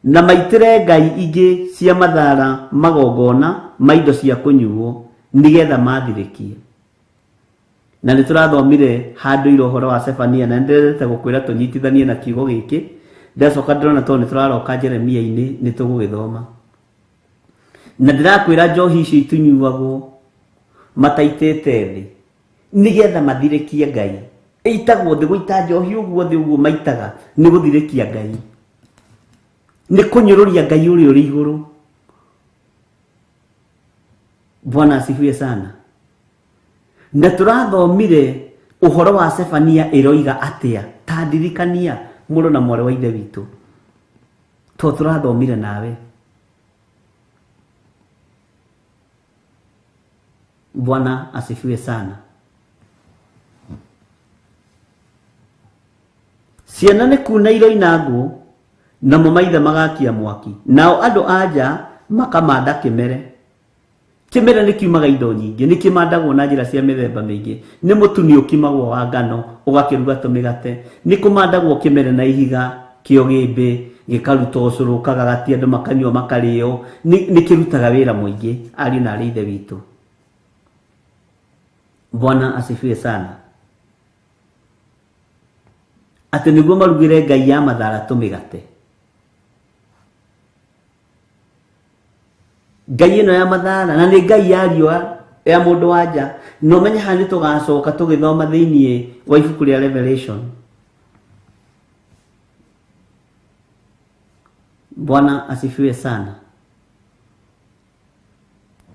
na maitĩre ngai ingĩ cia mathara magongona ma indo cia kũnyuo nĩgetha mathirĩkie. Na nĩ tũrathomire handũ ira ũhoro wa Sefania, na nĩndĩrendete gũkwĩra tũnyitithanie na kiugo gĩkĩ. Ndacoka ndĩrona tondũ nĩ tũraroka Jeremia-inĩ nĩ tũgũgĩthoma. Na ndĩrakwĩra njohi icio itunyuagwo mataitĩte thĩ nĩgetha mathirĩkie Ngai. Ĩitagwo thĩ, gũita njohi ũguo thĩ ũguo maitaga nĩ gũthirĩkia Ngai, nĩ kũnyũrũria Ngai ũrĩa ũrĩ igũrũ. Bwana asifiwe sana. Na tũrathomire ũhoro wa Sefania ĩroiga atĩa? Ta ndirikania mũrũ na mwarĩ wa ithe witũ, to tũrathomire nawe. Bwana asifiwe sana. Ciana nĩ kuna iroina ngũ, namo maithe magakia mwaki, nao andũ a nja makamanda kĩmere. Kĩmere nĩ kiumaga indo nyingĩ, nĩ kĩmandagwo na njĩra cia mĩthemba mĩingĩ. Nĩ mũtu nĩ ũkimagwo wa ngano ũgakĩruga tũmĩgate, nĩ kũmandagwo kĩmere na ihiga kĩo gĩmbĩ gĩkaruta ũcũrũ ũkagagatia andũ makanyua makarĩo. Nĩ kĩrutaga wĩra mũingĩ ariũ na arĩ ithe witũ. Bwana asifiwe sana. Atĩ nĩguo marugĩre ngai ya mathara tũmĩgate. Ngai ĩno ya mathara na nĩ ngai ya riũa ya mũndũ wa nja. Na ũmenye haha nĩ tũgacoka tũgĩthoma thĩiniĩ wa ibuku rĩa Revelation. Bwana asifiwe sana.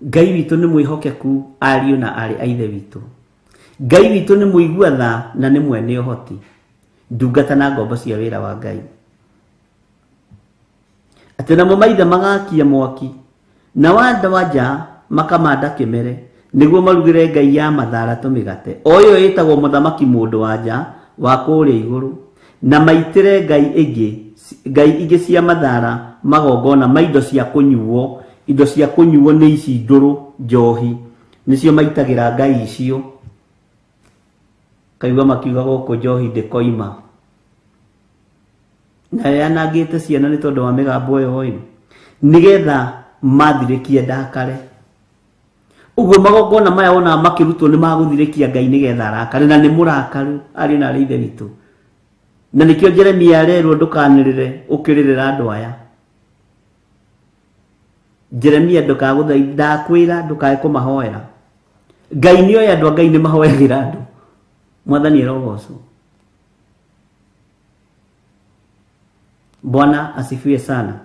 Ngai witũ nĩ mwĩhokeku ariũ na aarĩ a ithe witũ. Ngai witũ nĩ mũigua tha na nĩ mwene ũhoti. Ndungata na ngombo cia wĩra wa Ngai. Atĩ namo maithe magakia mwaki, na andũ a nja makamanda kĩmere nĩguo marugĩre ngai ya mathara tũmĩgate o ĩyo ĩtagwo mũthamaki mũndũ wa nja wa kũrĩa igũrũ, na maitĩre ngai ingĩ cia mathara magongona ma indo cia kũnyuo. Indo cia kũnyuo nĩ ici ndũrũ njohi, nĩcio maitagĩra ngai icio. Kaigua makiuga gũkũ njohi ndĩkoima. Na yanangĩte ciana nĩ tondũ wa mĩgambo ĩyo ĩ, nĩgetha mathirĩkie ndakare. Ũguo magongona maya wonaga makĩrutwo nĩ magũthirĩkia Ngai nĩgetha arakare, na nĩ mũrakaru ariũ na arĩ ithe witũ. Na nĩkĩo Jeremia arerwo ndũkanĩrĩre ũkĩrĩrĩra andũ aya. Jeremia ndũkagũthaithe, ndakwĩra ndũkae kũmahoera. Ngai nĩ oĩ andũ a Ngai nĩ mahoyagĩra andũ. Mwathani arogocwo. Bwana asifiwe sana.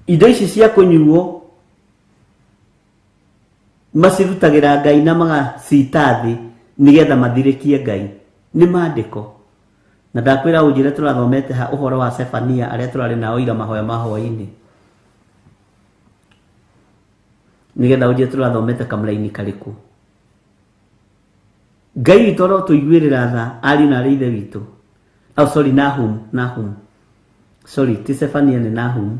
Indo ici cia kũnyuo macirutagĩra Ngai na magacita thĩ nĩgetha mathirĩkie Ngai. Nĩ maandĩko. Na ndakwĩra ũnjĩre tũrathomete ha ũhoro wa Sefania arĩa tũrarĩ nao ira mahoya ma hwaĩ-inĩ. Nĩgetha ũnjĩre tũrathomete kamũraini karĩkũ. Ngai witũ arotũiguĩrĩra tha ariũ na arĩ ithe witũ. Oh, sorry, Nahum. Sorry, ti Sefania ni Nahum.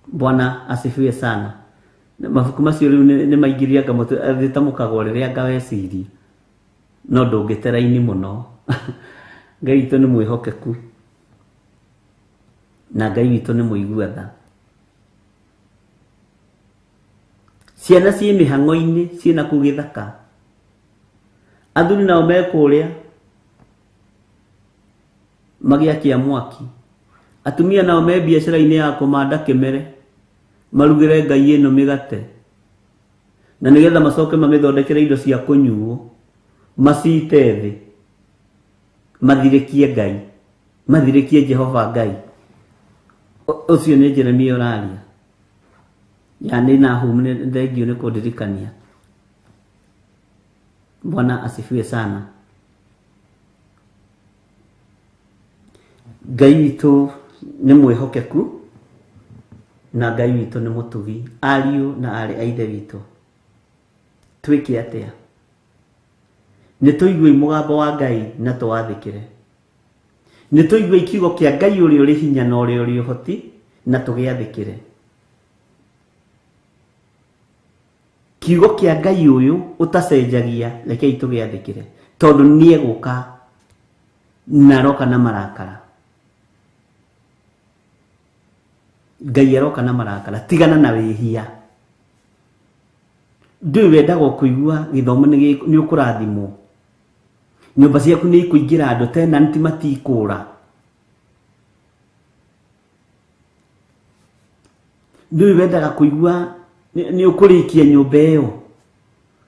Bwana asifiwe sana. Mabuku macio rĩu nĩ maingĩria anga mũtwe, rĩtamũkagwo rĩrĩa anga weciria. No ndũngĩte raini mũno. Ngai witũ nĩ mwĩhokeku. Na Ngai witũ nĩ mũigua tha. Ciana ciĩ mĩhang'o-inĩ ciĩna kũu gĩthaka. Athuri nao me kũrĩa magĩakia mwaki. Atumia nao me biacara-inĩ ya kũmanda kĩmere marugĩre Ngai ĩno mĩgate. Na nĩgetha macoke mamĩthondekere indo cia kũnyuo macite thĩ mathirĩkie Ngai, mathirĩkie Jehova Ngai. Ũcio nĩ Jeremia ũraria. Ya nĩ Nahum, nĩ thengio nĩ kũndirikania. Bwana asifiwe sana. Ngai witũ nĩ mwĩhokeku na Ngai witũ nĩ mũtugi. Ariũ na aarĩ a Ithe witũ, twĩke atĩa? Nĩ tũiguei mũgambo wa Ngai na tũwathĩkĩre. Nĩ tũiguei kiugo kĩa Ngai ũrĩa ũrĩ hinya na ũrĩa ũrĩ ũhoti na tũgĩathĩkĩre. Kiugo kĩa Ngai ũyũ ũtacenjagia, rekei tũgĩathĩkĩre, tondũ nĩ egũka na aroka na marakara. Ngai aroka na marakara. Tigana na wĩhia. Ndũĩ wendaga kũigua gĩthomo nĩ ũkũrathimwo. Nyũmba ciaku nĩ ikũingĩra andũ, tenant matikũra. Ndũĩ wendaga kũigua nĩ ũkũrĩkia nyũmba ĩyo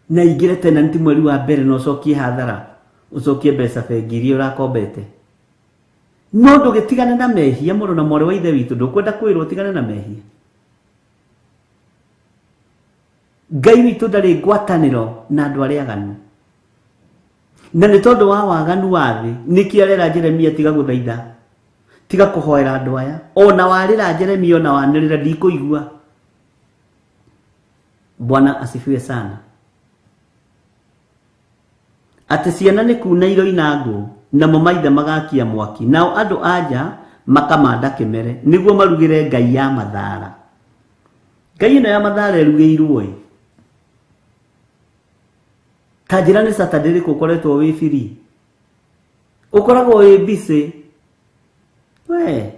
na ingĩre tenant mweri wa mbere na ũcokie hathara, ũcokie mbeca bengi iria ũrakombete. No ndũgĩtigane na mehia, mũrũ na mwarĩ wa Ithe witũ, ndũkwenda kwĩrwo ũtigane na mehia. Ngai witũ ndarĩ ngwatanĩro na andũ arĩa aganu. Na nĩ tondũ wa waganu wa thĩ, nĩkĩo arera Jeremia tiga gũthaitha, tiga kũhoera andũ aya. Ona warĩra Jeremia, ona wanĩrĩra ndikũigua. Bwana asifiwe sana. Atĩ ciana nĩ kuna iroina ngũ, namo maithe magakia mwaki, nao andũ a nja makamanda kĩmere nĩguo marugĩre Ngai ya mathara. Ngai ĩno ya mathara ĩrugĩirwo ĩ. Ta njĩra nĩ Saturday rĩkũ ũkoretwo wĩ free? Ũkoragwo wĩ busy. We,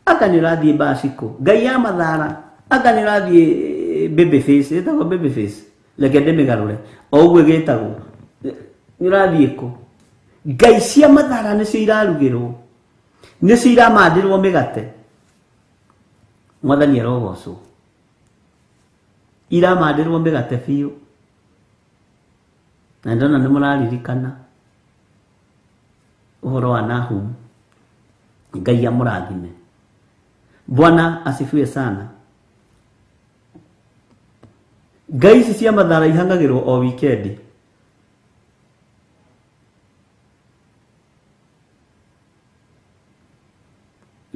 anga nĩ ũrathiĩ bacikũ. Ngai ya mathara, anga nĩ ũrathiĩ baby face, ĩtagwo baby face. Reke ndĩmĩgarũre. O ũguo ĩgĩtagwo. Nĩ ũrathiĩ kũ? Ngai cia mathara nĩcio irarugĩrwo. Nĩcio iramandĩrwo mĩgate. Mwathani arogocwo. Iramandĩrwo mĩgate biũ. Na ndona nĩ mũraririkana ũhoro wa Nahum. Ngai amũrathime. Bwana asifiwe sana. Ngai ici cia mathara ihang'agĩrwo o wikendi.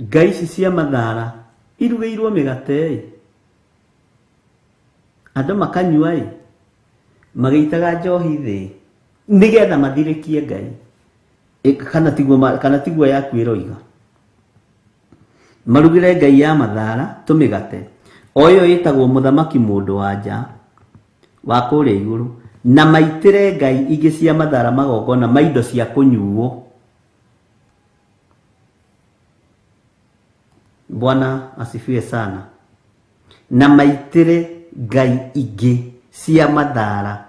Ngai ici cia mathara irugĩirwo mĩgate ĩ. Andũ makanyua ĩ, magĩitaga njohi thĩ nĩgetha mathirĩkie Ngai. Kana tiguo yaku ĩroiga. Marugĩre Ngai ya mathara tũmĩgate, o ĩyo ĩtagwo mũthamaki mũndũ wa nja wa kũrĩa igũrũ, na maitĩre Ngai ingĩ cia mathara magongona ma indo cia kũnyuo. Bwana asifiwe sana. Na maitĩre Ngai ingĩ cia mathara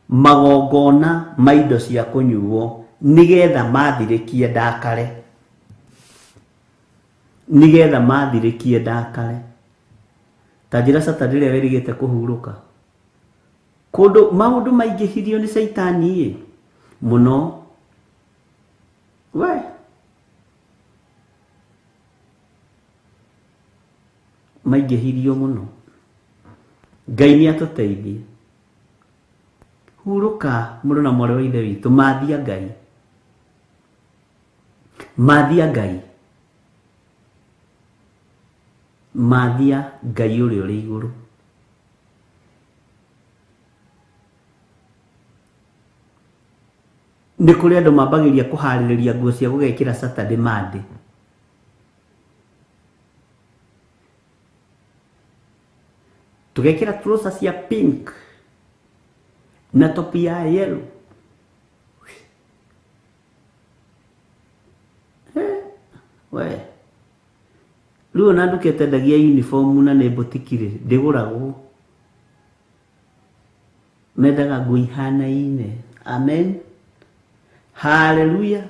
magongona ma indo cia kũnyuo nĩgetha mathirĩkie ndakare. Nĩgetha mathirĩkie ndakare. Ta njĩra Saturday ĩrĩa wĩrĩgĩte kũhurũka. Kũndũ maũndũ maingĩhirio nĩ Caitani ĩ mũno. We maingĩhirio mũno. Ngai nĩ atũteithie. Hurũka mũrũ na mwarĩ wa Ithe witũ, mathia Ngai. Mathia Ngai. Mathia Ngai ũrĩa ũrĩ igũrũ. Nĩ kũrĩ andũ mambagĩrĩria kũharĩrĩria nguo cia gũgekĩra Saturday Monday. Tũgekĩra trouser cia pink na top ya yellow. We, Rĩu ona nduka ĩtendagia uniform na nĩ boutique rĩ, ndĩgũragwo. Mendaga nguo ihanaine. Amen, haleluya.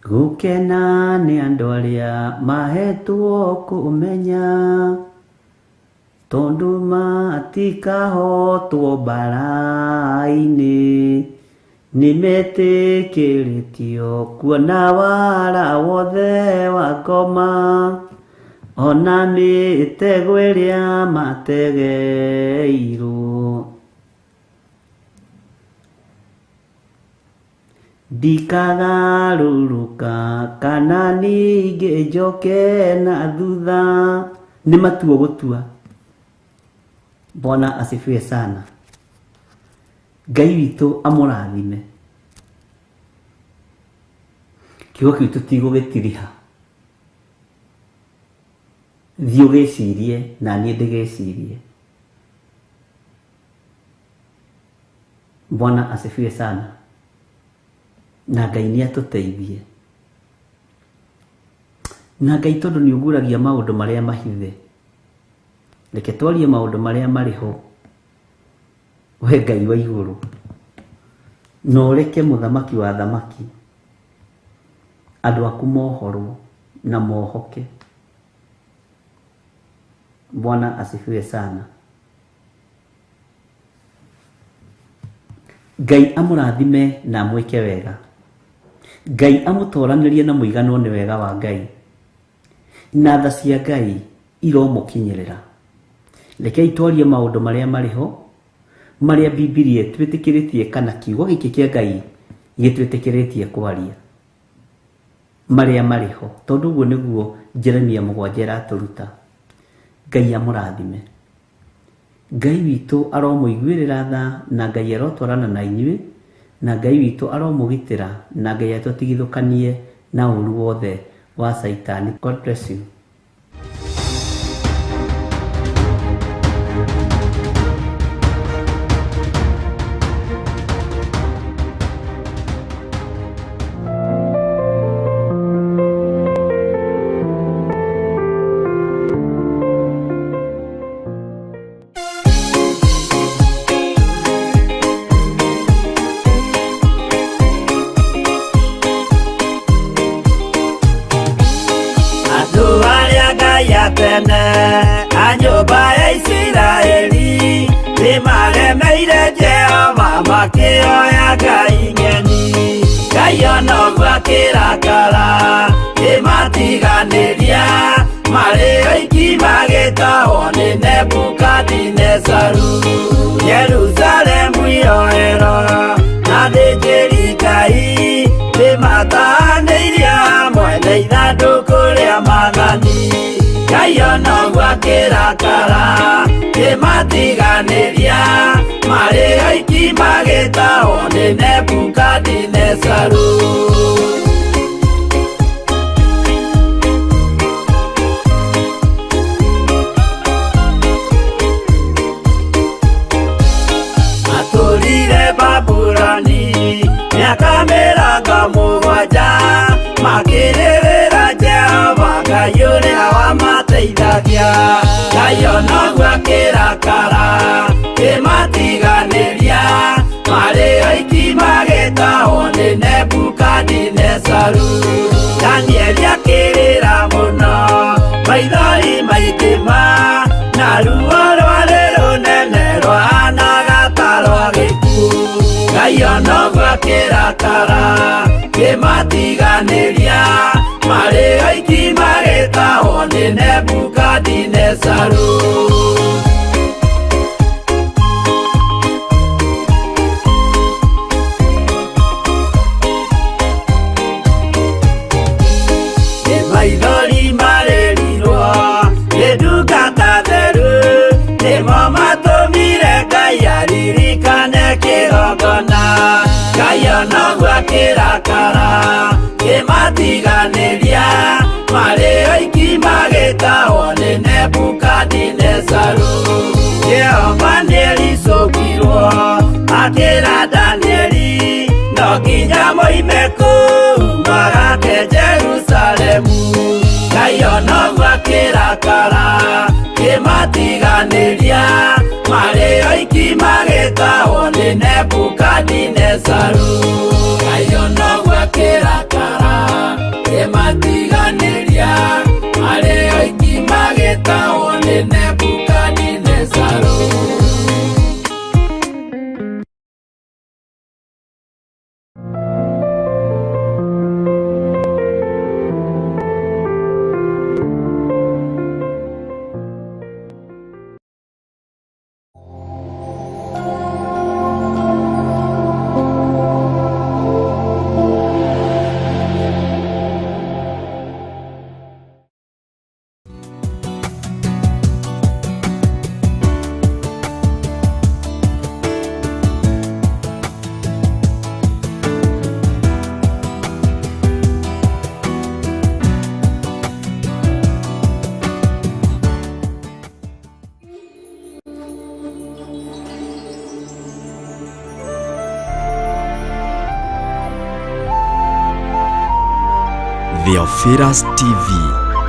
Gũkena nĩ andũ arĩa mahetwo kũmenya, tondũ matikahotwo mbara-inĩ, nĩmetĩkĩrĩtio kuona wara wothe wa ngoma, ona mĩtego ĩrĩa mategeirwo. Ndikagarũrũka kana ningĩ njoke na thutha. Nĩ matua gũtua. Bwana asifiwe sana. Ngai witũ amũrathime. Kiugo kĩu tũtigũgĩtiriha. Thiĩ ũgĩcirie na niĩ ndĩgĩcirie. Bwana asifiwe sana. Na Ngai nĩ atũteithie. Na Ngai tondũ nĩ ũguragia maũndũ marĩa mahithe, reke twarie maũndũ marĩa marĩ ho, we Ngai wa igũrũ, na ũreke mũthamaki wa thamaki andũ aku mohorwo na mohoke. Bwana asifiwe sana. Ngai amũrathime na amwĩke wega. Ngai amũtoranĩrie na mũiganwo nĩ wega wa Ngai, na tha cia Ngai iromũkinyĩrĩra. Rekei twarie maũndũ marĩa marĩ ho, marĩa Bibilia ĩtwĩtĩkĩrĩtie kana kiugo gĩkĩ kĩa Ngai gĩtwĩtĩkĩrĩtie kwaria, marĩa marĩ ho, tondũ ũguo nĩguo Jeremia 7 ĩratũruta. Ngai amũrathime. Ngai witũ aromũiguĩrĩra tha, na Ngai arotwarana na inyuĩ, na Ngai witũ aromũgitĩra, na Ngai atũtigithũkanie na ũru wothe wa Caitani. God bless you. Andũ arĩa Ngai a tene a nyũmba ya Isiraeli nĩmaremeire Jehova makĩoya ngai ng'eni. Ngai ona ũguo akĩrakara kĩmatiganĩria, marĩ oiki magĩtahwo nĩ Nebukadinezaru. Jerusalemu iroero na athĩnjĩri Ngai nĩmatahanĩirie hamwe na ithandũkũ rĩa maathani. Ngai ona ũguo akĩrakara kĩmatiganĩria, marĩ oiki magĩtahwo nĩ Nebukadinezaru. Matũrire Babuloni mĩaka 70, makĩrĩrĩra Jehova Ngai ũrĩa wamateithagia. Ngai ona ũguo akĩrakara kĩmatiganĩria, marĩ oiki magĩtahwo nĩ Nebukadinezaru. Danieli akĩrĩra mũno, maithori maingĩ ma, na ruo rwarĩ rũnene rwahanaga ta rwa gĩkuũ. Ngai ona ũguo akĩrakara kĩmatiganĩria, marĩ oiki magĩtahwo nĩ Nebukadinezaru. Nĩ maithori marĩrirwo nĩ ndungata theru, nĩmo matũmire Ngai aririkane kĩgongona. Ngai ona ũguo akĩrakara kĩmatiganĩria, marĩ oiki magĩtahwo nĩ Nebukadinezaru. Jehova nĩericũkirwo akĩra Danieli, no nginya moime kũu magake Jerusalemu. Akĩrakara kĩmatiganĩria marĩ oiki magĩtahwo nĩ Nebukadinezaru. Ngai onoguo akĩrakara kĩmatiganĩria marĩ oiki magĩtahwo nĩ Nebukadinezaru. Theophilus TV.